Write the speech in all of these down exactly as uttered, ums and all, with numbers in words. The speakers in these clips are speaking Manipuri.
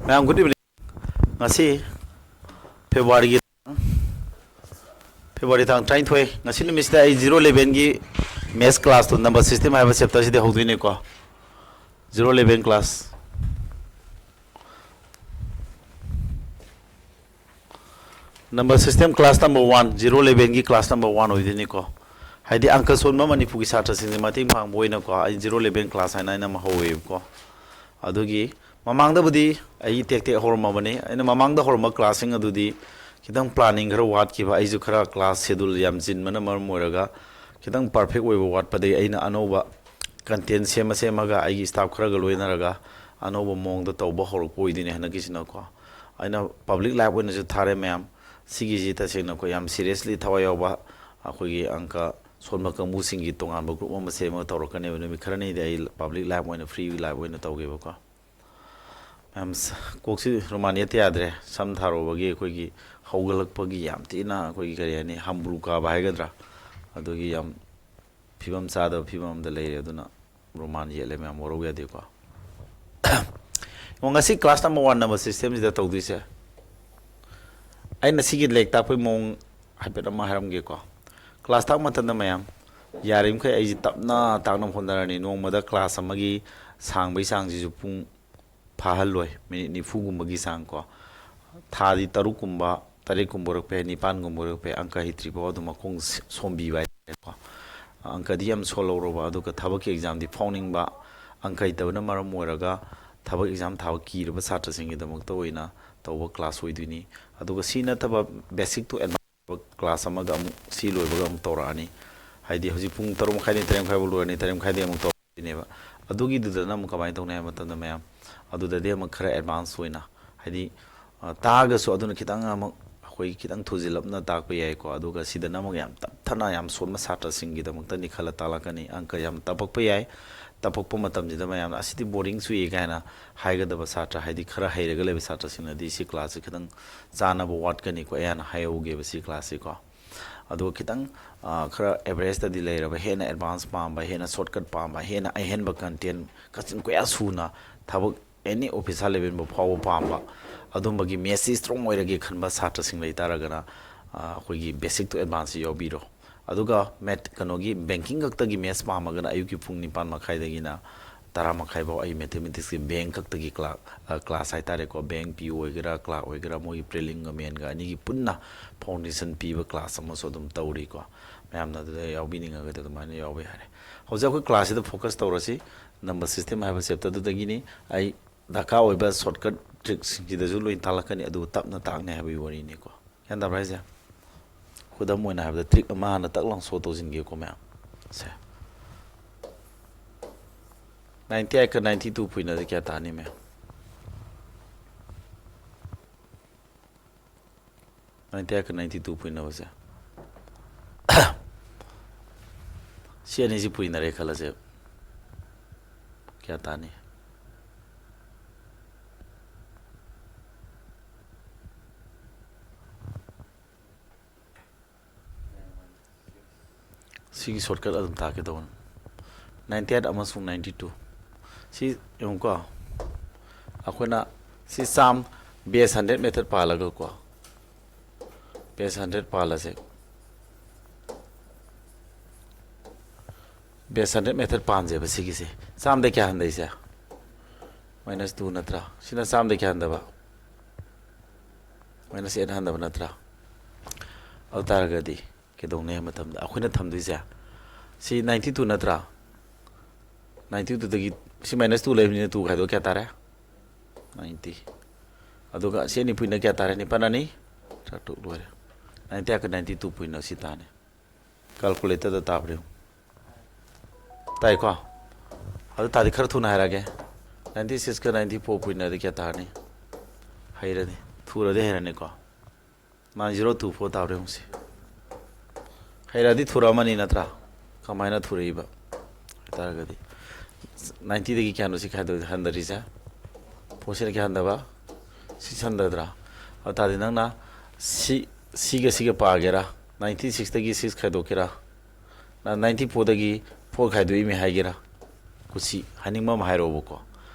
ꯃꯌꯥꯝ, good evening. ꯉꯁꯤ ꯐꯦꯕ꯭ꯔꯨꯋꯥꯔꯤꯒꯤ, ꯐꯦꯕ꯭ꯔꯨꯋꯥꯔꯤ ꯇꯥꯡ ꯇꯔꯥꯅꯤꯊꯣꯏ, ꯉꯁꯤ ꯅꯨꯃꯤꯠꯁꯤꯗ ꯑꯩ zero eleven ꯒꯤ maths class ꯇꯣ, number system ꯍꯥꯏꯕ chapter ꯁꯤꯗꯤ ꯍꯧꯗꯣꯏꯅꯦꯀꯣ꯫ Zero eleven class, number system class number one, zero eleven ꯒꯤ class number one ꯑꯣꯏꯗꯣꯏꯅꯤꯀꯣ꯫ ꯍꯥꯏꯗꯤ ꯑꯪꯀ ꯁꯣꯟꯕ ꯃꯅꯤꯄꯨꯔꯒꯤ ꯁꯥꯇ꯭ꯔꯁꯤꯡꯁꯦ ꯃꯇꯦꯡ ꯄꯥꯡꯕ ꯑꯣꯏꯅꯀꯣ, ꯑꯩ zero eleven class ꯍꯥꯏꯅ ꯑꯩꯅ ꯑꯃ ꯍꯧꯋꯦꯕꯀꯣ꯫ ꯑꯗꯨꯒꯤ ꯃꯃꯥꯡꯗꯕꯨꯗꯤ ꯑꯩ ꯇꯦꯛ ꯇꯦꯛ ꯍꯧꯔꯝꯃꯕꯅꯤ꯫ ꯑꯩꯅ ꯃꯃꯥꯡꯗ ꯍꯧꯔꯝꯕ class ꯁꯤꯡ ꯑꯗꯨꯗꯤ ꯈꯤꯇꯪ planning ꯈꯔ ꯋꯥꯠꯈꯤꯕ, ꯑꯩꯁꯨ ꯈꯔ class schedule ꯌꯥꯝ ꯆꯤꯟꯕꯅ ꯃꯔꯝ ꯑꯣꯏꯔꯒ ꯈꯤꯇꯪ perfect ꯑꯣꯏꯕ ꯋꯥꯠꯄꯗꯒꯤ ꯑꯩꯅ ꯑꯅꯧꯕ content ꯁꯦꯝꯃ ꯁꯦꯝꯃꯒ ꯑꯩꯒꯤ staff ꯈꯔꯒ ꯂꯣꯏꯅꯔꯒ ꯑꯅꯧꯕ ꯃꯑꯣꯡꯗ ꯇꯧꯕ ꯍꯧꯔꯛꯄ ꯑꯣꯏꯗꯣꯏꯅꯦ ꯍꯟꯗꯛꯀꯤꯁꯤꯅꯀꯣ꯫ ꯑꯩꯅ public live ꯑꯣꯏꯅꯁꯨ ꯊꯥꯔꯦ ꯃꯌꯥꯝ꯫ ꯁꯤꯒꯤꯁꯤ ꯇꯁꯦꯡꯅ ꯑꯩꯈꯣꯏ ꯌꯥꯝ seriously ꯊꯋꯥꯏ ꯌꯥꯎꯕ ꯑꯩꯈꯣꯏꯒꯤ ꯑꯪꯀ ꯁꯣꯟꯕ ꯀꯥꯡꯕꯨꯁꯤꯡꯒꯤ ꯇꯣꯉꯥꯟꯕ group ꯑꯃ ꯁꯦꯝꯃꯒ ꯇꯧꯔꯛꯀꯅꯦꯕ꯫ ꯅꯨꯃꯤꯠ ꯈꯔꯅꯤꯗꯤ ꯑꯩ public live ꯑꯣꯏꯅ, free live ꯑꯣꯏꯅ ꯇꯧꯒꯦꯕꯀꯣ꯫ ꯃꯌꯥꯝ, ꯀꯣꯛꯁꯤ ꯔꯨꯃꯥꯟ ꯌꯦꯠꯇ ꯌꯥꯗ꯭ꯔꯦ꯫ ꯁꯝ ꯊꯥꯔꯨꯕꯒꯤ ꯑꯩꯈꯣꯏꯒꯤ ꯍꯧꯒꯠꯂꯛꯄꯒꯤ ꯌꯥꯝ ꯊꯤꯅ ꯑꯩꯈꯣꯏꯒꯤ ꯀꯔꯤ ꯍꯥꯏꯅꯤ, ꯍꯝꯕ꯭ꯔꯨ ꯀꯥꯕ ꯍꯥꯏꯒꯗ꯭ꯔꯥ, ꯑꯗꯨꯒꯤ ꯌꯥꯝ ꯐꯤꯕꯝ ꯆꯥꯗꯕ ꯐꯤꯕꯝ ꯑꯃꯗ ꯂꯩꯔꯦ꯫ ꯑꯗꯨꯅ ꯔꯨꯃꯥꯟ ꯌꯦꯠꯂꯦ ꯃꯌꯥꯝ, ꯋꯥꯔꯧ ꯌꯥꯗꯦꯀꯣ꯫ ꯉꯁꯤ class number one number system ꯁꯤꯗ ꯇꯧꯗꯣꯏꯁꯦ, ꯑꯩꯅ ꯁꯤꯒꯤ ꯂꯥꯏꯔꯤꯛ ꯇꯥꯛꯄꯒꯤ ꯃꯑꯣꯡ ꯍꯥꯏꯐꯦꯠ ꯑꯃ ꯍꯥꯏꯔꯝꯒꯦꯀꯣ꯫ Class ꯇꯥꯛꯄ ꯃꯇꯝꯗ ꯃꯌꯥꯝ, ꯌꯥꯔꯤꯃꯈꯩ ꯑꯩꯁꯦ ꯇꯞꯅ ꯇꯥꯛꯅꯕ ꯍꯣꯠꯅꯔꯅꯤ꯫ ꯅꯣꯡꯃꯗ class ꯑꯃꯒꯤ ꯁꯥꯡꯕꯒꯤ ꯆꯥꯡꯁꯤꯁꯨ ꯄꯨꯡ ꯐꯥꯍꯜꯂꯣꯏ, minute ꯅꯤꯐꯨꯒꯨꯝꯕꯒꯤ ꯆꯥꯡ ꯀꯣ꯫ ꯊꯥꯗꯤ ꯇꯔꯨꯛꯀꯨꯝꯕ, ꯇꯔꯦꯠꯀꯨꯝꯕ ꯑꯣꯏꯔꯛꯄ ꯌꯥꯏ, ꯅꯤꯄꯥꯟꯒꯨꯝꯕ ꯑꯣꯏꯔꯛꯄ ꯌꯥꯏ, ꯑꯪꯀ ꯍꯩꯇ꯭ꯔꯤꯐꯥꯎ ꯑꯗꯨꯝ ꯃꯈꯣꯡ ꯁ-, ꯁꯣꯝꯕꯤꯕ ꯍꯥꯏꯇꯥꯔꯦꯀꯣ꯫ ꯑꯪꯀꯗꯤ ꯌꯥꯝ ꯁꯣꯜꯍꯧꯔꯕ, ꯑꯗꯨꯒ ꯊꯕꯛꯀꯤ exam ꯗꯤ ꯐꯥꯎꯅꯤꯡꯕ, ꯑꯪꯀ ꯍꯩꯇꯕꯅ ꯃꯔꯝ ꯑꯣꯏꯔꯒ ꯊꯕꯛ exam ꯊꯥꯕ ꯀꯤꯔꯕ ꯁꯥꯇ꯭ꯔꯁꯤꯡꯒꯤꯗꯃꯛꯇ ꯑꯣꯏꯅ ꯇꯧꯕ class ꯑꯣꯏꯗꯣꯏꯅꯤ꯫ ꯑꯗꯨꯒ ꯁꯤ ꯅꯠꯇꯕ basic to advance class ꯑꯃꯒ ꯑꯃꯨꯛ ꯁꯤ ꯂꯣꯏꯕꯒ ꯑꯃꯨꯛ ꯇꯧꯔꯛꯑꯅꯤ꯫ ꯍꯥꯏꯗꯤ ꯍꯧꯖꯤꯛ ꯄꯨꯡ ꯇꯔꯨꯛ ꯃꯈꯥꯏꯗꯒꯤ ꯇꯔꯦꯠ ꯃꯈꯥꯏꯐꯥꯎ ꯂꯣꯏꯔꯅꯤ, ꯇꯔꯦꯠ ꯃꯈꯥꯏꯗꯒꯤ ꯑꯃꯨꯛ ꯇꯧꯔꯛꯇꯣꯏꯅꯦꯕ꯫ ꯑꯗꯨꯒꯤꯗꯨꯗꯅ ꯑꯃꯨꯛ ꯀꯃꯥꯏꯅ ꯇꯧꯅꯤ ꯍꯥꯏꯕ ꯃꯇꯝꯗ ꯃꯌꯥꯝ, ꯑꯗꯨꯗꯗꯤ ꯑꯃꯨꯛ ꯈꯔ advance ꯑꯣꯏꯅ, ꯍꯥꯏꯗꯤ, ꯑ, ꯇꯥꯛꯑꯒꯁꯨ ꯑꯗꯨꯅ ꯈꯤꯇꯪ ꯑꯃꯨꯛ ꯑꯩꯈꯣꯏ ꯈꯤꯇꯪ ꯊꯨꯖꯤꯜꯂꯞꯅ ꯇꯥꯛꯄ ꯌꯥꯏꯀꯣ꯫ ꯑꯗꯨꯒ ꯁꯤꯗꯅ ꯑꯃꯨꯛ ꯌꯥꯝ ꯇꯞꯊꯅ ꯌꯥꯝ ꯁꯣꯟꯕ ꯁꯥꯇ꯭ꯔꯁꯤꯡꯒꯤꯗꯃꯛꯇꯅꯤ ꯈꯜꯂ ꯇꯥꯛꯂꯛꯀꯅꯤ꯫ ꯑꯪꯀ ꯌꯥꯝ ꯇꯞꯄꯛꯄ ꯌꯥꯏ꯫ ꯇꯞꯄꯛꯄ ꯃꯇꯝꯁꯤꯗ ꯃꯌꯥꯝꯅ "ꯑꯁꯤꯗꯤ boring ꯆꯨꯏꯌꯦ" ꯀꯥꯏꯅ ꯍꯥꯏꯒꯗꯕ ꯁꯥꯇ꯭ꯔ, ꯍꯥꯏꯗꯤ ꯈꯔ ꯍꯩꯔꯒ ꯂꯩꯕ ꯁꯥꯇ꯭ꯔꯁꯤꯡꯅꯗꯤ ꯁꯤ class ꯁꯤ ꯈꯤꯇꯪ ꯆꯥꯅꯕ ꯋꯥꯠꯀꯅꯤꯀꯣ꯫ ꯑꯩ ꯍꯥꯟꯅ ꯍꯥꯏꯍꯧꯒꯦꯕ ꯁꯤ class ꯁꯤꯀꯣ꯫ ꯑꯗꯨꯒ ꯈꯤꯇꯪ, ꯑ, ꯈꯔ average ꯇꯗꯤ ꯂꯩꯔꯕ, ꯍꯦꯟꯅ advance ꯄꯥꯝꯕ, ꯍꯦꯟꯅ shortcut ꯄꯥꯝꯕ, ꯍꯦꯟꯅ ꯑꯍꯦꯟꯕ content ꯀꯥꯆꯤꯟ ꯀꯣꯌꯥ ꯁꯨꯅ ꯊꯕꯛ ꯑꯦꯅꯤ ꯑꯣꯐꯤꯁꯥꯔ ꯂꯦꯚꯦꯜꯕꯨ ꯐꯥꯎꯕ ꯄꯥꯝꯕ, ꯑꯗꯨꯝꯕꯒꯤ ꯃꯦꯠꯁꯁꯤ ꯁ꯭ꯇꯔꯣꯡ ꯑꯣꯏꯔꯒꯦ ꯈꯟꯕ ꯁꯥꯇ꯭ꯔꯁꯤꯡ ꯂꯩꯇꯥꯔꯒꯅ, ꯑ, ꯑꯩꯈꯣꯏꯒꯤ ꯕꯦꯁꯤꯛ ꯇꯨ ꯑꯦꯗꯚꯥꯟꯁꯁꯤ ꯌꯥꯎꯕꯤꯔꯣ꯫ ꯑꯗꯨꯒ ꯃꯦꯠ ꯀꯩꯅꯣꯒꯤ ꯕꯦꯡꯀꯤꯡ ꯈꯛꯇꯒꯤ ꯃꯦꯠꯁ ꯄꯥꯝꯃꯒꯅ ꯑꯌꯨꯛꯀꯤ ꯄꯨꯡ ꯅꯤꯄꯥꯟ ꯃꯈꯥꯏꯗꯒꯤꯅ ꯇꯔꯥ ꯃꯈꯥꯏꯐꯥꯎ ꯑꯩ ꯃꯦꯊꯃꯦꯇꯤꯛꯁꯀꯤ ꯕꯦꯡ ꯈꯛꯇꯒꯤ ꯀ꯭ꯂꯥ-, ꯑ, ꯀ꯭ꯂꯥꯁ ꯍꯥꯏꯇꯥꯔꯦꯀꯣ, ꯕꯦꯡ ꯄꯤ ꯑꯣ ꯑꯣꯏꯒꯦꯔꯥ, ꯀ꯭ꯂꯥꯔꯛ ꯑꯣꯏꯒꯦꯔꯥ, ꯃꯣꯏꯒꯤ ꯄ꯭ꯔꯤꯂꯤꯝꯒ ꯃꯦꯟꯒ ꯑꯅꯤꯒꯤ ꯄꯨꯟꯅ ꯐꯥꯎꯟꯗꯦꯁꯟ ꯄꯤꯕ ꯀ꯭ꯂꯥꯁ ꯑꯃꯁꯨ ꯑꯗꯨꯝ ꯇꯧꯔꯤꯀꯣ꯫ ꯃꯌꯥꯝꯅ ꯑꯗꯨꯗ ꯌꯥꯎꯕꯤꯅꯤꯡꯉꯒꯗꯤ ꯑꯗꯨꯃꯥꯏꯅ ꯌꯥꯎꯕ ꯌꯥꯔꯦ꯫ ꯍꯧꯖꯤꯛ ꯑꯩꯈꯣꯏ ꯀ꯭ꯂꯥꯁꯁꯤꯗ ꯐꯣꯀꯁ ꯇꯧꯔꯁꯤ, ꯅꯝꯕꯔ ꯁꯤꯁꯇꯦꯝ ꯍꯥꯏꯕ ꯆꯦꯞꯇꯔꯗꯨꯗꯒꯤꯅꯤ꯫ ꯑꯩ ꯗꯔꯀꯥꯔ ꯑꯣꯏꯕ ꯁꯣꯔꯠꯀꯠ ꯇ꯭ꯔꯤꯛꯁꯤꯡꯁꯤꯗꯁꯨ ꯂꯣꯏ ꯇꯥꯛꯂꯛꯀꯅꯤ, ꯑꯗꯨ ꯇꯞꯅ ꯇꯥꯛꯅꯤ ꯍꯥꯏꯕꯒꯤ ꯋꯥꯔꯤꯅꯤꯀꯣ꯫ ꯒ꯭ꯌꯥꯟ ꯇꯥꯕ꯭ꯔꯥ ꯍꯥꯏꯁꯦ? ꯈꯨꯗꯝ ꯑꯣꯏꯅ ꯍꯥꯏꯕꯗ ꯇ꯭ꯔꯤꯛ ꯑꯃ ꯍꯥꯟꯅ ꯇꯛ ꯂꯥꯎ ꯁꯣ ꯇꯧꯁꯤꯟꯒꯦꯀꯣ ꯃꯌꯥꯝ꯫ ꯁꯦ, ꯅꯥꯏꯟꯇꯤ ꯑꯩꯠꯀ ꯅꯥꯏꯟꯇꯤ ꯇꯨ ꯄꯨꯏꯅꯗꯤ ꯀꯌꯥ ꯇꯥꯅꯤ ꯃꯌꯥꯝ? ꯅꯥꯏꯟꯇꯤ ꯑꯩꯠꯀ ꯅꯥꯏꯟꯇꯤ ꯇꯨ ꯄꯨꯏꯅꯕꯁꯦ, ꯁꯤ ꯑꯅꯤꯁꯤ ꯄꯨꯏꯅꯔꯦ ꯈꯜꯂꯁꯦ, ꯀꯌꯥ ꯇꯥꯅꯤ? ꯁꯤꯒꯤ ꯁꯣꯔꯠꯀꯠ ꯑꯗꯨꯝ ꯇꯥꯛꯀꯦ ꯇꯧꯕꯅꯤ꯫ ꯅꯥꯏꯟꯇꯤ ꯑꯩꯠ ꯑꯃꯁꯨꯡ ꯅꯥꯏꯟꯇꯤ ꯇꯨ꯫ ꯁꯤ ꯌꯦꯡꯉꯨꯀꯣ, ꯑꯩꯈꯣꯏꯅ ꯁꯤ ꯆꯥꯝ, ꯕꯦꯁ ꯍꯟꯗ꯭ꯔꯦꯠ ꯃꯦꯊꯠ ꯄꯥꯜꯂꯒꯀꯣ, ꯕꯦꯁ ꯍꯟꯗ꯭ꯔꯦꯠ ꯄꯥꯜꯂꯁꯦ꯫ ꯕꯦꯁ ꯍꯟꯗ꯭ꯔꯦꯠ ꯃꯦꯊꯠ ꯄꯥꯟꯁꯦꯕ ꯁꯤꯒꯤꯁꯦ꯫ ꯆꯥꯝꯗ ꯀꯌꯥ ꯍꯟꯊꯩꯁꯦ? ꯃꯥꯏꯅꯁ ꯇꯨ ꯅꯠꯇ꯭ꯔꯥ? ꯁꯤꯅ ꯆꯥꯝꯗ ꯀꯌꯥ ꯍꯟꯊꯕ? ꯃꯥꯏꯅꯁ ꯑꯩꯠ ꯍꯟꯊꯕ ꯅꯠꯇ꯭ꯔꯥ? ꯑꯗꯨ ꯇꯥꯔꯒꯗꯤ ꯀꯩꯗꯧꯅꯤ ꯍꯥꯏꯕ ꯃꯇꯝꯗ ꯑꯩꯈꯣꯏꯅ ꯊꯝꯗꯣꯏꯁꯦ ꯁꯤ ꯅꯥꯏꯟꯇꯤ ꯇꯨ ꯅꯠꯇ꯭ꯔꯥ? ꯅꯥꯏꯟꯇꯤ ꯇꯨꯗꯒꯤ ꯁꯤ ꯃꯥꯏꯅꯁ ꯇꯨ ꯂꯩꯕꯅꯤꯅ ꯇꯨ ꯈꯥꯏꯗꯣꯛ ꯀꯌꯥ ꯇꯥꯔꯦ? ꯅꯥꯏꯟꯇꯤ꯫ ꯑꯗꯨꯒ ꯁꯤ ꯑꯅꯤ ꯄꯨꯏꯅ ꯀꯌꯥ ꯇꯥꯔꯦ? ꯅꯤꯄꯥꯜ ꯑꯅꯤ ꯇꯔꯥꯇꯔꯨꯛ ꯂꯣꯏꯔꯦ꯫ ꯅꯥꯏꯟꯇꯤ ꯑꯩꯠꯀ ꯅꯥꯏꯟꯇꯤ ꯇꯨ ꯄꯨꯏꯅ ꯁꯤ ꯇꯥꯅꯤ꯫ ꯀꯥꯜꯀꯨꯂꯦꯇꯔꯗ ꯇꯥꯕ꯭ꯔꯥ ꯌꯦꯡꯉꯨ꯫ ꯇꯥꯏꯀꯣ? ꯑꯗꯨ ꯇꯥꯔꯗꯤ ꯈꯔ ꯊꯨꯅ ꯍꯥꯏꯔꯛꯑꯒꯦ꯫ ꯅꯥꯏꯟꯇꯤ ꯁꯤꯛꯁꯀ ꯅꯥꯏꯟꯇꯤ ꯐꯣꯔ ꯄꯨꯏꯅꯗꯤ ꯀꯌꯥ ꯇꯥꯔꯅꯤ? ꯍꯩꯔꯅꯤ꯫ ꯊꯨꯔꯗꯤ ꯍꯩꯔꯅꯤꯀꯣ꯫ ꯅꯥꯏꯟ ꯖꯤꯔꯣ ꯇꯨ ꯐꯣꯔ ꯇꯥꯕ꯭ꯔꯥ ꯌꯦꯡꯉꯨꯁꯤ꯫ ꯍꯩꯔꯗꯤ ꯊꯨꯔꯛꯑꯃꯅꯤ ꯅꯠꯇ꯭ꯔꯥ? ꯀꯃꯥꯏꯅ ꯊꯨꯔꯛꯏꯕ? ꯍꯥꯏꯇꯥꯔꯒꯗꯤ ꯅꯥꯏꯟꯇꯤꯗꯒꯤ ꯀꯌꯥꯅꯣ ꯁꯤ ꯈꯥꯏꯗꯣꯛ-, ꯍꯟꯊꯔꯤꯁꯦ? ꯐꯣꯔꯁꯤꯅ ꯀꯌꯥ ꯍꯟꯊꯕ? ꯁꯤꯛꯁ ꯍꯟꯊꯗ꯭ꯔꯥ? ꯑꯗꯨ ꯇꯥꯔꯗꯤ ꯅꯪꯅ ꯁꯤ, ꯁꯤꯒ ꯁꯤꯒ ꯄꯥꯒꯦꯔꯥ? ꯅꯥꯏꯟꯇꯤ ꯁꯤꯛꯁꯇꯒꯤ ꯁꯤꯛꯁ ꯈꯥꯏꯗꯣꯛꯀꯦꯔꯥ? ꯅꯥꯏꯟꯇꯤ ꯐꯣꯔꯗꯒꯤ ꯐꯣꯔ ꯈꯥꯏꯗꯣꯛꯏꯃꯤ ꯍꯥꯏꯒꯦꯔꯥ? ꯀꯨꯁꯤ, ꯍꯥꯏꯅꯤꯡꯕ ꯑꯃ ꯍꯥꯏꯔꯛꯑꯣꯕꯀꯣ꯫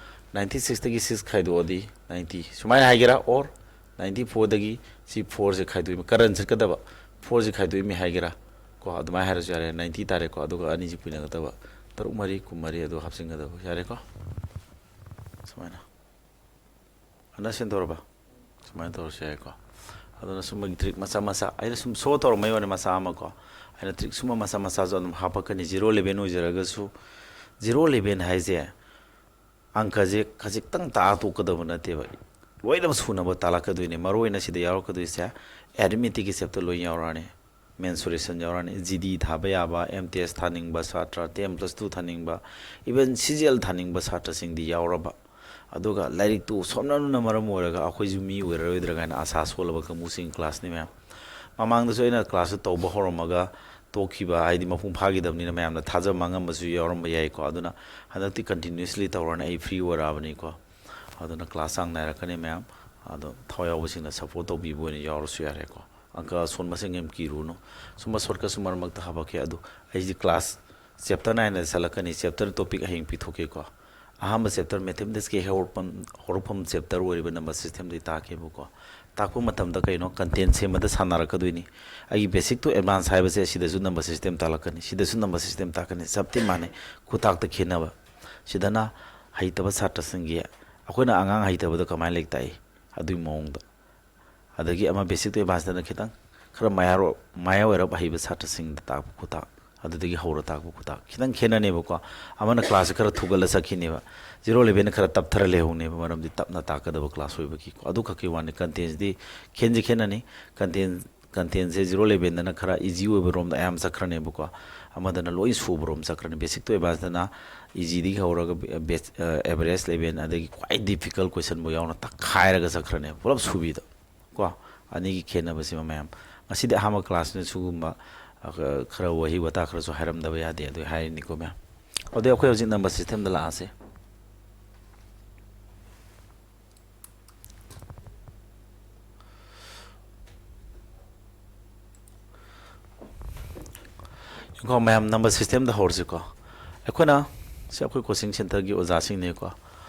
ꯅꯥꯏꯟꯇꯤ ꯁꯤꯛꯁꯇꯒꯤ ꯁꯤꯛꯁ ꯈꯥꯏꯗꯣꯛꯑꯗꯤ ꯅꯥꯏꯟꯇꯤ ꯁꯨꯃꯥꯏꯅ ꯍꯥꯏꯒꯦꯔꯥ, ꯑꯣꯔ ꯅꯥꯏꯟꯇꯤ ꯐꯣꯔꯗꯒꯤ ꯁꯤ ꯐꯣꯔꯁꯦ ꯈꯥꯏꯗꯣꯛꯏ, ꯀꯔꯟ ꯆꯠꯀꯗꯕ, ꯐꯣꯔꯁꯦ ꯈꯥꯏꯗꯣꯛꯏꯃꯤ ꯍꯥꯏꯒꯦꯔꯥ ꯀꯣ, ꯑꯗꯨꯃꯥꯏꯅ ꯍꯥꯏꯔꯁꯨ ꯌꯥꯔꯦ꯫ ꯅꯥꯏꯟꯇꯤ ꯇꯥꯔꯦꯀꯣ꯫ ꯑꯗꯨꯒ ꯑꯅꯤꯁꯤ ꯄꯨꯅꯒꯗꯕ, ꯇꯔꯨꯛ ꯃꯔꯤ ꯀꯨꯟꯃꯔꯤ ꯑꯗꯨ ꯍꯥꯞꯆꯤꯟꯒꯗꯕ, ꯌꯥꯔꯦꯀꯣ꯫ ꯁꯨꯃꯥꯏꯅ ꯑꯟꯗꯔꯁ꯭ꯇꯦꯟ ꯇꯧꯔꯕ? ꯁꯨꯃꯥꯏꯅ ꯇꯧꯔꯁꯨ ꯌꯥꯏꯀꯣ꯫ ꯑꯗꯨꯅ ꯁꯨꯝꯕꯒꯤ ꯇ꯭ꯔꯤꯛ ꯃꯆꯥ ꯃꯆꯥ ꯑꯩꯅ ꯁꯨꯝ ꯁꯣ ꯇꯧꯔꯝꯕꯩ ꯋꯥꯅꯤ, ꯃꯆꯥ ꯑꯃꯀꯣ꯫ ꯑꯩꯅ ꯇ꯭ꯔꯤꯛ ꯁꯨꯝꯕ ꯃꯆꯥ ꯃꯆꯥꯁꯨ ꯑꯗꯨꯝ ꯍꯥꯞꯄꯛꯀꯅꯤ꯫ ꯖꯤꯔꯣ ꯏꯂꯦꯚꯦꯟ ꯑꯣꯏꯖꯔꯒꯁꯨ, ꯖꯤꯔꯣ ꯏꯂꯦꯚꯦꯟ ꯍꯥꯏꯁꯦ ꯑꯪꯀꯁꯦ ꯈꯖꯤꯛꯇꯪ ꯇꯥꯛꯑ ꯇꯣꯛꯀꯗꯕ ꯅꯠꯇꯦꯕ, ꯂꯣꯏꯅꯃꯛ ꯁꯨꯅꯕ ꯇꯥꯛꯂꯛꯀꯗꯣꯏꯅꯤ꯫ ꯃꯔꯨꯑꯣꯏꯅ ꯁꯤꯗ ꯌꯥꯎꯔꯛꯀꯗꯣꯏꯁꯦ ꯑꯦꯔꯤꯊꯃꯦꯇꯤꯛꯀꯤ ꯆꯦꯞꯇꯔ ꯂꯣꯏ ꯌꯥꯎꯔꯛꯑꯅꯤ꯫ ꯃꯦꯟꯁꯨꯔꯦꯁꯟ ꯌꯥꯎꯔꯛꯑꯅꯤ, ꯖꯤ ꯗꯤ ꯊꯥꯕ ꯌꯥꯕ, ꯑꯦꯝ ꯇꯤ ꯑꯦꯁ ꯊꯥꯅꯤꯡꯕ ꯁꯥꯇ꯭ꯔ, ꯇꯦꯟ ꯄ꯭ꯂꯁ ꯇꯨ ꯊꯥꯅꯤꯡꯕ, ꯏꯚꯟ ꯁꯤ ꯖꯤ ꯑꯦꯜ ꯊꯥꯅꯤꯡꯕ ꯁꯥꯇ꯭ꯔꯁꯤꯡꯗꯤ ꯌꯥꯎꯔꯕ꯫ ꯑꯗꯨꯒ ꯂꯥꯏꯔꯤꯛꯇꯨ ꯁꯣꯟꯃꯟꯕꯅ ꯃꯔꯝ ꯑꯣꯏꯔꯒ ꯑꯩꯈꯣꯏꯁꯨ ꯃꯤ ꯑꯣꯏꯔꯔꯣꯏꯗ꯭ꯔꯥ ꯀꯥꯏꯅ ꯑꯁꯥ ꯁꯣꯜꯂꯕ ꯀꯥꯡꯕꯨꯁꯤꯡ ꯀ꯭ꯂꯥꯁꯅꯤ ꯃꯌꯥꯝ꯫ ꯃꯃꯥꯡꯗꯁꯨ ꯑꯩꯅ ꯀ꯭ꯂꯥꯁꯇꯨ ꯇꯧꯕ ꯍꯧꯔꯝꯃꯒ ꯇꯣꯛꯈꯤꯕ, ꯍꯥꯏꯗꯤ ꯃꯄꯨꯡ ꯐꯥꯈꯤꯗꯕꯅꯤꯅ ꯃꯌꯥꯝꯅ ꯊꯥꯖꯕ ꯃꯥꯡꯉꯝꯕꯁꯨ ꯌꯥꯎꯔꯝꯕ ꯌꯥꯏꯀꯣ꯫ ꯑꯗꯨꯅ ꯍꯟꯗꯛꯇꯤ ꯀꯟꯇꯤꯅ꯭ꯌꯨꯁꯂꯤ ꯇꯧꯔꯅꯤ, ꯑꯩ ꯐ꯭ꯔꯤ ꯑꯣꯏꯔꯛꯑꯕꯅꯤꯀꯣ꯫ ꯑꯗꯨꯅ ꯀ꯭ꯂꯥꯁ ꯆꯥꯡ ꯅꯥꯏꯔꯛꯀꯅꯤ ꯃꯌꯥꯝ꯫ ꯑꯗꯣ ꯊꯋꯥꯏ ꯌꯥꯎꯕꯁꯤꯡꯅ ꯁꯞꯄꯣꯔꯠ ꯇꯧꯕꯤꯕ ꯑꯣꯏꯅ ꯌꯥꯎꯔꯁꯨ ꯌꯥꯔꯦꯀꯣ꯫ ꯑꯪꯀ ꯑꯁꯣꯟꯕꯁꯤꯡ ꯌꯥꯝ ꯀꯤꯔꯨꯅꯨ꯫ ꯁꯨꯝꯕ ꯁꯣꯔꯠꯀꯠꯁꯨ ꯃꯔꯛ ꯃꯔꯛꯇ ꯍꯥꯄꯛꯀꯦ꯫ ꯑꯗꯨ ꯑꯩꯁꯤ ꯀ꯭ꯂꯥꯁ ꯆꯦꯞꯇꯔ ꯅꯥꯏꯟꯗ ꯆꯠꯂꯛꯀꯅꯤ꯫ ꯆꯦꯞꯇꯔ ꯇꯣꯄꯤꯛ ꯍꯌꯦꯡ ꯄꯤꯊꯣꯛꯀꯦꯀꯣ꯫ ꯑꯍꯥꯟꯕ ꯆꯦꯞꯇꯔ ꯃꯦꯊꯃꯦꯇꯤꯛꯁꯀꯤ ꯍꯧꯔꯛꯐꯝ, ꯍꯧꯔꯛꯐꯝ ꯆꯦꯞꯇꯔ ꯑꯣꯏꯔꯤꯕ ꯅꯝꯕꯔ ꯁꯤꯁꯇꯦꯝꯗꯒꯤ ꯇꯥꯛꯀꯦꯕꯀꯣ꯫ ꯇꯥꯛꯄ ꯃꯇꯝꯗ ꯀꯩꯅꯣ, ꯀꯟꯇꯦꯟ ꯁꯦꯝꯕꯗ ꯁꯥꯟꯅꯔꯛꯀꯗꯣꯏꯅꯤ꯫ ꯑꯩꯒꯤ ꯕꯦꯁꯤꯛ ꯇꯨ ꯑꯦꯗꯚꯥꯟꯁ ꯍꯥꯏꯕꯁꯦ ꯁꯤꯗꯁꯨ ꯅꯝꯕꯔ ꯁꯤꯁꯇꯦꯝ ꯇꯥꯛꯂꯛꯀꯅꯤ, ꯁꯤꯗꯁꯨ ꯅꯝꯕꯔ ꯁꯤꯁꯇꯦꯝ ꯇꯥꯛꯀꯅꯤ꯫ ꯆꯞꯇꯤ ꯃꯥꯟꯅꯩ, ꯈꯨꯇꯥꯛꯇ ꯈꯦꯠꯅꯕ꯫ ꯁꯤꯗꯅ ꯍꯩꯇꯕ ꯁꯥꯇ꯭ꯔꯁꯤꯡꯒꯤ, ꯑꯩꯈꯣꯏꯅ ꯑꯉꯥꯡ ꯍꯩꯇꯕꯗꯣ ꯀꯃꯥꯏꯅ ꯂꯥꯏꯔꯤꯛ ꯇꯥꯛꯏ, ꯑꯗꯨꯒꯤ ꯃꯑꯣꯡꯗ꯫ ꯑꯗꯒꯤ ꯑꯃ ꯕꯦꯁꯤꯛ ꯇꯨ ꯑꯦꯗꯚꯥꯟꯁꯇꯅ ꯈꯤꯇꯪ ꯈꯔ ꯃꯌꯥꯔꯣ-, ꯃꯌꯥ ꯑꯣꯏꯔꯞ ꯍꯩꯕ ꯁꯥꯇ꯭ꯔꯁꯤꯡꯗ ꯇꯥꯛꯄ ꯈꯨꯇꯥꯛ, ꯑꯗꯨꯗꯒꯤ ꯍꯧꯔ ꯇꯥꯛꯄ ꯈꯨꯇꯥꯛ ꯈꯤꯇꯪ ꯈꯦꯠꯅꯅꯦꯕꯀꯣ꯫ ꯑꯃꯅ ꯀ꯭ꯂꯥꯁꯁꯦ ꯈꯔ ꯊꯨꯒꯠꯂ ꯆꯠꯈꯤꯅꯦꯕ, ꯖꯤꯔꯣ ꯏꯂꯦꯚꯦꯟꯅ ꯈꯔ ꯇꯞꯊꯔ ꯂꯩꯍꯧꯅꯦꯕ, ꯃꯔꯝꯗꯤ ꯇꯞꯅ ꯇꯥꯛꯀꯗꯕ ꯀ꯭ꯂꯥꯁ ꯑꯣꯏꯕꯒꯤꯀꯣ꯫ ꯑꯗꯨ ꯈꯛꯀꯤ ꯋꯥꯅꯤ, ꯀꯟꯇꯦꯟꯁꯇꯤ ꯈꯦꯟꯗꯤ ꯈꯦꯠꯅꯅꯤ꯫ ꯀꯟꯇꯦꯟ, ꯀꯟꯇꯦꯟꯁꯦ ꯖꯤꯔꯣ ꯏꯂꯦꯚꯦꯟꯗꯅ ꯈꯔ ꯏꯖꯤ ꯑꯣꯏꯕ ꯔꯣꯝꯗ ꯑꯌꯥꯝꯕ ꯆꯠꯈ꯭ꯔꯅꯦꯕꯀꯣ, ꯑꯃꯗꯅ ꯂꯣꯏ ꯁꯨꯕ ꯔꯣꯝ ꯆꯠꯈ꯭ꯔꯅꯤ꯫ ꯕꯦꯁꯤꯛ ꯇꯨ ꯑꯦꯗꯚꯥꯟꯁꯇꯅ ꯏꯖꯤꯗꯒꯤ ꯍꯧꯔꯒ ꯕꯦ-, ꯕꯦꯁ-, ꯑ, ꯑꯦꯚꯔꯦꯖ ꯏꯂꯦꯚꯦꯟ, ꯑꯗꯒꯤ ꯈ꯭ꯋꯥꯏ ꯗꯤꯐꯤꯀꯜꯠ ꯀꯣꯏꯁꯟꯕꯨ ꯌꯥꯎꯅ ꯇꯛꯈꯥꯏꯔꯒ ꯆꯠꯈ꯭ꯔꯅꯦꯕ, ꯄꯨꯂꯞ ꯁꯨꯕꯤꯗ꯫ ꯀꯣ, ꯑꯅꯤꯒꯤ ꯈꯦꯠꯅꯕꯁꯤꯃ ꯃꯌꯥꯝ꯫ ꯉꯁꯤꯗꯤ ꯑꯍꯥꯟꯕ ꯀ꯭ꯂꯥꯁꯅ ꯁꯤꯒꯨꯝꯕ, ꯑ, ꯈꯔ ꯋꯥꯍꯩ ꯋꯥꯇꯥ ꯈꯔꯁꯨ ꯍꯥꯏꯔꯝꯗꯕ ꯌꯥꯗꯦ, ꯑꯗꯨ ꯍꯥꯏꯔꯤꯅꯤꯀꯣ ꯃꯌꯥꯝ꯫ ꯑꯗꯨꯗꯤ ꯑꯩꯈꯣꯏ ꯍꯧꯖꯤꯛ ꯅꯝꯕꯔ ꯁꯤꯁꯇꯦꯝꯗ ꯂꯥꯛꯑꯁꯦ꯫ ꯌꯦꯡꯉꯣ ꯃꯌꯥꯝ, ꯅꯝꯕꯔ ꯁꯤꯁꯇꯦꯝꯗ ꯍꯧꯔꯁꯤꯀꯣ꯫ ꯑꯩꯈꯣꯏꯅ, ꯁꯤ ꯑꯩꯈꯣꯏ ꯀꯣꯆꯤꯡ ꯁꯦꯟꯇꯔꯒꯤ ꯑꯣꯖꯥꯁꯤꯡꯅꯦꯀꯣ꯫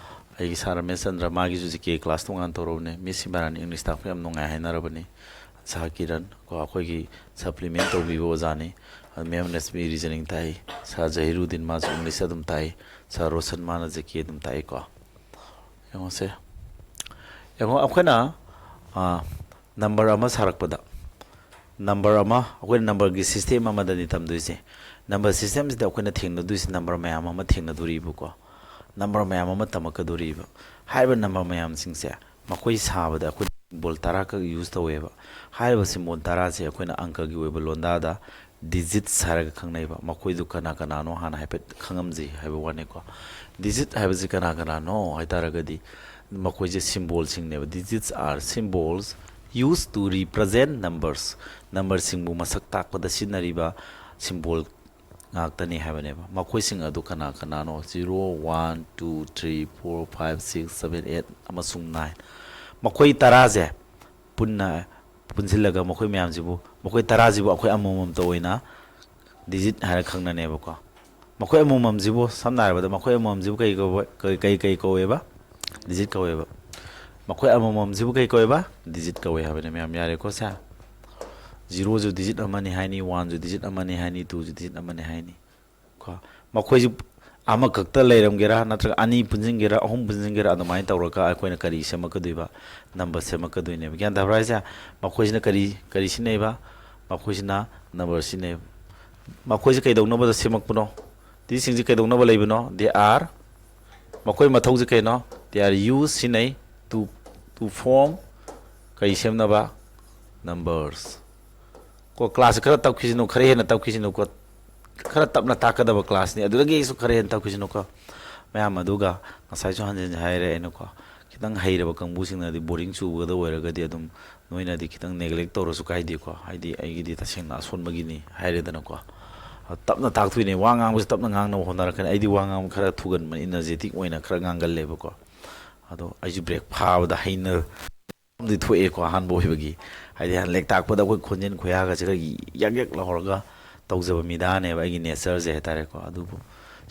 ꯑꯩꯒꯤ ꯁꯥꯔ ꯔꯃꯦꯁ ꯆꯟꯗ꯭ꯔ, ꯃꯥꯒꯤꯁꯨ ꯖꯤ ꯀꯦ ꯀ꯭ꯂꯥꯁ ꯇꯣꯉꯥꯟꯅ ꯇꯧꯔꯕꯅꯦ꯫ ꯃꯤꯁ ꯁꯤꯕꯥꯔꯥꯅꯤ ꯏꯪꯂꯤꯁ ꯇꯥꯛꯄ ꯌꯥꯝ ꯅꯨꯡꯉꯥꯏ ꯍꯥꯏꯅꯔꯕꯅꯤ꯫ ꯁꯥꯔ ꯀꯤꯔꯟ ꯀꯣ, ꯑꯩꯈꯣꯏꯒꯤ ꯁꯄ꯭ꯂꯤꯃꯦꯟ ꯇꯧꯕꯤꯕ ꯑꯣꯖꯥꯅꯤ꯫ ꯑꯗꯨ ꯃꯦꯝ ꯂꯛꯁꯃꯤ ꯔꯤꯖꯅꯤꯡ ꯇꯥꯛꯏ꯫ ꯁꯥꯔ ꯖꯍꯤꯔꯨꯗꯤꯟ, ꯃꯥꯁꯨ ꯏꯪꯂꯤꯁ ꯑꯗꯨꯝ ꯇꯥꯛꯏ꯫ ꯁꯥꯔ ꯔꯣꯁꯟ, ꯃꯥꯅ ꯖꯤ ꯀꯦ ꯑꯗꯨꯝ ꯇꯥꯛꯏꯀꯣ꯫ ꯌꯦꯡꯉꯣꯁꯦ, ꯌꯦꯡꯉꯣ, ꯑꯩꯈꯣꯏꯅ, ꯑꯥ, ꯅꯝꯕꯔ ꯑꯃ ꯁꯥꯔꯛꯄꯗ, ꯅꯝꯕꯔ ꯑꯃ, ꯑꯩꯈꯣꯏꯅ ꯅꯝꯕꯔꯒꯤ ꯁꯤꯁꯇꯦꯝ ꯑꯃꯗꯅꯤ ꯇꯝꯗꯣꯏꯁꯦ꯫ ꯅꯝꯕꯔ ꯁꯤꯁꯇꯦꯝꯁꯤꯗ ꯑꯩꯈꯣꯏꯅ ꯊꯦꯡꯅꯗꯣꯏꯁꯦ ꯅꯝꯕꯔ ꯃꯌꯥꯝ ꯑꯃ ꯊꯦꯡꯅꯗꯣꯔꯤꯕꯀꯣ, ꯅꯝꯕꯔ ꯃꯌꯥꯝ ꯑꯃ ꯇꯝꯃꯛꯀꯗꯣꯔꯤꯕ꯫ ꯍꯥꯏꯔꯤꯕ ꯅꯝꯕꯔ ꯃꯌꯥꯝꯁꯤꯡꯁꯦ, ꯃꯈꯣꯏ ꯁꯥꯕꯗ ꯑꯩꯈꯣꯏ ꯁꯤꯝꯕꯣꯜ ꯇꯔꯥꯈꯛ ꯌꯨꯁ ꯇꯧꯋꯦꯕ꯫ ꯍꯥꯏꯔꯤꯕ ꯁꯤꯝꯕꯣꯜ ꯇꯔꯥꯁꯦ ꯑꯩꯈꯣꯏꯅ ꯑꯪꯀꯒꯤ ꯑꯣꯏꯕ ꯂꯣꯟꯗꯥꯗ ꯗꯤꯖꯤꯠꯁ ꯍꯥꯏꯔꯒ ꯈꯪꯅꯩꯕ꯫ ꯃꯈꯣꯏꯗꯨ ꯀꯅꯥ ꯀꯅꯥꯅꯣ ꯍꯥꯟꯅ ꯍꯥꯏꯐꯦꯠ ꯈꯪꯉꯝꯁꯤ ꯍꯥꯏꯕ ꯋꯥꯅꯤꯀꯣ꯫ ꯗꯤꯖꯤꯠ ꯍꯥꯏꯕꯁꯤ ꯀꯅꯥ ꯀꯅꯥꯅꯣ ꯍꯥꯏ ꯇꯥꯔꯒꯗꯤ, ꯃꯈꯣꯏꯁꯦ ꯁꯤꯝꯕꯣꯜꯁꯤꯡꯅꯦꯕ꯫ Digits are symbols used to represent numbers. ꯅꯝꯕꯔꯁꯤꯡꯕꯨ ꯃꯁꯛ ꯇꯥꯛꯄꯗ ꯁꯤꯖꯤꯟꯅꯔꯤꯕ ꯁꯤꯝꯕꯣꯜ ꯉꯥꯛꯇꯅꯤ ꯍꯥꯏꯕꯅꯦꯕ꯫ ꯃꯈꯣꯏꯁꯤꯡ ꯑꯗꯨ ꯀꯅꯥ ꯀꯅꯥꯅꯣ? Zero, one, two, three, four, five, six, seven, eight ꯑꯃꯁꯨꯡ nine꯫ ꯃꯈꯣꯏ ꯇꯔꯥꯁꯦ ꯄꯨꯟꯅ ꯄꯨꯟꯁꯤꯜꯂꯒ ꯃꯈꯣꯏ ꯃꯌꯥꯝꯁꯤꯕꯨ, ꯃꯈꯣꯏ ꯇꯔꯥꯁꯤꯕꯨ ꯑꯩꯈꯣꯏ ꯑꯃꯃꯝꯇ ꯑꯣꯏꯅ ꯗꯤꯖꯤꯠ ꯍꯥꯏꯔ ꯈꯪꯅꯅꯦꯕꯀꯣ꯫ ꯃꯈꯣꯏ ꯑꯃꯃꯝꯁꯤꯕꯨ, ꯁꯝꯅ ꯍꯥꯏꯔꯕꯗ, ꯃꯈꯣꯏ ꯑꯃꯃꯝꯁꯤꯕꯨ ꯀꯩ ꯀꯧꯕ, ꯀꯩ, ꯀꯩ, ꯀꯩ ꯀꯧꯋꯦꯕ? ꯗꯤꯖꯤꯠ ꯀꯧꯋꯦꯕ꯫ ꯃꯈꯣꯏ ꯑꯃꯃꯝꯁꯤꯕꯨ ꯀꯩ ꯀꯧꯋꯦꯕ? ꯗꯤꯖꯤꯠ ꯀꯧꯋꯦ ꯍꯥꯏꯕꯅꯦ꯫ ꯃꯌꯥꯝ ꯌꯥꯔꯦꯀꯣ ꯁꯦ? ꯖꯤꯔꯣꯁꯨ ꯗꯤꯖꯤꯠ ꯑꯃꯅꯤ ꯍꯥꯏꯅꯤ, ꯋꯥꯟꯁꯨ ꯗꯤꯖꯤꯠ ꯑꯃꯅꯤ ꯍꯥꯏꯅꯤ, ꯇꯨꯁꯨ ꯗꯤꯖꯤꯠ ꯑꯃꯅꯤ ꯍꯥꯏꯅꯤ꯫ ꯀꯣ, ꯃꯈꯣꯏꯁꯨ ꯑꯃꯈꯛꯇ ꯂꯩꯔꯝꯒꯦꯔꯥ, ꯅꯠꯇ꯭ꯔꯒ ꯑꯅꯤ ꯄꯨꯟꯁꯤꯟꯒꯦꯔꯥ, ꯑꯍꯨꯝ ꯄꯨꯟꯁꯤꯟꯒꯦꯔꯥ, ꯑꯗꯨꯃꯥꯏꯅ ꯇꯧꯔꯒ ꯑꯩꯈꯣꯏꯅ ꯀꯔꯤ ꯁꯦꯝꯃꯛꯀꯗꯣꯏꯕ? ꯅꯝꯕꯔ ꯁꯦꯝꯃꯛꯀꯗꯣꯏꯅꯦꯕ꯫ ꯒ꯭ꯌꯥꯟ ꯇꯥꯕ꯭ꯔꯥ ꯍꯥꯏꯁꯦ? ꯃꯈꯣꯏꯁꯤꯅ ꯀꯔꯤ, ꯀꯔꯤ ꯁꯤꯖꯤꯟꯅꯩꯕ? ꯃꯈꯣꯏꯁꯤꯅ ꯅꯝꯕꯔ ꯁꯤꯖꯤꯟꯅꯩꯕ꯫ ꯃꯈꯣꯏꯁꯦ ꯀꯩꯗꯧꯅꯕꯗ ꯁꯦꯝꯃꯛꯄꯅꯣ? ꯗꯤꯖꯤꯠꯁꯤꯡꯁꯦ ꯀꯩꯗꯧꯅꯕ ꯂꯩꯕꯅꯣ? They are, ꯃꯈꯣꯏ ꯃꯊꯧꯁꯦ ꯀꯩꯅꯣ? They are used, ꯁꯤꯖꯤꯟꯅꯩ, to, to form, ꯀꯔꯤ ꯁꯦꯝꯅꯕ? Numbers꯫ ꯀꯣ, ꯀ꯭ꯂꯥꯁꯁꯦ ꯈꯔ ꯇꯞꯈꯤꯁꯤꯅꯨ, ꯈꯔ ꯍꯦꯟꯅ ꯇꯞꯈꯤꯁꯤꯅꯨꯀꯣ꯫ ꯈꯔ ꯇꯞꯅ ꯇꯥꯛꯀꯗꯕ ꯀ꯭ꯂꯥꯁꯅꯤ, ꯑꯗꯨꯗꯒꯤꯁꯨ ꯈꯔ ꯍꯦꯟꯅ ꯇꯞꯈꯤꯁꯤꯅꯨꯀꯣ, ꯃꯌꯥꯝ꯫ ꯑꯗꯨꯒ ꯉꯁꯥꯏꯁꯨ ꯍꯟꯖꯤꯟ ꯍꯟꯖꯤꯟ ꯍꯥꯏꯔꯦ ꯑꯩꯅꯀꯣ, ꯈꯤꯇꯪ ꯍꯩꯔꯕ ꯀꯥꯡꯕꯨꯁꯤꯡꯅꯗꯤ ꯕꯣꯔꯤꯡ ꯆꯨꯒꯗꯕ ꯑꯣꯏꯔꯒꯗꯤ ꯑꯗꯨꯝ ꯅꯣꯏꯅꯗꯤ ꯈꯤꯇꯪ ꯅꯦꯒ꯭ꯂꯦꯛ ꯇꯧꯔꯁꯨ ꯀꯥꯏꯗꯦꯀꯣ, ꯍꯥꯏꯗꯤ ꯑꯩꯒꯤꯗꯤ ꯇꯁꯦꯡꯅ ꯑꯁꯣꯟꯕꯒꯤꯅꯤ ꯍꯥꯏꯔꯦꯗꯅꯀꯣ꯫ ꯑꯗꯣ ꯇꯞꯅ ꯇꯥꯛꯇꯣꯏꯅꯦ, ꯋꯥ ꯉꯥꯡꯕꯁꯨ ꯇꯞꯅ ꯉꯥꯡꯅꯕ ꯍꯣꯠꯅꯔꯛꯀꯅꯤ꯫ ꯑꯩꯗꯤ ꯋꯥ ꯉꯥꯡꯕ ꯈꯔ ꯊꯨꯒꯟꯕꯅꯤ, ꯏꯅꯔꯖꯦꯇꯤꯛ ꯑꯣꯏꯅ ꯈꯔ ꯉꯥꯡꯒꯜꯂꯦꯕꯀꯣ꯫ ꯑꯗꯣ ꯑꯩꯁꯨ ꯕ꯭ꯔꯦꯛ ꯐꯥꯕꯗ ꯍꯩꯅ ꯑꯃꯗꯤ ꯊꯣꯛꯑꯦꯀꯣ, ꯑꯍꯥꯟꯕ ꯑꯣꯏꯕꯒꯤ꯫ ꯍꯥꯏꯗꯤ ꯍꯥꯟꯅ ꯂꯥꯏꯔꯤꯛ ꯇꯥꯛꯄꯗ ꯑꯩꯈꯣꯏ ꯈꯣꯟꯖꯦꯜ ꯈꯣꯏꯌꯥꯒꯁꯦ ꯈꯔ ꯌꯛ ꯌꯛ ꯂꯥꯎꯔꯒ ꯇꯧꯖꯕ ꯃꯤꯗꯥꯅꯦꯕ ꯑꯩꯒꯤ ꯅꯦꯆꯔꯁꯦ ꯍꯥꯏꯇꯥꯔꯦꯀꯣ꯫ ꯑꯗꯨꯕꯨ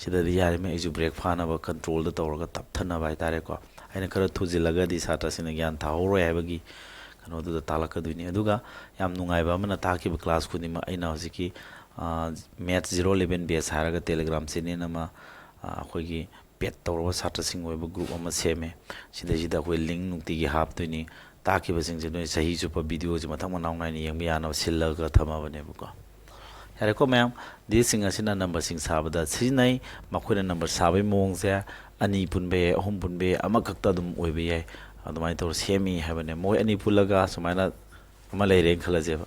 ꯁꯤꯗꯗꯤ ꯌꯥꯔꯤꯉꯩ ꯑꯩꯁꯨ ꯕ꯭ꯔꯦꯛ ꯐꯥꯅꯕ ꯀꯟꯇ꯭ꯔꯣꯜꯗ ꯇꯧꯔꯒ ꯇꯞꯊꯅꯕ ꯍꯥꯏꯇꯥꯔꯦꯀꯣ꯫ ꯑꯩꯅ ꯈꯔ ꯊꯨꯖꯤꯜꯂꯒꯗꯤ ꯁꯥꯇ꯭ꯔꯁꯤꯡꯅ ꯒ꯭ꯌꯥꯟ ꯇꯥꯍꯧꯔꯣꯏ ꯍꯥꯏꯕꯒꯤ ꯀꯩꯅꯣꯗꯨꯗ ꯇꯥꯛꯂꯛꯀꯗꯣꯏꯅꯤ꯫ ꯑꯗꯨꯒ ꯌꯥꯝ ꯅꯨꯡꯉꯥꯏꯕ ꯑꯃꯅ, ꯇꯥꯛꯈꯤꯕ ꯀ꯭ꯂꯥꯁ ꯈꯨꯗꯤꯡꯃꯛ ꯑꯩꯅ ꯍꯧꯖꯤꯛꯀꯤ, ꯑ, Maths Zero Eleven Batch ꯍꯥꯏꯔꯒ Telegram channel ꯑꯃ, ꯑ, ꯑꯩꯈꯣꯏꯒꯤ paid ꯇꯧꯔꯕ ꯁꯥꯇ꯭ꯔꯁꯤꯡ ꯑꯣꯏꯕ group ꯑꯃ ꯁꯦꯝꯃꯦ꯫ ꯁꯤꯗꯩꯁꯤꯗ ꯑꯩꯈꯣꯏ link ꯅꯨꯡꯇꯤꯒꯤ ꯍꯥꯞꯇꯣꯏꯅꯤ꯫ ꯇꯥꯛꯈꯤꯕꯁꯤꯡꯁꯦ ꯅꯣꯏ ꯆꯍꯤ ꯆꯨꯞꯄ videoꯁꯦ ꯃꯊꯪ ꯃꯅꯥꯎ ꯅꯥꯏꯅ ꯌꯦꯡꯕ ꯌꯥꯅꯕ ꯁꯤꯜꯂꯒ ꯊꯝꯃꯕꯅꯦꯕꯀꯣ꯫ ꯌꯥꯔꯦꯀꯣ ꯃꯌꯥꯝ, digitꯁꯤꯡ ꯑꯁꯤꯅ numberꯁꯤꯡ ꯁꯥꯕꯗ ꯁꯤꯖꯤꯟꯅꯩ꯫ ꯃꯈꯣꯏꯅ number ꯁꯥꯕꯒꯤ ꯃꯑꯣꯡꯁꯦ ꯑꯅꯤ ꯄꯨꯟꯕ ꯌꯥꯏ, ꯑꯍꯨꯝ ꯄꯨꯟꯕ ꯌꯥꯏ, ꯑꯃꯈꯛꯇ ꯑꯗꯨꯝ ꯑꯣꯏꯕ ꯌꯥꯏ꯫ ꯑꯗꯨꯃꯥꯏꯅ ꯇꯧꯔ ꯁꯦꯝꯃꯤ ꯍꯥꯏꯕꯅꯦ꯫ ꯃꯈꯣꯏ ꯑꯅꯤ ꯄꯨꯜꯂꯒ ꯁꯨꯃꯥꯏꯅ ꯑꯃ ꯂꯩꯔꯦꯅ ꯈꯜꯂꯁꯦꯕ꯫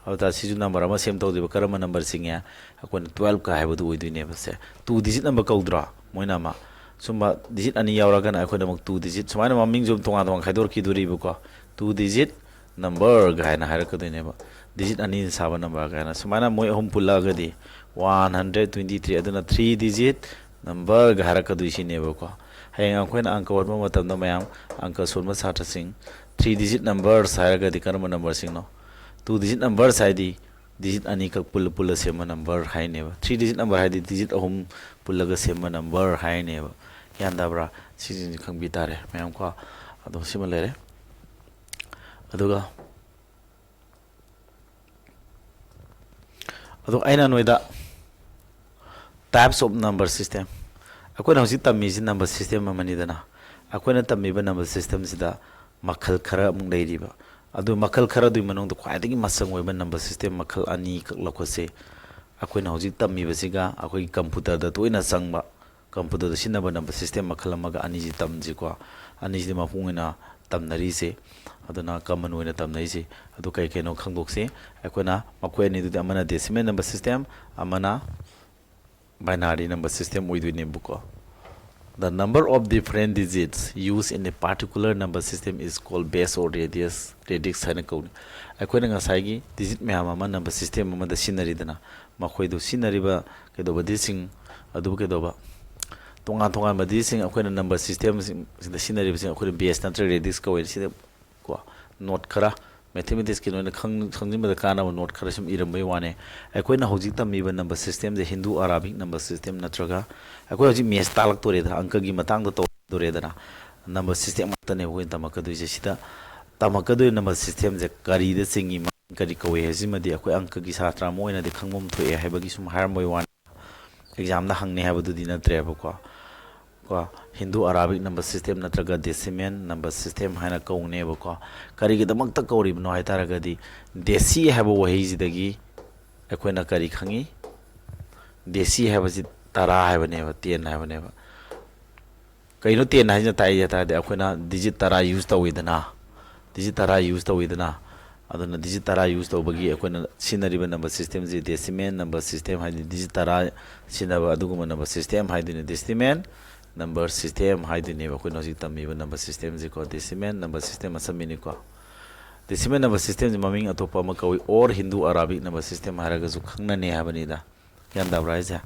ꯑꯗꯨ ꯇꯥꯔꯗꯤ ꯁꯤꯁꯨ number ꯑꯃ ꯁꯦꯝ ꯇꯧꯗꯣꯏꯕ꯫ ꯀꯔꯝꯕ number ꯆꯤꯡꯉꯦ? ꯑꯩꯈꯣꯏꯅ twelveꯀ ꯍꯥꯏꯕꯗꯨ ꯑꯣꯏꯗꯣꯏꯅꯦꯕ꯫ ꯁꯦ, two digit number ꯀꯧꯗ꯭ꯔꯣ? ꯃꯣꯏꯅ ꯑꯃ ꯁꯨꯝꯕ digit ꯑꯅꯤ ꯌꯥꯎꯔꯒꯅ ꯑꯩꯈꯣꯏꯅ ꯑꯃꯨꯛ two digit, ꯁꯨꯃꯥꯏꯅ ꯃꯃꯤꯡꯁꯨ ꯑꯗꯨꯝ ꯇꯣꯉꯥꯟ ꯇꯣꯉꯥꯟ ꯈꯥꯏꯗꯣꯔꯛꯈꯤꯗꯣꯔꯤꯕꯀꯣ꯫ Two digit number ꯀꯥꯏꯅ ꯍꯥꯏꯔꯛꯀꯗꯣꯏꯅꯦꯕ, digit ꯑꯅꯤꯅ ꯁꯥꯕ number ꯀꯥꯏꯅ꯫ ꯁꯨꯃꯥꯏꯅ ꯃꯣꯏ ꯑꯍꯨꯝ ꯄꯨꯜꯂꯛꯑꯒꯗꯤ one hundred twenty three, ꯑꯗꯨꯅ three digit numberꯒ ꯍꯥꯏꯔꯛꯀꯗꯣꯏꯁꯤꯅꯦꯕꯀꯣ꯫ ꯍꯌꯦꯡ ꯑꯩꯈꯣꯏꯅ ꯑꯪꯀ ꯍꯣꯠꯄ ꯃꯇꯝꯗ, ꯃꯌꯥꯝ, ꯑꯪꯀ ꯁꯣꯟꯕ ꯁꯥꯇ꯭ꯔꯁꯤꯡ, three digit numbers ꯍꯥꯏꯔꯒꯗꯤ ꯀꯔꯝꯕ numberꯁꯤꯡꯅꯣ? Two digit numbers ꯍꯥꯏꯗꯤ digit ꯑꯅꯤꯈꯛ ꯄꯨꯜꯂ ꯄꯨꯜꯂ ꯁꯦꯝꯕ number ꯍꯥꯏꯅꯦꯕ꯫ Three digit number ꯍꯥꯏꯗꯤ digit ꯑꯍꯨꯝ ꯄꯨꯜꯂꯒ ꯁꯦꯝꯕ number ꯍꯥꯏꯅꯦꯕ꯫ ꯒ꯭ꯌꯥꯟ ꯇꯥꯕ꯭ꯔꯥ? ꯁꯤꯁꯤꯡꯁꯦ ꯈꯪꯕꯤ ꯇꯥꯔꯦ ꯃꯌꯥꯝ ꯀꯣ꯫ ꯑꯗꯣ ꯁꯤꯃ ꯂꯩꯔꯦ꯫ ꯑꯗꯨꯒ, ꯑꯗꯣ ꯑꯩꯅ ꯅꯣꯏꯗ types of number system, ꯑꯩꯈꯣꯏꯅ ꯍꯧꯖꯤꯛ ꯇꯝꯃꯤꯁꯤ number system ꯑꯃꯅꯤꯗꯅ꯫ ꯑꯩꯈꯣꯏꯅ ꯇꯝꯃꯤꯕ number systemꯁꯤꯗ ꯃꯈꯜ ꯈꯔ ꯑꯃꯨꯛ ꯂꯩꯔꯤꯕ꯫ ꯑꯗꯨ ꯃꯈꯜ ꯈꯔꯗꯨꯒꯤ ꯃꯅꯨꯡꯗ ꯈ꯭ꯋꯥꯏꯗꯒꯤ ꯃꯆꯪ ꯑꯣꯏꯕ number system ꯃꯈꯜ ꯑꯅꯤꯈꯛ ꯂꯧꯈꯠꯁꯤ꯫ ꯑꯩꯈꯣꯏꯅ ꯍꯧꯖꯤꯛ ꯇꯝꯃꯤꯕꯁꯤꯒ ꯑꯩꯈꯣꯏꯒꯤ computerꯗ ꯇꯣꯏꯅ ꯆꯪꯕ, computerꯗ ꯁꯤꯖꯤꯟꯅꯕ number system ꯃꯈꯜ ꯑꯃꯒ ꯑꯅꯤꯁꯤ ꯇꯝꯁꯤꯀꯣ꯫ ꯑꯅꯤꯁꯤꯗꯤ ꯃꯄꯨꯡ ꯑꯣꯏꯅ ꯇꯝꯅꯔꯤꯁꯦ꯫ ꯑꯗꯨꯅ common ꯑꯣꯏꯅ ꯇꯝꯅꯔꯤꯁꯦ꯫ ꯑꯗꯨ ꯀꯩ ꯀꯩꯅꯣ ꯈꯪꯗꯣꯛꯁꯤ꯫ ꯑꯩꯈꯣꯏꯅ ꯃꯈꯣꯏ ꯑꯅꯤꯗꯨꯗꯤ, ꯑꯃꯅ decimal number system, ꯑꯃꯅ binary number system ꯑꯣꯏꯗꯣꯏꯅꯦꯕꯀꯣ꯫ The number of different digits used in a particular number system is called base or radius, radix ꯍꯥꯏꯅ ꯀꯧꯅꯤ꯫ ꯑꯩꯈꯣꯏꯅ ꯉꯁꯥꯏꯒꯤ digit ꯃꯌꯥꯝ ꯑꯃ number system ꯑꯃꯗ ꯁꯤꯖꯤꯟꯅꯔꯤꯗꯅ, ꯃꯈꯣꯏꯗꯨ ꯁꯤꯖꯤꯟꯅꯔꯤꯕ ꯀꯩꯗꯧꯕ digitꯁꯤꯡ ꯑꯗꯨꯕꯨ ꯀꯩꯗꯧꯕ, ꯇꯣꯉꯥꯟ ꯇꯣꯉꯥꯟꯕ digitꯁꯤꯡ ꯑꯩꯈꯣꯏꯅ number systemꯁꯤꯡꯁꯤꯗ ꯁꯤꯖꯤꯟꯅꯔꯤꯕꯁꯤꯡ ꯑꯩꯈꯣꯏꯅ base ꯅꯠꯇ꯭ꯔꯒ radix ꯀꯧꯋꯦ꯫ ꯁꯤꯗ ꯀꯣ, note ꯈꯔ ꯃꯦꯊꯃꯦꯇꯤꯛꯁꯀꯤ ꯑꯣꯏꯅ ꯈꯪ-, ꯈꯪꯖꯤꯟꯕꯗ ꯀꯥꯟꯅꯕ ꯅꯣꯠ ꯈꯔ ꯁꯨꯝ ꯏꯔꯝꯕꯒꯤ ꯋꯥꯅꯦ꯫ ꯑꯩꯈꯣꯏꯅ ꯍꯧꯖꯤꯛ ꯇꯝꯃꯤꯕ ꯅꯝꯕꯔ ꯁꯤꯁꯇꯦꯝꯁꯦ ꯍꯤꯟꯗꯨ ꯑꯔꯥꯕꯤꯛ ꯅꯝꯕꯔ ꯁꯤꯁꯇꯦꯝ ꯅꯠꯇ꯭ꯔꯒ, ꯑꯩꯈꯣꯏ ꯍꯧꯖꯤꯛ ꯃꯦꯠꯁ ꯇꯥꯛꯂꯛꯇꯣꯔꯦꯗꯅ, ꯑꯪꯀꯒꯤ ꯃꯇꯥꯡꯗ ꯇꯧꯗꯣꯔꯦꯗꯅ, ꯅꯝꯕꯔ ꯁꯤꯁꯇꯦꯝ ꯉꯥꯛꯇꯅꯦ ꯑꯩꯈꯣꯏꯅ ꯇꯝꯃꯛꯀꯗꯣꯏꯁꯦ꯫ ꯁꯤꯗ ꯇꯝꯃꯛꯀꯗꯣꯏ ꯅꯝꯕꯔ ꯁꯤꯁꯇꯦꯝꯁꯦ ꯀꯔꯤꯗ ꯆꯤꯡꯉꯤ, ꯃꯃꯤꯡ ꯀꯔꯤ ꯀꯧꯏ ꯍꯥꯏꯁꯤꯃꯗꯤ ꯑꯩꯈꯣꯏ ꯑꯪꯀꯒꯤ ꯁꯥꯇ꯭ꯔ ꯑꯃ ꯑꯣꯏꯅꯗꯤ ꯈꯪꯐꯝ ꯊꯣꯛꯑꯦ ꯍꯥꯏꯕꯒꯤ ꯁꯨꯝ ꯍꯥꯏꯔꯝꯕꯒꯤ ꯋꯥꯅꯤ꯫ ꯑꯦꯛꯖꯥꯝꯗ ꯍꯪꯅꯤ ꯍꯥꯏꯕꯗꯨꯗꯤ ꯅꯠꯇ꯭ꯔꯦꯕꯀꯣ꯫ ꯀꯣ, ꯍꯤꯟꯗꯨ ꯑꯔꯥꯕꯤꯛ ꯅꯝꯕꯔ ꯁꯤꯁꯇꯦꯝ ꯅꯠꯇ꯭ꯔꯒ ꯗꯦꯁꯤꯃꯦꯜ ꯅꯝꯕꯔ ꯁꯤꯁꯇꯦꯝ ꯍꯥꯏꯅ ꯀꯧꯅꯦꯕꯀꯣ꯫ ꯀꯔꯤꯒꯤꯗꯃꯛꯇ ꯀꯧꯔꯤꯕꯅꯣ ꯍꯥꯏ ꯇꯥꯔꯒꯗꯤ, ꯗꯦꯁꯤ ꯍꯥꯏꯕ ꯋꯥꯍꯩꯁꯤꯗꯒꯤ ꯑꯩꯈꯣꯏꯅ ꯀꯔꯤ ꯈꯪꯉꯤ? ꯗꯦꯁꯤ ꯍꯥꯏꯕꯁꯤ ꯇꯔꯥ ꯍꯥꯏꯕꯅꯦꯕ, ꯇꯦꯟ ꯍꯥꯏꯕꯅꯦꯕ꯫ ꯀꯩꯅꯣ ꯇꯦꯟ ꯍꯥꯏꯁꯤꯅ ꯇꯥꯛꯏ ꯍꯥꯏ ꯇꯥꯔꯗꯤ, ꯑꯩꯈꯣꯏꯅ ꯗꯤꯖꯤꯠ ꯇꯔꯥ ꯌꯨꯁ ꯇꯧꯋꯤꯗꯅ, ꯗꯤꯖꯤꯠ ꯇꯔꯥ ꯌꯨꯁ ꯇꯧꯋꯤꯗꯅ, ꯑꯗꯨꯅ ꯗꯤꯖꯤꯠ ꯇꯔꯥ ꯌꯨꯁ ꯇꯧꯕꯒꯤ ꯑꯩꯈꯣꯏꯅ ꯁꯤꯖꯤꯟꯅꯔꯤꯕ ꯅꯝꯕꯔ ꯁꯤꯁꯇꯦꯝꯁꯤ ꯗꯦꯁꯤꯃꯦꯜ ꯅꯝꯕꯔ ꯁꯤꯁꯇꯦꯝ ꯍꯥꯏꯗꯤ ꯗꯤꯖꯤꯠ ꯇꯔꯥ ꯁꯤꯖꯤꯟꯅꯕ ꯑꯗꯨꯒꯨꯝꯕ number system ꯍꯥꯏꯗꯣꯏꯅꯤ꯫ Decimal number system ꯍꯥꯏꯗꯣꯏꯅꯦꯕ ꯑꯩꯈꯣꯏꯅ ꯍꯧꯖꯤꯛ ꯇꯝꯃꯤꯕ number ꯁꯤꯁꯇꯦꯝꯁꯤꯀꯣ, decimal number system ꯑꯁꯝꯕꯤꯅꯤꯀꯣ꯫ Decimal number ꯁꯤꯁꯇꯦꯝꯁꯤ ꯃꯃꯤꯡ ꯑꯇꯣꯞꯄ ꯑꯃ ꯀꯧꯏ, or Hindu Arabic number system ꯍꯥꯏꯔꯒꯁꯨ ꯈꯪꯅꯅꯤ ꯍꯥꯏꯕꯅꯤꯗ꯫ ꯒ꯭ꯌꯥꯟ ꯇꯥꯕ꯭ꯔꯥ ꯍꯥꯏꯁꯦ?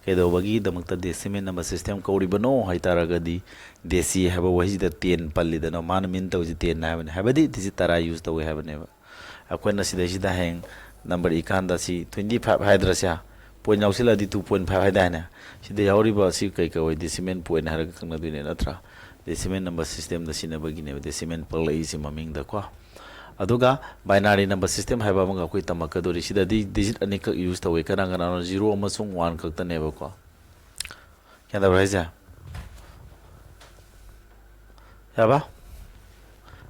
ꯀꯩꯗꯧꯕꯒꯤꯗꯃꯛꯇ ꯗꯦꯁꯤꯃꯦꯜ ꯅꯝꯕꯔ ꯁꯤꯁꯇꯦꯝ ꯀꯧꯔꯤꯕꯅꯣ ꯍꯥꯏꯇꯥꯔꯒꯗꯤ, ꯗꯦꯁꯤ ꯍꯥꯏꯕ ꯋꯥꯍꯩꯁꯤꯗ ꯇꯦꯟ ꯄꯜꯂꯤꯗꯅ, ꯃꯥꯅ ꯃꯤꯟ ꯇꯧꯔꯤꯁꯤ ꯇꯦꯟ ꯍꯥꯏꯕꯅꯤ, ꯍꯥꯏꯕꯗꯤ ꯗꯤꯖꯤꯠ ꯇꯔꯥ ꯌꯨꯁ ꯇꯧꯋꯤ ꯍꯥꯏꯕꯅꯦꯕ꯫ ꯑꯩꯈꯣꯏꯅ ꯁꯤꯗꯩꯁꯤꯗ ꯍꯌꯦꯡ ꯅꯝꯕꯔ ꯏꯀꯥꯟꯗ ꯁꯤ ꯇ꯭ꯋꯦꯟꯇꯤ ꯐꯥꯏꯚ ꯍꯥꯏꯗ꯭ꯔꯁꯦ, ꯄꯣꯏꯟ ꯌꯥꯎꯁꯤꯜꯂꯛꯑꯗꯤ ꯇꯨ ꯄꯣꯏꯟ ꯐꯥꯏꯚ ꯍꯥꯏꯗꯥꯏꯅꯦ? ꯁꯤꯗ ꯌꯥꯎꯔꯤꯕ ꯑꯁꯤ ꯀꯩ ꯀꯧꯏ? ꯗꯦꯁꯤꯃꯦꯜ ꯄꯣꯏꯟ ꯍꯥꯏꯔꯒ ꯈꯪꯅꯗꯣꯏꯅꯦ, ꯅꯠꯇ꯭ꯔꯥ? ꯗꯦꯁꯤꯃꯦꯜ ꯅꯝꯕꯔ ꯁꯤꯁꯇꯦꯝꯗ ꯁꯤꯖꯤꯟꯅꯕꯒꯤꯅꯦꯕ ꯗꯦꯁꯤꯃꯦꯜ ꯄꯜꯂꯛꯏꯁꯦ ꯃꯃꯤꯡꯗꯀꯣ꯫ ꯑꯗꯨꯒ ꯕꯥꯏꯅꯥꯔꯤ ꯅꯝꯕꯔ ꯁꯤꯁꯇꯦꯝ ꯍꯥꯏꯕ ꯑꯃꯒ ꯑꯩꯈꯣꯏ ꯇꯝꯃꯛꯀꯗꯣꯔꯤ꯫ ꯁꯤꯗꯗꯤ ꯗꯤꯖꯤꯠ ꯑꯅꯤꯈꯛ ꯌꯨꯁ ꯇꯧꯋꯤ꯫ ꯀꯅꯥ ꯀꯅꯥꯅꯣ? ꯖꯤꯔꯣ ꯑꯃꯁꯨꯡ ꯋꯥꯟ ꯈꯛꯇꯅꯦꯕꯀꯣ꯫ ꯒ꯭ꯌꯥꯟ ꯇꯥꯕ꯭ꯔꯥ ꯍꯥꯏꯁꯦ? ꯌꯥꯕ?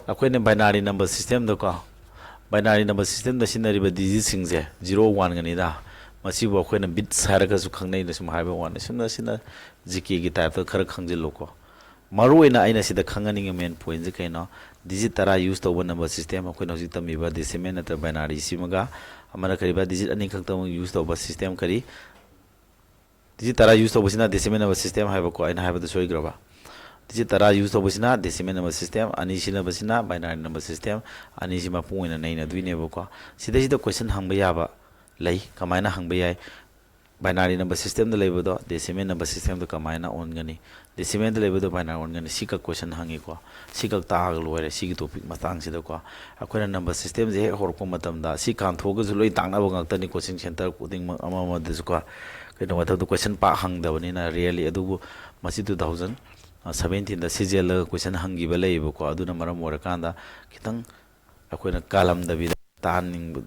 ꯑꯩꯈꯣꯏꯅ ꯕꯥꯏꯅꯥꯔꯤ ꯅꯝꯕꯔ ꯁꯤꯁꯇꯦꯝꯗꯀꯣ, ꯕꯥꯏꯅꯥꯔꯤ ꯅꯝꯕꯔ ꯁꯤꯁꯇꯦꯝꯗ ꯁꯤꯖꯤꯟꯅꯔꯤꯕ ꯗꯤꯖꯤꯠꯁꯤꯡꯁꯦ ꯖꯤꯔꯣ ꯋꯥꯟꯒꯅꯤꯗ꯫ ꯃꯁꯤꯕꯨ ꯑꯩꯈꯣꯏꯅ ꯕꯤꯠꯁ ꯍꯥꯏꯔꯒꯁꯨ ꯈꯪꯅꯩꯅ ꯁꯨꯝ ꯍꯥꯏꯕ ꯋꯥꯅꯤ꯫ ꯁꯨꯝꯅ ꯁꯤꯅ ꯖꯤ ꯀꯦꯒꯤ ꯇꯥꯏꯞꯇ ꯈꯔ ꯈꯪꯖꯤꯜꯂꯨꯀꯣ꯫ ꯃꯔꯨꯑꯣꯏꯅ ꯑꯩꯅ ꯁꯤꯗ ꯈꯪꯍꯟꯅꯤꯡꯉꯤ ꯃꯦꯟ ꯄꯣꯏꯟꯁꯦ ꯀꯩꯅꯣ? ꯗꯤꯖꯤꯠ ꯇꯔꯥ ꯌꯨꯁ ꯇꯧꯕ ꯅꯝꯕꯔ ꯁꯤꯁꯇꯦꯝ, ꯑꯩꯈꯣꯏꯅ ꯍꯧꯖꯤꯛ ꯇꯝꯃꯤꯕ ꯗꯦꯁꯤꯃꯦꯜ ꯅꯠꯇ꯭ꯔꯒ ꯕꯥꯏꯅꯥꯔꯤꯁꯤꯃꯒ, ꯑꯃꯅ ꯀꯔꯤꯕ? ꯗꯤꯖꯤꯠ ꯑꯅꯤꯈꯛꯇꯃꯛ ꯌꯨꯁ ꯇꯧꯕ ꯁꯤꯁꯇꯦꯝ ꯀꯔꯤ? ꯗꯤꯖꯤꯠ ꯇꯔꯥ ꯌꯨꯁ ꯇꯧꯕꯁꯤꯅ ꯗꯦꯁꯤꯃꯦꯜ ꯅꯝꯕꯔ ꯁꯤꯁꯇꯦꯝ ꯍꯥꯏꯕꯀꯣ, ꯑꯩꯅ ꯍꯥꯏꯕꯗ ꯁꯣꯏꯈ꯭ꯔꯕ꯫ ꯗꯤꯖꯤꯠ ꯇꯔꯥ ꯌꯨꯁ ꯇꯧꯕꯁꯤꯅ ꯗꯦꯁꯤꯃꯦꯜ ꯅꯝꯕꯔ ꯁꯤꯁꯇꯦꯝ, ꯑꯅꯤ ꯁꯤꯖꯤꯟꯅꯕꯁꯤꯅ ꯕꯥꯏꯅꯥꯔꯤ ꯅꯝꯕꯔ ꯁꯤꯁꯇꯦꯝ, ꯑꯅꯤꯁꯤ ꯃꯄꯨꯡ ꯑꯣꯏꯅ ꯅꯩꯅꯗꯣꯏꯅꯦꯕꯀꯣ꯫ ꯁꯤꯗꯩꯁꯤꯗ ꯀꯣꯏꯁꯟ ꯍꯪꯕ ꯌꯥꯕ ꯂꯩ꯫ ꯀꯃꯥꯏꯅ ꯍꯪꯕ ꯌꯥꯏ? binary number systemꯗ ꯂꯩꯕꯗꯣ decimal number systemꯗ ꯀꯃꯥꯏꯅ ꯑꯣꯟꯒꯅꯤ? Decimalꯗ ꯂꯩꯕꯗꯣ binary ꯑꯣꯟꯒꯅꯤ꯫ ꯁꯤꯈꯛ question ꯍꯪꯉꯤꯀꯣ꯫ ꯁꯤꯈꯛ ꯇꯥꯛꯑꯒ ꯂꯣꯏꯔꯦ ꯁꯤꯒꯤ topic ꯃꯇꯥꯡꯁꯤꯗꯀꯣ꯫ ꯑꯩꯈꯣꯏꯅ number systemꯁꯦ ꯍꯦꯛ ꯍꯧꯔꯛꯄ ꯃꯇꯝꯗ ꯁꯤ ꯀꯥꯟꯊꯣꯛꯑꯒꯁꯨ ꯂꯣꯏ ꯇꯥꯛꯅꯕ ꯉꯥꯛꯇꯅꯤ coaching center ꯈꯨꯗꯤꯡꯃꯛ ꯑꯃ ꯑꯃꯗꯁꯨꯀꯣ꯫ ꯀꯩꯅꯣ ꯃꯇꯝꯗ question ꯄꯥꯛ ꯍꯪꯗꯕꯅꯤꯅ rarely꯫ ꯑꯗꯨꯕꯨ ꯃꯁꯤ two thousand seventeenꯗ ꯁꯤꯖꯦꯜꯂꯒ question ꯍꯪꯈꯤꯕ ꯂꯩꯌꯦꯕꯀꯣ꯫ ꯑꯗꯨꯅ ꯃꯔꯝ ꯑꯣꯏꯔꯀꯥꯟꯗ ꯈꯤꯇꯪ ꯑꯩꯈꯣꯏꯅ ꯀꯥꯜꯂꯝꯗꯕꯤꯗ ꯇꯥꯛꯍꯟꯅꯤꯡꯕ,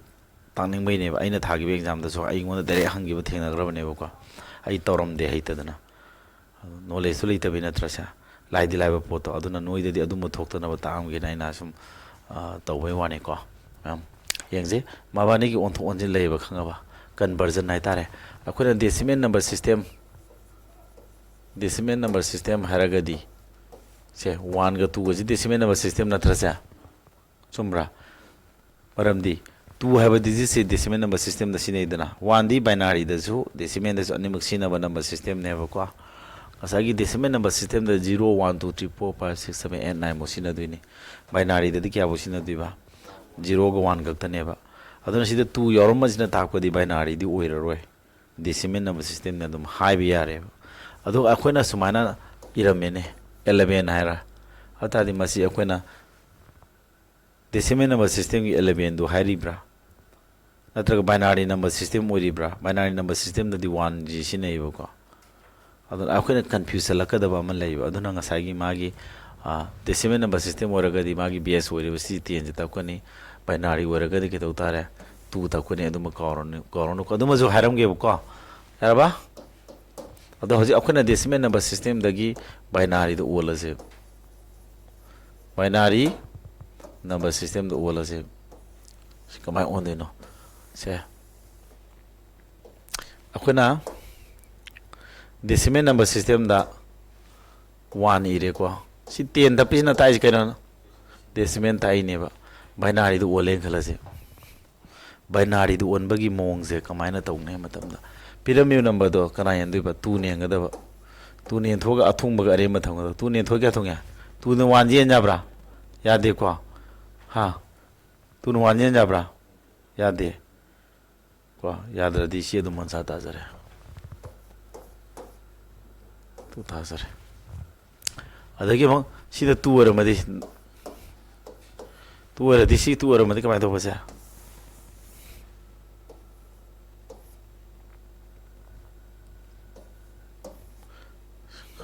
ꯇꯥꯛꯅꯤꯡꯕꯩꯅꯦꯕ꯫ ꯑꯩꯅ ꯊꯥꯈꯤꯕ examꯗꯁꯨ ꯑꯩꯉꯣꯟꯗ direct ꯍꯪꯈꯤꯕ ꯊꯦꯡꯅꯈ꯭ꯔꯕꯅꯦꯕꯀꯣ꯫ ꯑꯩ ꯇꯧꯔꯝꯗꯦ ꯍꯩꯇꯗꯅ꯫ Knowledgeꯇꯨ ꯂꯩꯇꯕꯩ ꯅꯠꯇ꯭ꯔꯁꯦ? ꯂꯥꯏꯗꯤ ꯂꯥꯏꯕ ꯄꯣꯠꯇꯣ꯫ ꯑꯗꯨꯅ ꯅꯣꯏꯗꯗꯤ ꯑꯗꯨꯝꯕ ꯊꯣꯛꯇꯅꯕ ꯇꯥꯛꯑꯝꯒꯦꯅ ꯑꯩꯅ ꯁꯨꯝ, ꯑ, ꯇꯧꯕꯩ ꯋꯥꯅꯤꯀꯣ꯫ ꯃꯌꯥꯝ ꯌꯦꯡꯁꯦ꯫ ꯃꯕꯥꯅꯤꯒꯤ ꯑꯣꯟꯊꯣꯛ ꯑꯣꯟꯁꯤꯟ ꯂꯩꯌꯦꯕ, ꯈꯪꯉꯕ? Conversion ꯍꯥꯏꯇꯥꯔꯦ꯫ ꯑꯩꯈꯣꯏꯅ decimal number system, decimal number system ꯍꯥꯏꯔꯒꯗꯤ ꯁꯦ, oneꯒ twoꯒꯁꯤ decimal number system ꯅꯠꯇ꯭ꯔꯁꯦ? ꯆꯨꯝꯕ꯭ꯔꯥ? ꯃꯔꯝꯗꯤ two ꯍꯥꯏꯕ digitꯁꯦ decimal number systemꯗ ꯁꯤꯖꯤꯟꯅꯩꯗꯅ, oneꯗꯤ binaryꯗꯁꯨ decimalꯗꯁꯨ ꯑꯅꯤꯃꯛ ꯁꯤꯖꯤꯟꯅꯕ number systemꯅꯦꯕꯀꯣ꯫ ꯉꯁꯥꯏꯒꯤ decimal number systemꯗ zero, one, two, three, four, five, six, seven, eight, nineꯐꯥꯎ ꯁꯤꯖꯤꯟꯅꯗꯣꯏꯅꯤ꯫ Binaryꯗꯗꯤ ꯀꯌꯥꯐꯥꯎ ꯁꯤꯖꯤꯟꯅꯗꯣꯏꯕ? Zeroꯒ one ꯈꯛꯇꯅꯦꯕ꯫ ꯑꯗꯨꯅ ꯁꯤꯗ two ꯌꯥꯎꯔꯝꯕꯁꯤꯅ ꯇꯥꯛꯄꯗꯤ binaryꯗꯤ ꯑꯣꯏꯔꯔꯣꯏ꯫ Decimal number systemꯅ ꯑꯗꯨꯝ ꯍꯥꯏꯕ ꯌꯥꯔꯦꯕ꯫ ꯑꯗꯨꯒ ꯑꯩꯈꯣꯏꯅ ꯁꯨꯃꯥꯏꯅ ꯏꯔꯝꯃꯦꯅꯦ, eleven ꯍꯥꯏꯔ꯫ ꯑꯗꯨ ꯇꯥꯔꯗꯤ ꯃꯁꯤ ꯑꯩꯈꯣꯏꯅ decimal number systemꯒꯤ elevenꯗꯨ ꯍꯥꯏꯔꯤꯕ꯭ꯔꯥ? ꯅꯠꯇ꯭ꯔꯒ binary number system ꯑꯣꯏꯔꯤꯕ꯭ꯔꯥ? Binary number systemꯗꯗꯤ oneꯁꯤ ꯁꯤꯖꯤꯟꯅꯩꯌꯦꯕꯀꯣ꯫ ꯑꯗꯨꯅ ꯑꯩꯈꯣꯏꯅ confuse ꯆꯠꯂꯛꯀꯗꯕ ꯑꯃ ꯂꯩꯕ꯫ ꯑꯗꯨꯅ ꯉꯁꯥꯏꯒꯤ ꯃꯥꯒꯤ, ꯑ, decimal number system ꯑꯣꯏꯔꯒꯗꯤ ꯃꯥꯒꯤ base ꯑꯣꯏꯔꯤꯕ ꯁꯤ tenꯁꯦ ꯇꯧꯔꯛꯀꯅꯤ꯫ Binary ꯑꯣꯏꯔꯒꯗꯤ ꯀꯩꯗꯧ ꯇꯥꯔꯦ? Two ꯇꯧꯔꯛꯀꯅꯤ꯫ ꯑꯗꯨꯃ ꯀꯥꯎꯔꯅꯨ, ꯀꯥꯎꯔꯅꯨ꯫ ꯑꯗꯨꯃꯁꯨ ꯍꯥꯏꯔꯝꯒꯦꯕꯀꯣ꯫ ꯌꯥꯔꯕ? ꯑꯗꯣ ꯍꯧꯖꯤꯛ ꯑꯩꯈꯣꯏꯅ decimal number systemꯗꯒꯤ binaryꯗ ꯑꯣꯜꯂꯁꯦ꯫ Binary number systemꯗ ꯑꯣꯜꯂꯁꯦ꯫ ꯁꯤ ꯀꯃꯥꯏꯅ ꯑꯣꯟꯗꯣꯏꯅꯣ? ꯁꯦ, ꯑꯩꯈꯣꯏꯅ decimal number systemꯗ one ꯏꯔꯦꯀꯣ꯫ ꯁꯤ ten ꯇꯞꯄꯤꯁꯤꯅ ꯇꯥꯛꯏꯁꯤ ꯀꯩꯅꯣ? Decimal ꯇꯥꯛꯏꯅꯦꯕ꯫ Binaryꯗ ꯑꯣꯜꯂꯦꯅ ꯈꯜꯂꯁꯦ꯫ Binaryꯗ ꯑꯣꯟꯕꯒꯤ ꯃꯑꯣꯡꯁꯦ ꯀꯃꯥꯏꯅ ꯇꯧꯅꯤ ꯍꯥꯏꯕ ꯃꯇꯝꯗ, ꯄꯤꯔꯝꯃꯤꯕ numberꯗꯣ ꯀꯅꯥ ꯌꯦꯟꯗꯣꯏꯕ? Twoꯅ ꯌꯦꯟꯒꯗꯕ꯫ Twoꯅ ꯌꯦꯟꯊꯣꯛꯑꯒ ꯑꯊꯣꯡꯕꯒ ꯑꯔꯦꯝꯕ ꯊꯝꯒꯗꯕ꯫ Twoꯅ ꯌꯦꯟꯊꯣꯛꯑꯒ ꯀꯌꯥ ꯊꯣꯡꯉꯦ? Twoꯅ one ꯌꯦꯟ ꯌꯥꯕ꯭ꯔꯥ? ꯌꯥꯗꯦꯀꯣ꯫ ꯍꯥ? Twoꯅ one ꯌꯦꯟ ꯌꯥꯕ꯭ꯔꯥ? ꯌꯥꯗꯦ꯫ ꯀꯣ, ꯌꯥꯗ꯭ꯔꯗꯤ ꯁꯤ ꯑꯗꯨꯝ ꯑꯣꯟꯁꯥ ꯇꯥꯖꯔꯦ꯫ ꯇꯨ ꯊꯥꯖꯔꯦ꯫ ꯑꯗꯒꯤ ꯑꯃꯨꯛ ꯁꯤꯗ ꯇꯨ ꯑꯣꯏꯔꯝꯃꯗꯤ, ꯇꯨ ꯑꯣꯏꯔꯗꯤ, ꯁꯤ ꯇꯨ ꯑꯣꯏꯔꯝꯃꯗꯤ ꯀꯃꯥꯏꯅ ꯇꯧꯕꯁꯦ?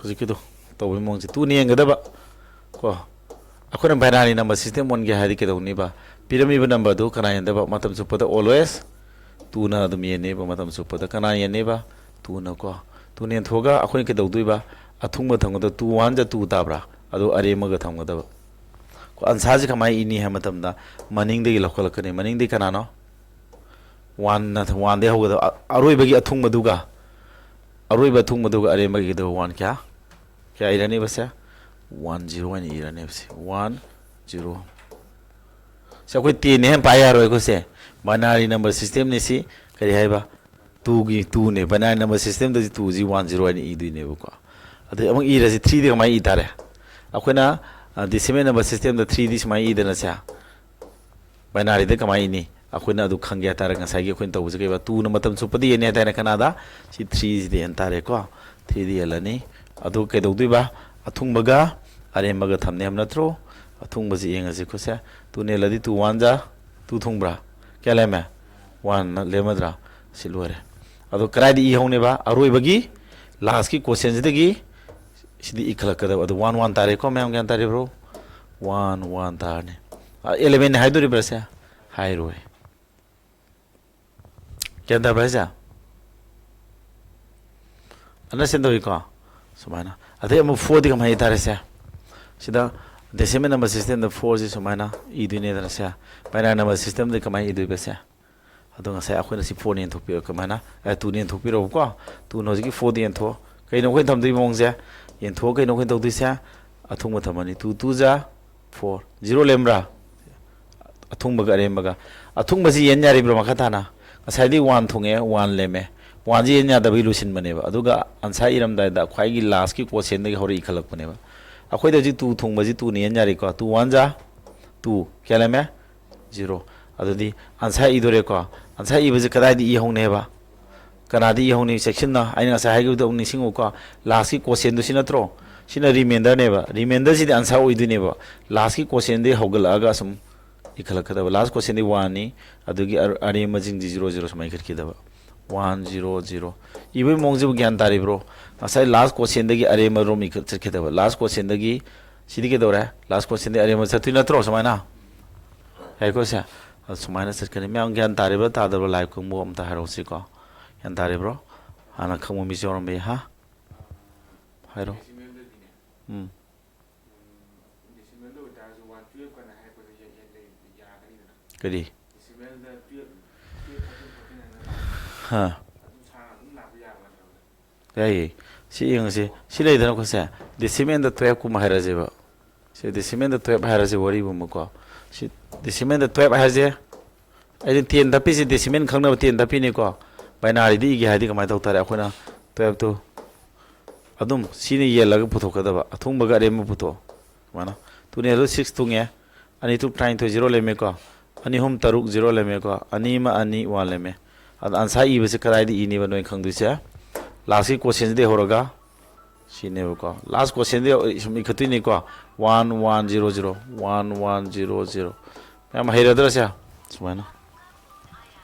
ꯍꯧꯖꯤꯛꯀꯤꯗꯣ ꯇꯧꯕꯒꯤ ꯃꯑꯣꯡꯁꯦ ꯇꯨꯅ ꯌꯦꯡꯒꯗꯕ ꯀꯣ꯫ ꯑꯩꯈꯣꯏꯅ binary number system ꯑꯣꯟꯒꯦ ꯍꯥꯏꯔꯗꯤ ꯀꯩꯗꯧꯅꯤꯕ? ꯄꯤꯔꯝꯃꯤꯕ numberꯗꯨ ꯀꯅꯥ ꯌꯦꯟꯗꯕ? ꯃꯇꯝ ꯆꯨꯞꯄꯗ always ꯇꯨꯅ ꯑꯗꯨꯝ ꯌꯦꯟꯅꯦꯕ꯫ ꯃꯇꯝ ꯆꯨꯞꯄꯗ ꯀꯅꯥ ꯌꯦꯟꯅꯦꯕ? ꯇꯨꯅꯀꯣ꯫ ꯇꯨꯅ ꯌꯦꯟꯊꯣꯛꯑꯒ ꯑꯩꯈꯣꯏꯅ ꯀꯩꯗꯧꯗꯣꯏꯕ? ꯑꯊꯨꯡꯕ ꯊꯝꯒꯗꯕ꯫ Two ones are two ꯇꯥꯕ꯭ꯔꯥ? ꯑꯗꯨ ꯑꯔꯦꯝꯕꯒ ꯊꯝꯒꯗꯕ꯫ ꯀꯣ, answerꯁꯤ ꯀꯃꯥꯏꯅ ꯏꯅꯤ ꯍꯥꯏꯕ ꯃꯇꯝꯗ ꯃꯅꯤꯡꯗꯒꯤ ꯂꯧꯈꯠꯂꯛꯀꯅꯤ꯫ ꯃꯅꯤꯡꯗꯒꯤ ꯀꯅꯥꯅꯣ? Oneꯅ, oneꯗꯒꯤ ꯍꯧꯒꯗꯕ꯫ ꯑ-, ꯑꯔꯣꯏꯕꯒꯤ ꯑꯊꯨꯡꯕꯗꯨꯒ, ꯑꯔꯣꯏꯕ ꯑꯊꯨꯡꯕꯗꯨꯒ ꯑꯔꯦꯝꯕꯒꯤꯗꯨꯒ one ꯀꯌꯥ? ꯀꯌꯥ ꯏꯔꯅꯦꯕ ꯁꯦ? One zero ꯍꯥꯏꯅ ꯏꯔꯅꯦꯕ ꯁꯦ꯫ One zero꯫ ꯁꯦ ꯑꯩꯈꯣꯏ tenꯅꯦ ꯍꯦꯟꯅ ꯄꯥꯏ ꯌꯥꯔꯣꯏꯀꯣ ꯁꯦ꯫ Binary number systemꯅꯤ ꯁꯤ꯫ ꯀꯔꯤ ꯍꯥꯏꯕ? Twoꯒꯤ, twoꯅꯦ꯫ Binary number systemꯗꯗꯤ twoꯁꯤ one zero ꯍꯥꯏꯅ ꯏꯗꯣꯏꯅꯦꯕꯀꯣ꯫ ꯑꯗꯩ ꯑꯃꯨꯛ ꯏꯔꯁꯤ, threeꯗꯤ ꯀꯃꯥꯏꯅ ꯏ ꯇꯥꯔꯦ? ꯑꯩꯈꯣꯏꯅ, ꯑ, decimal number systemꯗ threeꯗꯤ ꯁꯨꯃꯥꯏꯅ ꯏꯗꯅ ꯁꯦ꯫ Binaryꯗ ꯀꯃꯥꯏꯅ ꯏꯅꯤ? ꯑꯩꯈꯣꯏꯅ ꯑꯗꯨ ꯈꯪꯒꯦ ꯍꯥꯏꯇꯥꯔꯦ꯫ ꯉꯁꯥꯏꯒꯤ ꯑꯩꯈꯣꯏꯅ ꯇꯧꯕꯁꯦ ꯀꯩꯕ? Twoꯅ ꯃꯇꯝ ꯆꯨꯞꯄꯗꯤ ꯌꯦꯟꯅꯤ ꯍꯥꯏꯇꯥꯔꯦ꯫ ꯀꯅꯥꯗ? ꯁꯤ threeꯁꯤꯗ ꯌꯦꯟ ꯇꯥꯔꯦꯀꯣ꯫ Threeꯗ ꯌꯦꯜꯂꯅꯤ꯫ ꯑꯗꯨ ꯀꯩꯗꯧꯗꯣꯏꯕ? ꯑꯊꯨꯡꯕꯒ ꯑꯔꯦꯝꯕꯒ ꯊꯝꯅꯤ ꯍꯥꯏꯕ ꯅꯠꯇ꯭ꯔꯣ? ꯑꯊꯨꯡꯕꯁꯤ ꯌꯦꯡꯉꯁꯤꯀꯣ ꯁꯦ꯫ Twoꯅ ꯌꯦꯜꯂꯗꯤ two ones are two ꯊꯨꯡꯕ꯭ꯔꯥ? ꯀꯌꯥ ꯂꯦꯝꯃꯦ? One ꯂꯦꯝꯃꯗ꯭ꯔꯥ? ꯁꯤ ꯂꯣꯏꯔꯦ꯫ ꯑꯗꯣ ꯀꯗꯥꯏꯗ ꯏ ꯍꯧꯅꯦꯕ? ꯑꯔꯣꯏꯕꯒꯤ lastꯀꯤ quotientꯁꯤꯗꯒꯤ ꯁꯤꯗꯤ ꯏꯈꯠꯂꯛꯀꯗꯕ꯫ ꯑꯗꯨ one one ꯇꯥꯔꯦꯀꯣ ꯃꯌꯥꯝ, ꯒ꯭ꯌꯥꯟ ꯇꯥꯔꯤꯕ꯭ꯔꯣ? One one ꯇꯥꯔꯅꯤ꯫ ꯑ, elevenꯅꯦ ꯍꯥꯏꯗꯣꯔꯤꯕ꯭ꯔꯥ ꯁꯦ? ꯍꯥꯏꯔꯣꯏ꯫ ꯒ꯭ꯌꯥꯟ ꯇꯥꯕ꯭ꯔꯥ ꯍꯥꯏꯁꯦ? Understand ꯇꯧꯏꯀꯣ? ꯁꯨꯃꯥꯏꯅ꯫ ꯑꯗꯩ ꯑꯃꯨꯛ fourꯗꯤ ꯀꯃꯥꯏꯅ ꯏ ꯇꯥꯔꯦ ꯁꯦ? ꯁꯤꯗ decimal number systemꯗ fourꯁꯤ ꯁꯨꯃꯥꯏꯅ ꯏꯗꯣꯏꯅꯦꯗꯅ ꯁꯦ꯫ Binary number systemꯗ ꯀꯃꯥꯏꯅ ꯏꯗꯣꯏꯕ ꯁꯦ? ꯑꯗꯣ ꯉꯁꯥꯏ ꯑꯩꯈꯣꯏꯅ ꯁꯤ fourꯅ ꯌꯦꯟꯊꯣꯛꯄꯤꯔꯣ, ꯀꯃꯥꯏꯅ? ꯑꯦ, twoꯅ ꯌꯦꯟꯊꯣꯛꯄꯤꯔꯣꯕꯀꯣ꯫ Twoꯅ ꯍꯧꯖꯤꯛꯀꯤ fourꯗ ꯌꯦꯟꯊꯣꯛ-, ꯀꯩꯅꯣ ꯑꯩꯈꯣꯏꯅ ꯊꯝꯗꯣꯏ ꯃꯑꯣꯡꯁꯦ? ꯌꯦꯟꯊꯣꯛ, ꯀꯩꯅꯣ ꯑꯩꯈꯣꯏꯅ ꯇꯧꯗꯣꯏꯁꯦ? ꯑꯊꯨꯡꯕ ꯊꯝꯃꯅꯤ꯫ Two twos are four꯫ Zero ꯂꯩꯔꯝꯕ꯭ꯔꯥ? ꯑꯊꯨꯡꯕꯒ ꯑꯔꯦꯝꯕꯒ꯫ ꯑꯊꯨꯡꯕꯁꯤ ꯌꯦꯟ ꯌꯥꯔꯤꯕ꯭ꯔꯣ ꯃꯈꯥ ꯇꯥꯅ? ꯉꯁꯥꯏꯗꯤ one ꯊꯨꯡꯉꯦ, one ꯂꯦꯝꯃꯦ꯫ Oneꯁꯤ ꯌꯦꯟ ꯌꯥꯗꯕꯒꯤ ꯂꯣꯏꯁꯤꯟꯕꯅꯦꯕ꯫ ꯑꯗꯨꯒ answer ꯏꯔꯝꯗꯥꯏꯗ ꯈ꯭ꯋꯥꯏꯒꯤ lastꯀꯤ quotientꯗꯒꯤ ꯍꯧꯔ ꯏꯈꯠꯂꯛꯄꯅꯦꯕ꯫ ꯑꯩꯈꯣꯏꯗ ꯍꯧꯖꯤꯛ two ꯊꯨꯡꯕꯁꯤ twoꯅ ꯌꯦꯟ ꯌꯥꯔꯤꯀꯣ꯫ Two ones are two꯫ ꯀꯌꯥ ꯂꯩꯔꯝꯃꯦ? Zero꯫ ꯑꯗꯨꯗꯤ answer ꯏꯗꯣꯔꯦꯀꯣ꯫ Answer ꯏꯕꯁꯤ ꯀꯗꯥꯏꯗ ꯏ ꯍꯧꯅꯦꯕ? ꯀꯅꯥꯗ ꯏꯍꯧꯅꯤ? ꯆꯦꯛꯁꯤꯟꯅ ꯑꯩꯅ ꯉꯁꯥꯏ ꯍꯥꯏꯈꯤꯕꯗꯣ ꯑꯃꯨꯛ ꯅꯤꯡꯁꯤꯡꯉꯨꯀꯣ꯫ ꯂꯥꯁꯀꯤ ꯀꯣꯁꯦꯟꯗꯨ ꯁꯤ ꯅꯠꯇ꯭ꯔꯣ? ꯁꯤꯅ ꯔꯤꯃꯦꯟꯗꯔꯅꯦꯕ꯫ ꯔꯤꯃꯦꯟꯗꯔꯁꯤꯗꯤ ꯑꯟꯁꯥꯔ ꯑꯣꯏꯗꯣꯏꯅꯦꯕ꯫ ꯂꯥꯁꯀꯤ ꯀꯣꯁꯦꯟꯗꯒꯤ ꯍꯧꯒꯠꯂꯛꯑꯒ ꯑꯁꯨꯝ ꯏꯈꯠꯂꯛꯀꯗꯕ꯫ ꯂꯥꯁ ꯀꯣꯁꯦꯟꯗꯤ ꯋꯥꯟꯅꯤ, ꯑꯗꯨꯒꯤ ꯑꯔ-, ꯑꯔꯦꯝꯕꯁꯤꯡꯁꯤ ꯖꯤꯔꯣ ꯖꯤꯔꯣ ꯁꯨꯃꯥꯏꯅ ꯏꯈꯠꯈꯤꯗꯕ꯫ One zero zero. ꯏꯕꯒꯤ ꯃꯑꯣꯡꯁꯤꯕꯨ ꯒ꯭ꯌꯥꯟ ꯇꯥꯔꯤꯕ꯭ꯔꯣ? ꯉꯁꯥꯏ ꯂꯥꯁ ꯀꯣꯁꯦꯟꯗꯒꯤ ꯑꯔꯦꯝꯕ ꯔꯣꯝ ꯏꯈꯠ-, ꯆꯠꯀꯗꯕ꯫ ꯂꯥꯁ ꯀꯣꯁꯦꯟꯗꯒꯤ ꯁꯤꯗꯤ ꯀꯩꯗꯧꯔꯦ? ꯂꯥꯁ ꯀꯣꯁꯦꯟꯗꯒꯤ ꯑꯔꯦꯝꯕ ꯆꯠꯇꯣꯏ ꯅꯠꯇ꯭ꯔꯣ? ꯁꯨꯃꯥꯏꯅ꯫ ꯌꯥꯏꯀꯣ ꯁꯦ? ꯑꯗꯨ ꯁꯨꯃꯥꯏꯅ ꯆꯠꯀꯅꯤ꯫ ꯃꯌꯥꯝ ꯒ꯭ꯌꯥꯟ ꯇꯥꯔꯤꯕ꯭ꯔꯥ ꯇꯥꯗꯕ꯭ꯔꯥ? ꯂꯥꯏꯚ ꯀꯥꯡꯕꯨ ꯑꯝꯇ ꯍꯥꯏꯔꯛꯎꯁꯤꯀꯣ꯫ ꯒ꯭ꯌꯥꯟ ꯇꯥꯔꯤꯕ꯭ꯔꯣ? ꯍꯥꯟꯅ ꯈꯪꯕ ꯃꯤꯁꯨ ꯌꯥꯎꯔꯝꯕ ꯌꯥꯏ, ꯍꯥ? ꯍꯥꯏꯔꯣ꯫ ꯎꯝ꯫ ꯀꯔꯤ? ꯍꯥ꯫ ꯌꯥꯏꯌꯦ꯫ ꯁꯤ ꯌꯦꯡꯉꯁꯤ꯫ ꯁꯤ ꯂꯩꯗꯅꯀꯣ ꯁꯦ꯫ ꯗꯤꯁꯤꯃꯦꯜꯗ ꯇꯨꯌꯦꯜꯐ ꯀꯨꯝꯕ ꯍꯥꯏꯔꯁꯦꯕ꯫ ꯁꯤ ꯗꯤꯁꯤꯃꯦꯜꯗ ꯇꯨꯌꯦꯜꯐ ꯍꯥꯏꯔꯁꯦ ꯋꯥꯔꯤꯒꯨꯝꯕꯀꯣ꯫ ꯁꯤ ꯗꯤꯁꯤꯃꯦꯜꯗ ꯇꯨꯌꯦꯜꯐ ꯍꯥꯏꯁꯦ꯫ ꯑꯩꯅ ꯇꯦꯟ ꯇꯞꯄꯤꯁꯦ ꯗꯤꯁꯤꯃꯦꯜ ꯈꯪꯅꯕ ꯇꯦꯟ ꯇꯞꯄꯤꯅꯤꯀꯣ꯫ ꯕꯥꯏꯅꯥꯔꯤꯗ ꯏꯒꯦ ꯍꯥꯏꯗꯤ ꯀꯃꯥꯏꯅ ꯇꯧ ꯇꯥꯔꯦ? ꯑꯩꯈꯣꯏꯅ ꯇꯨꯌꯦꯜꯐꯇꯨ ꯑꯗꯨꯝ ꯁꯤꯅ ꯌꯦꯜꯂꯒ ꯄꯨꯊꯣꯛꯀꯗꯕ꯫ ꯑꯊꯨꯡꯕꯒ ꯑꯔꯦꯝꯕ ꯄꯨꯊꯣꯛꯑꯣ꯫ ꯁꯨꯃꯥꯏꯅ꯫ ꯇꯨꯅꯦꯜꯗꯨ ꯁꯤꯛꯁ ꯊꯨꯡꯉꯦ꯫ ꯑꯅꯤ ꯇꯨ ꯇꯔꯥꯅꯤꯊꯣꯏ, ꯖꯤꯔꯣ ꯂꯩꯔꯝꯃꯦꯀꯣ꯫ ꯑꯅꯤ ꯑꯍꯨꯝ ꯇꯔꯨꯛ, ꯖꯤꯔꯣ ꯂꯩꯔꯝꯃꯦꯀꯣ꯫ ꯑꯅꯤ ꯑꯃ ꯑꯅꯤ, ꯋꯥꯟ ꯂꯩꯔꯝꯃꯦ꯫ ꯑꯗ ꯑꯟꯁꯥꯔ ꯏꯕꯁꯦ ꯀꯗꯥꯏꯗ ꯏꯅꯤꯕ ꯅꯣꯏꯅ ꯈꯪꯗꯣꯏꯁꯦ? ꯂꯥꯁꯀꯤ ꯀꯣꯁꯦꯟꯁꯤꯗꯩ ꯍꯧꯔꯒ ꯁꯤꯅꯦꯕꯀꯣ꯫ ꯂꯥꯁ ꯀꯣꯁꯦꯟꯗꯤ ꯁꯨꯝ ꯏꯈꯠꯇꯣꯏꯅꯤꯀꯣ꯫ One one zero zero, one one zero zero. ꯃꯌꯥꯝ ꯍꯩꯔꯗ꯭ꯔꯁꯦ? ꯁꯨꯃꯥꯏꯅ꯫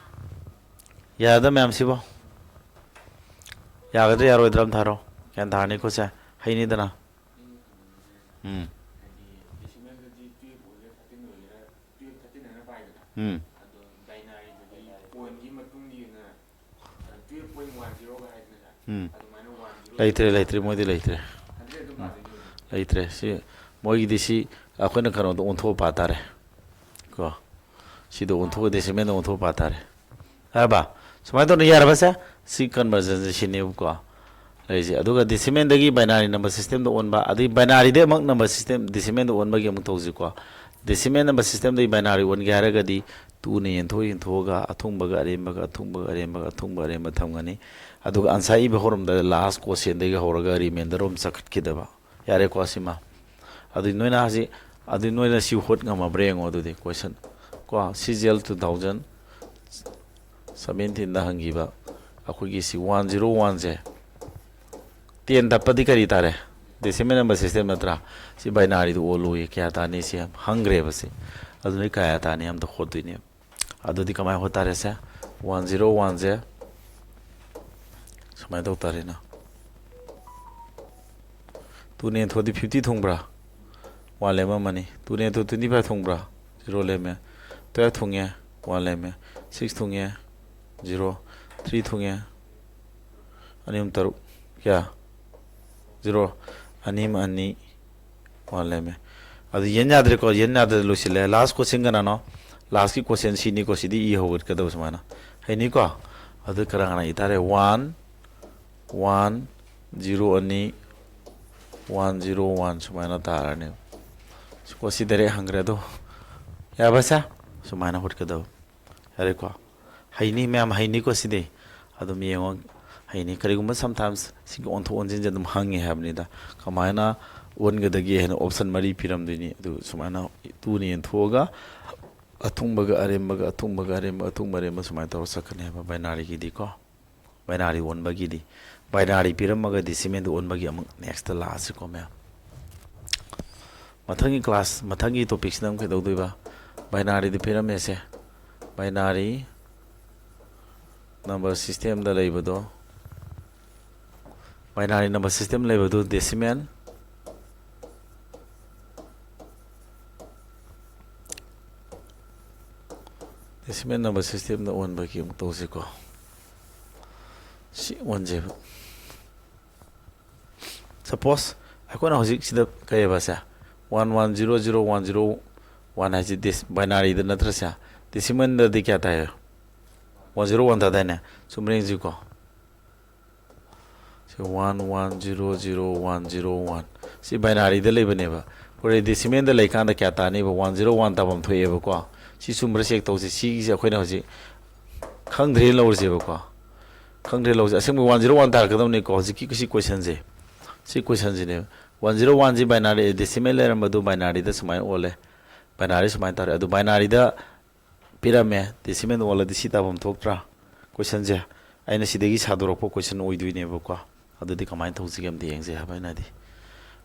ꯌꯥꯔꯗ ꯃꯌꯥꯝꯁꯤꯕꯣ? ꯌꯥꯒꯗ꯭ꯔꯥ ꯌꯥꯔꯣꯏꯗ꯭ꯔꯥ ꯑꯝ ꯊꯥꯔꯣ꯫ ꯒ꯭ꯌꯥꯟ ꯇꯥꯔꯅꯤꯀꯣ ꯁꯦ? ꯍꯩꯅꯤꯗꯅ꯫ ꯎꯝ꯫ ꯎꯝ꯫ ꯎꯝ꯫ ꯂꯩꯇ꯭ꯔꯦ, ꯂꯩꯇ꯭ꯔꯦ, ꯃꯣꯏꯗꯤ ꯂꯩꯇ꯭ꯔꯦ꯫ ꯂꯩꯇ꯭ꯔꯦ꯫ ꯁꯤ ꯃꯣꯏꯒꯤꯗꯤ ꯁꯤ ꯑꯩꯈꯣꯏꯅ ꯀꯩꯅꯣꯗ ꯑꯣꯟꯊꯣꯛꯑ ꯄꯥ ꯇꯥꯔꯦ꯫ ꯀꯣ꯫ ꯁꯤꯗ ꯑꯣꯟꯊꯣꯛꯑ ꯗꯦꯁꯤꯃꯦꯜꯗ ꯑꯣꯟꯊꯣꯛꯑ ꯄꯥ ꯇꯥꯔꯦ꯫ ꯌꯥꯔꯕ? ꯁꯨꯃꯥꯏꯅ ꯇꯧꯅ ꯌꯥꯔꯕꯁꯦ? ꯁꯤ ꯀꯟꯚꯔꯖꯟꯁꯦ ꯁꯤꯅꯦꯕꯀꯣ꯫ ꯂꯩꯔꯤꯁꯦ꯫ ꯑꯗꯨꯒ ꯗꯦꯁꯤꯃꯦꯜꯗꯒꯤ ꯕꯥꯏꯅꯥꯔꯤ ꯅꯝꯕꯔ ꯁꯤꯁꯇꯦꯝꯗ ꯑꯣꯟꯕ, ꯑꯗꯩ ꯕꯥꯏꯅꯥꯔꯤꯗꯩ ꯑꯃꯨꯛ ꯅꯝꯕꯔ ꯁꯤꯁꯇꯦꯝ, ꯗꯦꯁꯤꯃꯦꯜꯗ ꯑꯣꯟꯕꯒꯤ ꯑꯃꯨꯛ ꯇꯧꯁꯤꯀꯣ꯫ ꯗꯦꯁꯤꯃꯦꯜ ꯅꯝꯕꯔ ꯁꯤꯁꯇꯦꯝꯗꯒꯤ ꯕꯥꯏꯅꯥꯔꯤ ꯑꯣꯟꯒꯦ ꯍꯥꯏꯔꯒꯗꯤ ꯇꯨꯅ ꯌꯦꯟꯊꯣꯛ ꯌꯦꯟꯊꯣꯛꯑꯒ ꯑꯊꯨꯡꯕꯒ ꯑꯔꯦꯝꯕꯒ, ꯑꯊꯨꯡꯕꯒ ꯑꯔꯦꯝꯕꯒ, ꯑꯊꯨꯡꯕ ꯑꯔꯦꯝꯕ ꯊꯝꯒꯅꯤ꯫ ꯑꯗꯨꯒ ꯑꯟꯁꯥꯔ ꯏꯕ ꯍꯧꯔꯝꯗꯥꯏꯗ ꯂꯥꯁ ꯀꯣꯁꯦꯟꯗꯒꯤ ꯍꯧꯔꯒ ꯔꯤꯃꯦꯟꯗꯔ ꯑꯃ ꯆꯠꯈꯤꯗꯕ꯫ ꯌꯥꯔꯦꯀꯣ ꯁꯤꯃ? ꯑꯗꯨꯗꯤ ꯅꯣꯏꯅ ꯍꯧꯖꯤꯛ, ꯑꯗꯨꯗꯤ ꯅꯣꯏꯅ ꯁꯤ ꯍꯣꯠ ꯉꯝꯃꯕ꯭ꯔꯥ ꯌꯦꯡꯉꯣ ꯑꯗꯨꯗꯤ ꯀꯣꯏꯁꯟ꯫ ꯀꯣ, C G L two thousand ꯁꯚꯦꯟꯇꯤꯟꯗ ꯍꯪꯈꯤꯕ ꯑꯩꯈꯣꯏꯒꯤ ꯁꯤ ꯋꯥꯟ ꯖꯤꯔꯣ ꯋꯥꯟꯁꯦ ꯇꯦꯟ ꯇꯞꯄꯗꯤ ꯀꯔꯤ ꯇꯥꯔꯦ? Decimal number system ꯅꯠꯇ꯭ꯔꯥ? ꯁꯤ binary ꯗ ꯑꯣꯜꯂꯨꯌꯦ꯫ ꯀꯌꯥ ꯇꯥꯅꯤ? ꯁꯤ ꯍꯪꯈ꯭ꯔꯦꯕ ꯁꯤ꯫ ꯑꯗꯨꯅ ꯀꯌꯥ ꯇꯥꯅꯤ ꯑꯝꯇ ꯍꯣꯠꯇꯣꯏꯅꯦ꯫ ꯑꯗꯨꯗꯤ ꯀꯃꯥꯏꯅ ꯍꯣꯠ ꯇꯥꯔꯦ? ꯁꯦ ꯋꯥꯟ ꯖꯤꯔꯣ ꯋꯥꯟꯁꯦ ꯁꯨꯃꯥꯏꯅ ꯇꯧ ꯇꯥꯔꯦꯅ꯫ ꯇꯨꯅ ꯌꯦꯟꯊꯣꯛꯑꯗꯤ ꯐꯤꯐꯇꯤ ꯊꯨꯡꯕ꯭ꯔꯥ? ꯋꯥꯟ ꯂꯦꯝꯃꯝꯃꯅꯤ꯫ ꯇꯨꯅ ꯌꯦꯟꯊꯣꯛ ꯇ꯭ꯋꯦꯟꯇꯤ ꯐꯥꯏꯚ ꯊꯨꯡꯕ꯭ꯔꯥ? ꯖꯤꯔꯣ ꯂꯦꯝꯃꯦ꯫ ꯇꯨꯌꯦꯜꯐ ꯊꯨꯡꯉꯦ꯫ ꯋꯥꯟ ꯂꯦꯝꯃꯦ꯫ ꯁꯤꯛꯁ ꯊꯨꯡꯉꯦ꯫ ꯖꯤꯔꯣ꯫ ꯊ꯭ꯔꯤ ꯊꯨꯡꯉꯦ꯫ ꯑꯅꯤ ꯑꯍꯨꯝ ꯇꯔꯨꯛ꯫ ꯀꯌꯥ? ꯖꯤꯔꯣ꯫ ꯑꯅꯤ ꯑꯃ ꯑꯅꯤ꯫ ꯋꯥꯟ ꯂꯦꯝꯃꯦ꯫ ꯑꯗꯨ ꯌꯦꯟ ꯌꯥꯗ꯭ꯔꯦꯀꯣ꯫ ꯌꯦꯟ ꯌꯥꯗ꯭ꯔꯦ, ꯂꯣꯏꯁꯤꯜꯂꯦ꯫ ꯂꯥꯁ ꯀꯣꯏꯁꯟ ꯀꯅꯥꯅꯣ? ꯂꯥꯁꯀꯤ ꯀꯣꯏꯁꯟ ꯁꯤꯅꯤꯀꯣ꯫ ꯁꯤꯗꯤ ꯏ ꯍꯧꯒꯠꯀꯗꯕ ꯁꯨꯃꯥꯏꯅ꯫ ꯍꯩꯅꯤꯀꯣ? ꯑꯗꯨ ꯀꯅꯥ ꯀꯅꯥ ꯏ ꯇꯥꯔꯦ? ꯋꯥꯟ, ꯋꯥꯟ, ꯖꯤꯔꯣ ꯑꯅꯤ, ꯋꯥꯟ ꯖꯤꯔꯣ ꯋꯥꯟ ꯁꯨꯃꯥꯏꯅ ꯇꯥꯔꯅꯤ꯫ ꯀꯣ ꯁꯤ ꯗꯥꯏꯔꯦꯛ ꯍꯪꯈ꯭ꯔꯦ ꯑꯗꯣ꯫ ꯌꯥꯕꯁꯦ? ꯁꯨꯃꯥꯏꯅ ꯍꯣꯠꯀꯗꯕ꯫ ꯌꯥꯔꯦꯀꯣ? ꯍꯩꯅꯤ ꯃꯌꯥꯝ, ꯍꯩꯅꯤꯀꯣ ꯁꯤꯗꯤ꯫ ꯑꯗꯨꯝ ꯌꯦꯡꯉꯣ, ꯍꯩꯅꯤ꯫ ꯀꯔꯤꯒꯨꯝꯕ sometimes ꯁꯤꯒꯤ ꯑꯣꯟꯊꯣꯛ ꯑꯣꯟꯁꯤꯟꯁꯦ ꯑꯗꯨꯝ ꯍꯪꯉꯦ ꯍꯥꯏꯕꯅꯤꯗ꯫ ꯀꯃꯥꯏꯅ ꯑꯣꯟꯒꯗꯒꯦ ꯍꯥꯏꯅ option ꯃꯔꯤ ꯄꯤꯔꯝꯗꯣꯏꯅꯤ꯫ ꯑꯗꯨ ꯁꯨꯃꯥꯏꯅ ꯇꯨꯅ ꯌꯦꯟꯊꯣꯛꯑꯒ ꯑꯊꯨꯡꯕꯒ ꯑꯔꯦꯝꯕꯒ, ꯑꯊꯨꯡꯕꯒ ꯑꯔꯦꯝꯕ, ꯑꯊꯨꯡꯕ ꯑꯔꯦꯝꯕ ꯁꯨꯃꯥꯏꯅ ꯇꯧꯔ ꯆꯠꯀꯅꯤ ꯍꯥꯏꯕ binary ꯒꯤꯗꯤꯀꯣ꯫ Binary ꯑꯣꯟꯕꯒꯤꯗꯤ꯫ Binary ꯄꯤꯔꯝꯃꯒ decimal ꯗ ꯑꯣꯟꯕꯒꯤ ꯑꯃꯨꯛ next ꯇ ꯂꯥꯛꯑꯁꯤꯀꯣ ꯃꯌꯥꯝ꯫ ꯃꯊꯪꯒꯤ class, ꯃꯊꯪꯒꯤ topic ꯁꯤꯅ ꯑꯃꯨꯛ ꯀꯩꯗꯧꯗꯣꯏꯕ? Binary ꯗ ꯄꯤꯔꯝꯃꯦꯁꯦ꯫ Binary number system ꯗ ꯂꯩꯕꯗꯣ, binary number system ꯂꯩꯕꯗꯨ decimal, decimal number system ꯗ ꯑꯣꯟꯕꯒꯤ ꯑꯃꯨꯛ ꯇꯧꯁꯤꯀꯣ꯫ ꯁꯤ ꯑꯣꯟꯁꯦꯕ꯫ Suppose ꯑꯩꯈꯣꯏꯅ ꯍꯧꯖꯤꯛ ꯁꯤꯗ ꯀꯩ ꯍꯥꯏꯕ ꯁꯦ? One one zero zero one zero one ꯍꯥꯏꯁꯤ ꯗꯤꯁ-, binary ꯗ ꯅꯠꯇ꯭ꯔꯁꯦ? Decimal ꯗꯗꯤ ꯀꯌꯥ ꯇꯥꯏ? ꯋꯥꯟ ꯖꯤꯔꯣ ꯋꯥꯟ ꯇꯥꯗꯥꯏꯅꯦ? ꯁꯨꯝ ꯌꯦꯡꯁꯤꯀꯣ꯫ ꯁꯤ one one zero zero one zero one. ꯁꯤ binary ꯗ ꯂꯩꯕꯅꯦꯕ꯫ ꯍꯣꯔꯦꯟ decimal ꯗ ꯂꯩꯀꯥꯟꯗ ꯀꯌꯥ ꯇꯥꯅꯤꯕ? ꯋꯥꯟ ꯖꯤꯔꯣ ꯋꯥꯟ ꯇꯥꯐꯝ ꯊꯣꯛꯑꯦꯕꯀꯣ꯫ ꯁꯤ ꯆꯨꯝꯕ꯭ꯔꯥ check ꯇꯧꯁꯦ꯫ ꯁꯤꯒꯤꯁꯦ ꯑꯩꯈꯣꯏꯅ ꯍꯧꯖꯤꯛ ꯈꯪꯗ꯭ꯔꯦ ꯂꯧꯔꯁꯦꯕꯀꯣ꯫ ꯈꯪꯗ꯭ꯔꯦ ꯂꯧꯔꯁꯦ꯫ ꯑꯁꯦꯡꯕ ꯋꯥꯟ ꯖꯤꯔꯣ ꯋꯥꯟ ꯇꯥꯔꯛꯀꯗꯕꯅꯤꯀꯣ꯫ ꯍꯧꯖꯤꯛꯀꯤ ꯁꯤ ꯀꯣꯏꯁꯟꯁꯦ꯫ ꯁꯤ ꯀꯣꯏꯁꯟꯁꯤꯅꯦꯕ꯫ ꯋꯥꯟ ꯖꯤꯔꯣ ꯋꯥꯟꯁꯤ binary, decimal ꯂꯩꯔꯝꯕꯗꯨ binary ꯗ ꯁꯨꯃꯥꯏꯅ ꯑꯣꯜꯂꯦ꯫ Binary ꯁꯨꯃꯥꯏꯅ ꯇꯥꯔꯦ꯫ ꯑꯗꯨ binary ꯗ ꯄꯤꯔꯝꯃꯦ꯫ Decimal ꯑꯣꯜꯂꯗꯤ ꯁꯤ ꯇꯥꯐꯝ ꯊꯣꯛꯇ꯭ꯔꯥ? ꯀꯣꯏꯁꯟꯁꯦ꯫ ꯑꯩꯅ ꯁꯤꯗꯒꯤ ꯁꯥꯗꯣꯔꯛꯄ ꯀꯣꯏꯁꯟ ꯑꯣꯏꯗꯣꯏꯅꯦꯕꯀꯣ꯫ ꯑꯗꯨꯗꯤ ꯀꯃꯥꯏꯅ ꯇꯧꯁꯤꯒꯦ ꯑꯝꯇ ꯌꯦꯡꯁꯦ ꯍꯥꯏꯕ ꯑꯩꯅꯗꯤ꯫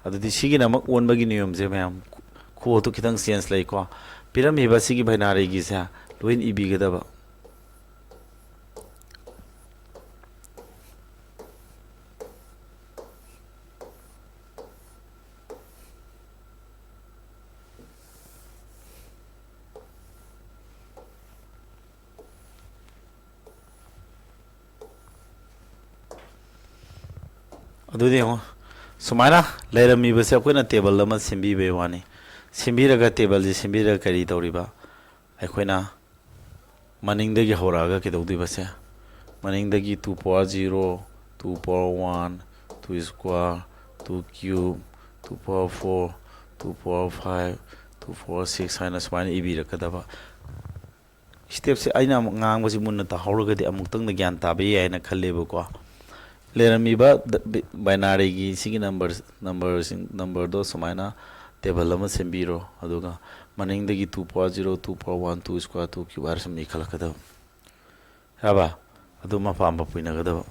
ꯑꯗꯨꯗꯤ ꯁꯤꯒꯤꯅ ꯑꯃꯨꯛ ꯑꯣꯟꯕꯒꯤ ꯅꯤꯌꯣꯝꯁꯦ ꯃꯌꯥꯝ, ꯈꯨ-, ꯈꯨꯍꯣꯠꯇꯨ ꯈꯤꯇꯪ ꯆꯦꯟꯖ ꯂꯩꯀꯣ꯫ ꯄꯤꯔꯝꯃꯤꯕ ꯁꯤꯒꯤ ꯕꯥꯏꯅꯥꯔꯤꯒꯤꯁꯦ ꯂꯣꯏ ꯏꯕꯤꯒꯗꯕ꯫ ꯑꯗꯨꯗꯤ ꯌꯦꯡꯉꯣ, ꯁꯨꯃꯥꯏꯅ ꯂꯩꯔꯝꯃꯤꯕꯁꯦ ꯑꯩꯈꯣꯏꯅ ꯇꯦꯕꯜ ꯑꯃ ꯁꯦꯝꯕꯤꯕꯩ ꯋꯥꯅꯤ꯫ ꯁꯦꯝꯕꯤꯔꯒ, ꯇꯦꯕꯜꯁꯦ ꯁꯦꯝꯕꯤꯔꯒ ꯀꯔꯤ ꯇꯧꯔꯤꯕ? ꯑꯩꯈꯣꯏꯅ ꯃꯅꯤꯡꯗꯒꯤ ꯍꯧꯔꯛꯑꯒ ꯀꯩꯗꯧꯗꯣꯏꯕꯁꯦ? ꯃꯅꯤꯡꯗꯒꯤ two power zero, two power one, two square, two cube, two power four, two power five, two power six ꯍꯥꯏꯅ ꯁꯨꯃꯥꯏꯅ ꯏꯕꯤꯔꯛꯀꯗꯕ꯫ ꯁ꯭ꯇꯦꯞꯁꯦ ꯑꯩꯅ ꯑꯃꯨꯛ ꯉꯥꯡꯕꯁꯤ ꯃꯨꯟꯅ ꯇꯥꯍꯧꯔꯒꯗꯤ ꯑꯃꯨꯛꯇꯪꯗ ꯒ꯭ꯌꯥꯟ ꯇꯥꯕ ꯌꯥꯏ ꯍꯥꯏꯅ ꯈꯜꯂꯦꯕꯀꯣ꯫ ꯂꯩꯔꯝꯃꯤꯕ ꯕꯥꯏꯅꯥꯔꯤꯒꯤ ꯁꯤꯒꯤ ꯅꯝꯕꯔ, ꯅꯝꯕꯔꯁꯤꯡ, ꯅꯝꯕꯔꯗꯣ ꯁꯨꯃꯥꯏꯅ ꯇꯦꯕꯜ ꯑꯃ ꯁꯦꯝꯕꯤꯔꯣ, ꯑꯗꯨꯒ ꯃꯅꯤꯡꯗꯒꯤ two power zero, two power one, two square, two cube ꯍꯥꯏꯔ ꯁꯨꯝ ꯏꯈꯠꯂꯛꯀꯗꯕ꯫ ꯌꯥꯕ? ꯑꯗꯨꯝ ꯑꯄꯥꯝꯕ ꯄꯨꯏꯅꯒꯗꯕ꯫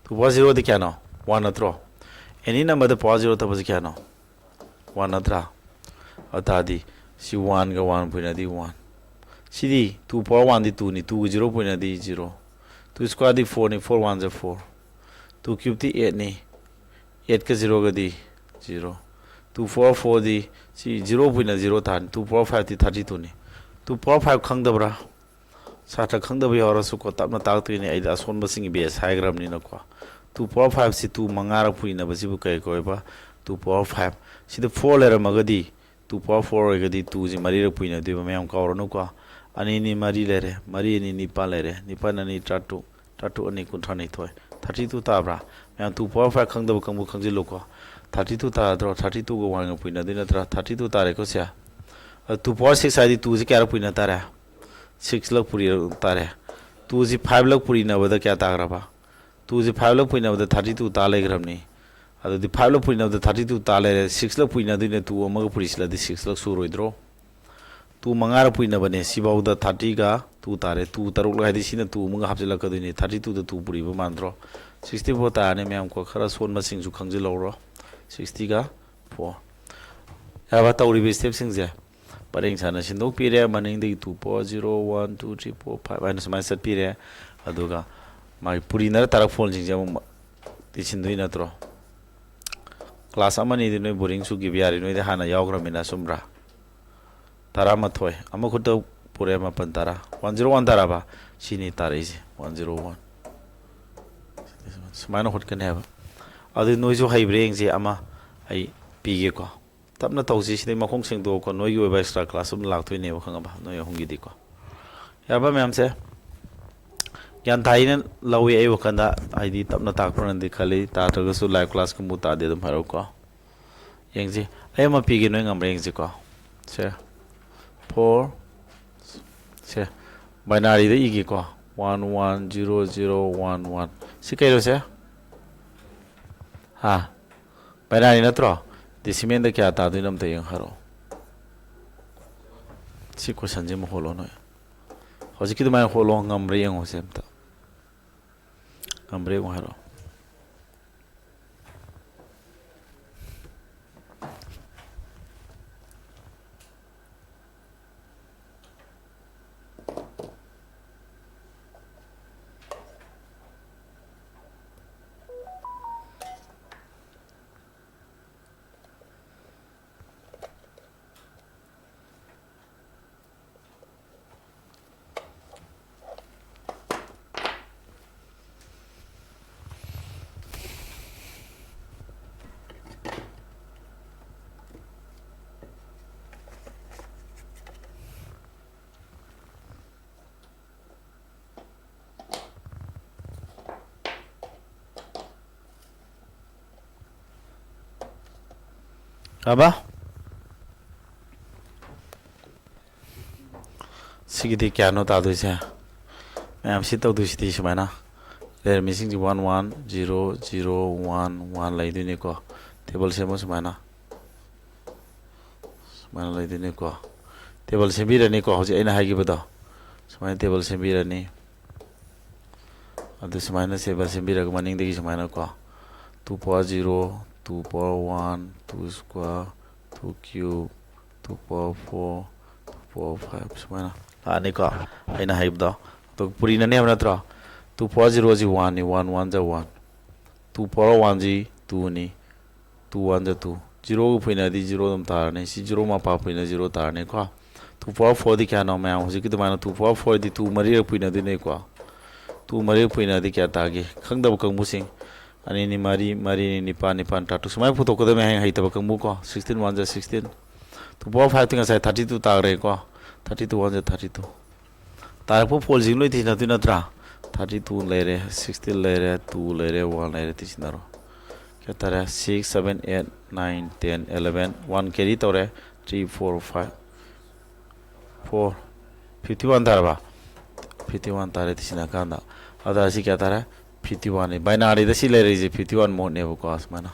Two power zeroꯗꯤ ꯀꯌꯥꯅꯣ? One ꯅꯠꯇ꯭ꯔꯣ? Any numberꯗ power zero ꯊꯝꯕꯁꯤ ꯀꯌꯥꯅꯣ? One ꯅꯠꯇ꯭ꯔꯥ? ꯑꯗꯨ ꯇꯥꯔꯗꯤ ꯁꯤ oneꯒ one ꯄꯨꯏꯅꯗꯤ one꯫ CD two power oneꯗꯤ twoꯅꯤ, twoꯒ zero ꯄꯨꯏꯅꯗꯤ zero꯫ Two squareꯗꯤ fourꯅꯤ, four ones are four꯫ Two cubeꯗꯤ eightꯅꯤ, eightꯀ zeroꯒꯗꯤ zero꯫ Two power fourꯗꯤ ꯁꯤ zero ꯄꯨꯏꯅ zero ꯇꯥꯔꯅꯤ, two power fiveꯇꯤ thirty twoꯅꯤ꯫ Two power five ꯈꯪꯗꯕ꯭ꯔꯥ? ꯁꯥꯇ꯭ꯔ ꯈꯪꯗꯕ ꯌꯥꯎꯔꯁꯨꯀꯣ, ꯇꯞꯅ ꯇꯥꯛꯇꯣꯏꯅꯦ ꯑꯩꯗꯤ, ꯑꯁꯣꯟꯕꯁꯤꯡꯒꯤ batch ꯍꯥꯏꯈ꯭ꯔꯕꯅꯤꯅꯀꯣ꯫ Two power fiveꯁꯤ two ꯃꯉꯥꯔꯛ ꯄꯨꯏꯅꯕꯁꯤꯕꯨ ꯀꯔꯤ ꯀꯧꯋꯦꯕ? Two power five꯫ ꯁꯤꯗ four ꯂꯩꯔꯝꯃꯒꯗꯤ, two power four ꯑꯣꯏꯔꯒꯗꯤ twoꯁꯤ ꯃꯔꯤꯔꯛ ꯄꯨꯏꯅꯗꯣꯏꯕ, ꯃꯌꯥꯝ ꯀꯥꯎꯔꯅꯨꯀꯣ꯫ ꯑꯅꯤ ꯑꯅꯤ ꯃꯔꯤ ꯂꯩꯔꯦ, ꯃꯔꯤ ꯑꯅꯤ ꯅꯤꯄꯥꯟ ꯂꯩꯔꯦ, ꯅꯤꯄꯥꯟ ꯑꯅꯤ ꯇꯔꯥꯇꯔꯨꯛ, ꯇꯔꯥꯇꯔꯨꯛ ꯑꯅꯤ ꯀꯨꯟꯊ꯭ꯔꯥꯅꯤꯊꯣꯏ, thirty two ꯇꯥꯕ꯭ꯔꯥ? ꯃꯌꯥꯝ two power five ꯈꯪꯗꯕ ꯀꯥꯡꯕꯨ ꯈꯪꯖꯤꯜꯂꯨꯀꯣ꯫ Thirty two ꯇꯥꯗ꯭ꯔꯣ? Thirty twoꯒ oneꯒ ꯄꯨꯏꯅꯗꯣꯏ ꯅꯠꯇ꯭ꯔꯥ? Thirty two ꯇꯥꯔꯦꯀꯣ ꯁꯦ꯫ ꯑꯗꯨ two power six ꯍꯥꯏꯗꯤ twoꯁꯤ ꯀꯌꯥꯔꯛ ꯄꯨꯏꯅ ꯇꯥꯔꯦ? Six ꯂꯛ ꯄꯨꯔꯤ ꯇꯥꯔꯦ꯫ Twoꯁꯤ five ꯂꯛ ꯄꯨꯔꯤꯅꯕꯗ ꯀꯌꯥ ꯇꯥꯈ꯭ꯔꯕ? Twoꯁꯤ five ꯂꯛ ꯄꯨꯏꯅꯕꯗ thirty two ꯇꯥ ꯂꯩꯈ꯭ꯔꯕꯅꯤ꯫ ꯑꯗꯨꯗꯤ five ꯂꯛ ꯄꯨꯏꯅꯕꯗ thirty two ꯇꯥ ꯂꯩꯔꯦ, six ꯂꯛ ꯄꯨꯏꯅꯗꯣꯏꯅꯦ, two ꯑꯃꯒ ꯄꯨꯔꯤꯁꯤꯜꯂꯗꯤ six ꯂꯛ ꯁꯨꯔꯣꯏꯗ꯭ꯔꯣ? ꯇꯨ ꯃꯉꯥꯔꯛ ꯄꯨꯏꯅꯕꯅꯦ꯫ ꯁꯤꯐꯥꯎꯗ ꯊꯥꯔꯇꯤꯒ ꯇꯨ ꯇꯥꯔꯦ꯫ ꯇꯨ ꯇꯔꯨꯛꯂꯛ ꯍꯥꯏꯗꯤ ꯁꯤꯅ ꯇꯨ ꯑꯃꯒ ꯍꯥꯞꯆꯤꯜꯂꯛꯀꯗꯣꯏꯅꯤ꯫ ꯊꯥꯔꯇꯤ ꯇꯨꯗ ꯇꯨ ꯄꯨꯔꯤꯕ ꯃꯥꯟꯗ꯭ꯔꯣ? ꯁꯤꯛꯁꯇꯤ ꯐꯣꯔ ꯇꯥꯔꯅꯤ ꯃꯌꯥꯝ ꯀꯣ꯫ ꯈꯔ ꯁꯣꯟꯕꯁꯤꯡꯁꯨ ꯈꯪꯖꯤꯜꯍꯧꯔꯣ꯫ ꯁꯤꯛꯁꯇꯤꯒ ꯐꯣꯔ꯫ ꯌꯥꯔꯕ? ꯇꯧꯔꯤꯕ ꯁ꯭ꯇꯦꯞꯁꯤꯡꯁꯦ ꯄꯔꯦꯡ ꯁꯥꯅ ꯁꯤꯟꯗꯣꯛꯄꯤꯔꯦ꯫ ꯃꯅꯤꯡꯗꯒꯤ two four zero one two three four five ꯍꯥꯏꯅ ꯁꯨꯃꯥꯏꯅ ꯆꯠꯄꯤꯔꯦ꯫ ꯑꯗꯨꯒ ꯃꯥꯒꯤ ꯄꯨꯔꯤꯅꯔ ꯇꯥꯔꯛ ꯐꯣꯟꯁꯤꯡꯁꯦ ꯑꯃꯨꯛ ꯏꯁꯤꯟꯗꯣꯏ ꯅꯠꯇ꯭ꯔꯣ? ꯀ꯭ꯂꯥꯁ ꯑꯃꯅꯤꯗꯤ ꯅꯣꯏ ꯕꯣꯔꯤꯡ ꯆꯨꯈꯤꯕ ꯌꯥꯔꯤ, ꯅꯣꯏꯗꯤ ꯍꯥꯟꯅ ꯌꯥꯎꯈ꯭ꯔꯃꯤꯅ, ꯆꯨꯝꯕ꯭ꯔꯥ? ꯇꯔꯥꯃꯥꯊꯣꯏ, ꯑꯃ ꯈꯨꯠꯇ ꯄꯨꯔꯦ, ꯃꯥꯄꯟ, ꯇꯔꯥ꯫ ꯋꯥꯟ ꯖꯤꯔꯣ ꯋꯥꯟ ꯇꯥꯔꯕ? ꯁꯤꯅꯤ ꯇꯥꯔꯛꯏꯁꯦ, ꯋꯥꯟ ꯖꯤꯔꯣ ꯋꯥꯟ꯫ ꯁꯨꯃꯥꯏꯅ ꯍꯣꯠꯀꯅꯤ ꯍꯥꯏꯕ꯫ ꯑꯗꯨ ꯅꯣꯏꯁꯨ ꯍꯩꯕ꯭ꯔꯥ ꯌꯦꯡꯁꯤ, ꯑꯃ ꯑꯩ ꯄꯤꯒꯦꯀꯣ꯫ ꯇꯞꯅ ꯇꯧꯁꯤ, ꯁꯤꯗꯩ ꯃꯈꯣꯡ ꯁꯦꯡꯗꯣꯛꯑꯣꯀꯣ꯫ ꯅꯣꯏꯒꯤ ꯑꯣꯏꯕ ꯑꯦꯛꯁꯇ꯭ꯔꯥ ꯀ꯭ꯂꯥꯁ ꯑꯃ ꯂꯥꯛꯇꯣꯏꯅꯦꯕ, ꯈꯪꯉꯕ? ꯅꯣꯏ ꯑꯍꯨꯝꯒꯤꯗꯤꯀꯣ꯫ ꯌꯥꯔꯕ ꯃꯌꯥꯝꯁꯦ? ꯒ꯭ꯌꯥꯟ ꯇꯥꯏꯅ ꯂꯧꯏ ꯑꯩ ꯋꯥꯈꯜꯗ, ꯍꯥꯏꯗꯤ ꯇꯞꯅ ꯇꯥꯛꯄ꯭ꯔꯅꯗꯤ ꯈꯜꯂꯤ, ꯇꯥꯗ꯭ꯔꯒꯁꯨ ꯂꯥꯏꯚ ꯀ꯭ꯂꯥꯁꯀꯨꯝꯕ ꯇꯥꯗꯦ ꯑꯗꯨꯝ ꯍꯥꯏꯔꯛꯎꯀꯣ꯫ ꯌꯦꯡꯁꯤ, ꯑꯩ ꯑꯃ ꯄꯤꯒꯦ, ꯅꯣꯏ ꯉꯝꯕ꯭ꯔꯥ ꯌꯦꯡꯁꯤꯀꯣ꯫ ꯁꯦ, ꯐꯣꯔ, ꯁꯦ, ꯕꯥꯏꯅꯥꯔꯤꯗ ꯏꯒꯦꯀꯣ, one one zero zero one one. ꯁꯤ ꯀꯩꯅꯣꯁꯦ? ꯍꯥ? ꯕꯥꯏꯅꯥꯔꯤ ꯅꯠꯇ꯭ꯔꯣ? ꯗꯤꯁꯤꯃꯦꯜꯗ ꯀꯌꯥ ꯇꯥꯗꯣꯏꯅꯣ ꯑꯝꯇ ꯌꯦꯡꯉꯣ, ꯍꯥꯏꯔꯛꯑꯣ꯫ ꯁꯤ ꯀꯣꯏꯁꯟꯁꯤ ꯑꯃ ꯍꯣꯠꯂꯣ ꯅꯣꯏ꯫ ꯍꯧꯖꯤꯛꯀꯤ ꯑꯗꯨꯃꯥꯏꯅ ꯍꯣꯠꯂꯣ, ꯉꯝꯕ꯭ꯔꯥ ꯌꯦꯡꯉꯣꯁꯦ ꯑꯝꯇ꯫ ꯉꯝꯕ꯭ꯔꯥ ꯌꯦꯡꯉꯣ ꯍꯥꯏꯔꯛꯑꯣ꯫ ꯑꯕ? ꯁꯤꯒꯤꯗꯤ ꯀꯌꯥꯅꯣ ꯇꯥꯗꯣꯏꯁꯦ? ꯃꯌꯥꯝ ꯁꯤ ꯇꯧꯗꯣꯏꯁꯤꯗꯤ ꯁꯨꯃꯥꯏꯅ ꯂꯩꯔꯝꯃꯤꯁꯤꯡꯁꯤ one one zero zero one one ꯂꯩꯗꯣꯏꯅꯤꯀꯣ꯫ ꯇꯦꯕꯜ ꯁꯦꯝꯃꯣ ꯁꯨꯃꯥꯏꯅ꯫ ꯁꯨꯃꯥꯏꯅ ꯂꯩꯗꯣꯏꯅꯤꯀꯣ꯫ Table ꯁꯦꯝꯕꯤꯔꯅꯤꯀꯣ, ꯍꯧꯖꯤꯛ ꯑꯩꯅ ꯍꯥꯏꯈꯤꯕꯗꯣ ꯁꯨꯃꯥꯏꯅ table ꯁꯦꯝꯕꯤꯔꯅꯤ꯫ ꯑꯗꯨ ꯁꯨꯃꯥꯏꯅ table ꯁꯦꯝꯕꯤꯔꯒ ꯃꯅꯤꯡꯗꯒꯤ ꯁꯨꯃꯥꯏꯅꯀꯣ, two power zero, two power one, two square, two cube, two power four, two power five, ꯁꯨꯃꯥꯏꯅ ꯂꯥꯛꯑꯅꯤꯀꯣ꯫ ꯑꯩꯅ ꯍꯥꯏꯕꯗꯣ ꯑꯗꯨ ꯄꯨꯔꯤꯅꯅꯦꯕ ꯅꯠꯇ꯭ꯔꯣ? Two power zero ꯁꯤ one ꯅꯤ, one one ꯖ one, two power one ꯁꯤ two ꯅꯤ, two one ꯖ two, ꯖꯤꯔꯣꯒ ꯐꯨꯏꯅꯗꯤ ꯖꯤꯔꯣ ꯑꯗꯨꯝ ꯇꯥꯔꯅꯤ꯫ ꯁꯤ ꯖꯤꯔꯣ ꯃꯄꯥ ꯐꯨꯏꯅ ꯖꯤꯔꯣ ꯇꯥꯔꯅꯤꯀꯣ꯫ Two power four ꯗꯤ ꯀꯌꯥꯅꯣ ꯃꯌꯥꯝ? ꯍꯧꯖꯤꯛꯀꯤ ꯑꯗꯨꯃꯥꯏꯅ two power four ꯗꯤ two ꯃꯔꯤꯔꯛ ꯐꯨꯏꯅꯗꯣꯏꯅꯤꯀꯣ꯫ Two ꯃꯔꯤꯔꯛ ꯐꯨꯏꯅꯗꯤ ꯀꯌꯥ ꯇꯥꯒꯦ? ꯈꯪꯗꯕ ꯀꯥꯡꯕꯨꯁꯤꯡ, ꯑꯅꯤꯅꯤ ꯃꯔꯤ, ꯃꯔꯤꯅꯤ ꯅꯤꯄꯥꯟ, ꯅꯤꯄꯥꯟ ꯇꯔꯥꯇꯔꯨꯛ ꯁꯨꯃꯥꯏꯅ ꯄꯨꯊꯣꯛꯀꯗꯕꯅꯤ ꯍꯌꯦꯡ ꯍꯩꯇꯕ ꯀꯥꯡꯕꯨꯀꯣ꯫ Sixteen one ꯖ sixteen, two power five T ꯉꯁꯥꯏ thirty two ꯇꯥꯈ꯭ꯔꯦꯀꯣ꯫ Thirty two one ꯖ thirty two꯫ ꯇꯥꯔꯛꯄ ꯐꯣꯜꯁꯤꯡ ꯂꯣꯏ ꯊꯤꯅꯗꯣꯏ ꯅꯠꯇ꯭ꯔꯥ? Thirty two ꯂꯩꯔꯦ, sixteen ꯂꯩꯔꯦ, two ꯂꯩꯔꯦ, one ꯂꯩꯔꯦ, ꯊꯤꯖꯤꯟꯅꯔꯣ꯫ ꯀꯌꯥ ꯇꯥꯔꯦ? Six, seven, eight, nine, ten, eleven, one carry ꯇꯧꯔꯦ, three, four, five, four, fifty one ꯇꯥꯔꯕ? Fifty one ꯇꯥꯔꯦ ꯊꯤꯖꯤꯟꯅ ꯀꯥꯟꯗ꯫ ꯑꯗ ꯁꯤ ꯀꯌꯥ ꯇꯥꯔꯦ? Fifty one ꯅꯤ꯫ Binary ꯗ ꯁꯤ ꯂꯩꯔꯛꯏꯁꯦ fifty one mode ꯅꯦꯕꯀꯣ, ꯁꯨꯃꯥꯏꯅ꯫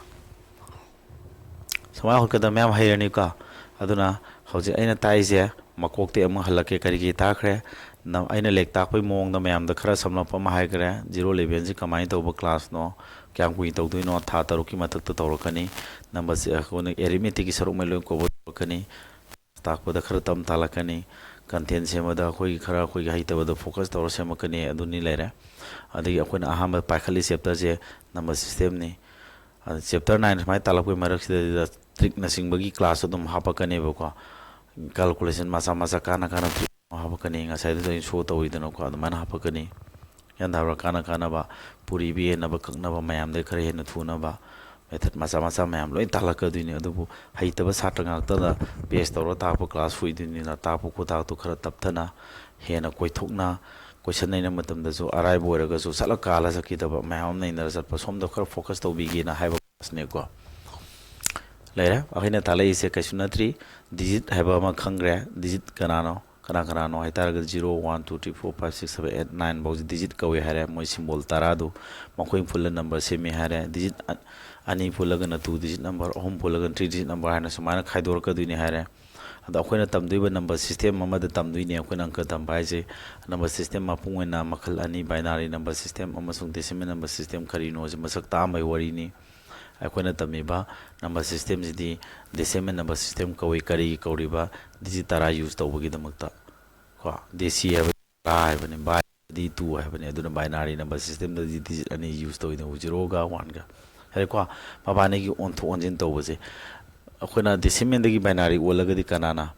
ꯁꯨꯃꯥꯏꯅ ꯍꯣꯠꯀꯗꯕ ꯃꯌꯥꯝ ꯍꯩꯔꯅꯤꯀꯣ꯫ ꯑꯗꯨꯅ ꯍꯧꯖꯤꯛ ꯑꯩꯅ ꯇꯥꯛꯏꯁꯦ ꯃꯀꯣꯛꯇꯩ ꯑꯃꯨꯛ ꯍꯜꯂꯛꯀꯦ, ꯀꯔꯤ ꯀꯔꯤ ꯇꯥꯛꯈ꯭ꯔꯦ? ꯅ-, ꯑꯩꯅ ꯂꯥꯏꯔꯤꯛ ꯇꯥꯛꯄꯒꯤ ꯃꯑꯣꯡꯗ ꯃꯌꯥꯝꯗ ꯈꯔ ꯁꯝꯂꯞꯄ ꯑꯃ ꯍꯥꯏꯈ꯭ꯔꯦ꯫ Zero eleven ꯁꯤ ꯀꯃꯥꯏꯅ ꯇꯧꯕ class ꯅꯣ, ꯀꯌꯥꯝ ꯀꯨꯏꯅ ꯇꯧꯗꯣꯏꯅꯣ, ꯊꯥ ꯇꯔꯨꯛꯀꯤ ꯃꯊꯛꯇ ꯇꯧꯔꯛꯀꯅꯤ꯫ Number ꯁꯤ ꯑꯩꯈꯣꯏꯅ arithmetic ꯀꯤ ꯁꯔꯨꯛꯉꯩ ꯂꯣꯏ cover ꯇꯧꯔꯛꯀꯅꯤ꯫ ꯇꯥꯛꯄꯗ ꯈꯔ ꯇꯞꯅ ꯇꯥꯛꯂꯛꯀꯅꯤ꯫ Content ꯁꯦꯝꯕꯗ ꯑꯩꯈꯣꯏꯒꯤ ꯈꯔ ꯑꯩꯈꯣꯏꯒꯤ ꯍꯩꯇꯕꯗꯣ focus ꯇꯧꯔ ꯁꯦꯝꯃꯛꯀꯅꯤ꯫ ꯑꯗꯨꯅꯤ ꯂꯩꯔꯦ꯫ ꯑꯗꯒꯤ ꯑꯩꯈꯣꯏꯅ ꯑꯍꯥꯟꯕ ꯄꯥꯏꯈꯠꯂꯤ chapter ꯁꯦ number system ꯅꯤ꯫ ꯑꯗ chapter nine ꯁꯨꯃꯥꯏꯅ ꯇꯥꯛꯂꯛꯄꯒꯤ ꯃꯔꯛꯁꯤꯗꯩꯗ trick ꯅꯆꯤꯡꯕꯒꯤ class ꯑꯗꯨꯝ ꯍꯥꯞꯄꯛꯀꯅꯦꯕꯀꯣ꯫ Calculation ꯃꯆꯥ ꯃꯆꯥ ꯀꯥꯟꯅ ꯀꯥꯟꯅꯕ trick ꯍꯥꯞꯄꯛꯀꯅꯤ꯫ ꯉꯁꯥꯏꯗꯨꯗ ꯑꯩꯅ show ꯇꯧꯔꯤꯗꯅꯀꯣ, ꯑꯗꯨꯃꯥꯏꯅ ꯍꯥꯞꯄꯛꯀꯅꯤ꯫ ꯒ꯭ꯌꯥꯟ ꯇꯥꯕ꯭ꯔꯥ? ꯀꯥꯟꯅ ꯀꯥꯟꯅꯕ ꯄꯨꯔꯤꯕ ꯍꯦꯟꯅꯕ ꯀꯛꯅꯕ ꯃꯌꯥꯝꯗꯩ ꯈꯔ ꯍꯦꯟꯅ ꯊꯨꯅꯕ method ꯃꯆꯥ ꯃꯆꯥ ꯃꯌꯥꯝ ꯂꯣꯏ ꯇꯥꯛꯂꯛꯀꯗꯣꯏꯅꯤ꯫ ꯑꯗꯨꯕꯨ ꯍꯩꯇꯕ ꯁꯥꯇ꯭ꯔ ꯉꯥꯛꯇꯗ base ꯇꯧꯔ ꯇꯥꯛꯄ class ꯑꯣꯏꯗꯣꯏꯅꯤꯅ ꯇꯥꯛꯄ ꯈꯨꯇꯥꯛꯇꯨ ꯈꯔ ꯇꯞꯊꯅ, ꯍꯦꯟꯅ ꯀꯣꯏꯊꯣꯛꯅ, question ꯅꯩꯅꯕ ꯃꯇꯝꯗꯁꯨ ꯑꯔꯥꯏꯕ ꯑꯣꯏꯔꯒꯁꯨ ꯁꯠꯂ ꯀꯥꯜꯂ ꯆꯠꯈꯤꯗꯕ ꯃꯌꯥꯝ ꯑꯃ ꯅꯩꯅꯔ ꯆꯠꯄ, ꯁꯣꯝꯗ ꯈꯔ focus ꯇꯧꯕꯤꯒꯦꯅ ꯍꯥꯏꯕ class ꯅꯦꯀꯣ꯫ ꯂꯩꯔꯦ꯫ ꯑꯩꯈꯣꯏꯅ ꯇꯥꯛꯂꯛꯏꯁꯦ ꯀꯩꯁꯨ ꯅꯠꯇ꯭ꯔꯤ꯫ Digit ꯍꯥꯏꯕ ꯑꯃ ꯈꯪꯈ꯭ꯔꯦ꯫ Digit ꯀꯅꯥꯅꯣ? ꯀꯅꯥ ꯀꯅꯥꯅꯣ ꯍꯥꯏꯇꯥꯔꯒꯗꯤ zero, one, two, three, four, five, six, seven, eight, nine ꯐꯥꯎꯁꯤ digit ꯀꯧꯏ ꯍꯥꯏꯔꯦ꯫ ꯃꯣꯏ symbol ꯇꯔꯥꯗꯨ ꯃꯈꯣꯏ ꯄꯨꯜꯂ number ꯁꯦꯝꯃꯤ ꯍꯥꯏꯔꯦ꯫ Digit ꯑ-, ꯑꯅꯤ ꯄꯨꯜꯂꯒꯅ two digit number, ꯑꯍꯨꯝ ꯄꯨꯜꯂꯒꯅ three digit number ꯍꯥꯏꯅ ꯁꯨꯃꯥꯏꯅ ꯈꯥꯏꯗꯣꯔꯛꯀꯗꯣꯏꯅꯤ ꯍꯥꯏꯔꯦ꯫ ꯑꯗꯣ ꯑꯩꯈꯣꯏꯅ ꯇꯝꯗꯣꯏꯕ number system ꯑꯃꯗ ꯇꯝꯗꯣꯏꯅꯦ꯫ ꯑꯩꯈꯣꯏꯅ ꯑꯪꯀ ꯇꯝꯕ ꯍꯥꯏꯁꯦ number system ꯃꯄꯨꯡ ꯑꯣꯏꯅ ꯃꯈꯜ ꯑꯅꯤ, binary number system ꯑꯃꯁꯨꯡ decimal number system ꯀꯔꯤꯅꯣꯁꯦ ꯃꯁꯛ ꯇꯥꯛꯑꯝꯕꯒꯤ ꯋꯥꯔꯤꯅꯤ꯫ ꯑꯩꯈꯣꯏꯅ ꯇꯝꯃꯤꯕ number systemꯁꯤꯗꯤ decimal number system ꯀꯧꯏ꯫ ꯀꯔꯤꯒꯤ ꯀꯧꯔꯤꯕ? Digit ꯇꯔꯥ use ꯇꯧꯕꯒꯤꯗꯃꯛꯇ꯫ ꯀꯣ, ꯗꯦꯁꯤ ꯍꯥꯏꯕ ꯇꯔꯥ ꯍꯥꯏꯕꯅꯤ, binary two ꯍꯥꯏꯕꯅꯤ꯫ ꯑꯗꯨꯅ binary number systemꯗꯗꯤ digit ꯑꯅꯤ use ꯇꯧꯋꯤꯗꯅ, zeroꯒ oneꯒ꯫ ꯍꯥꯏꯔꯦꯀꯣ, ꯃꯕꯥꯅꯤꯒꯤ ꯑꯣꯟꯊꯣꯛ ꯑꯣꯟꯁꯤꯟ ꯇꯧꯕꯁꯦ꯫ ꯑꯩꯈꯣꯏꯅ decimalꯗꯒꯤ binary ꯑꯣꯜꯂꯒꯗꯤ ꯀꯅꯥꯅ?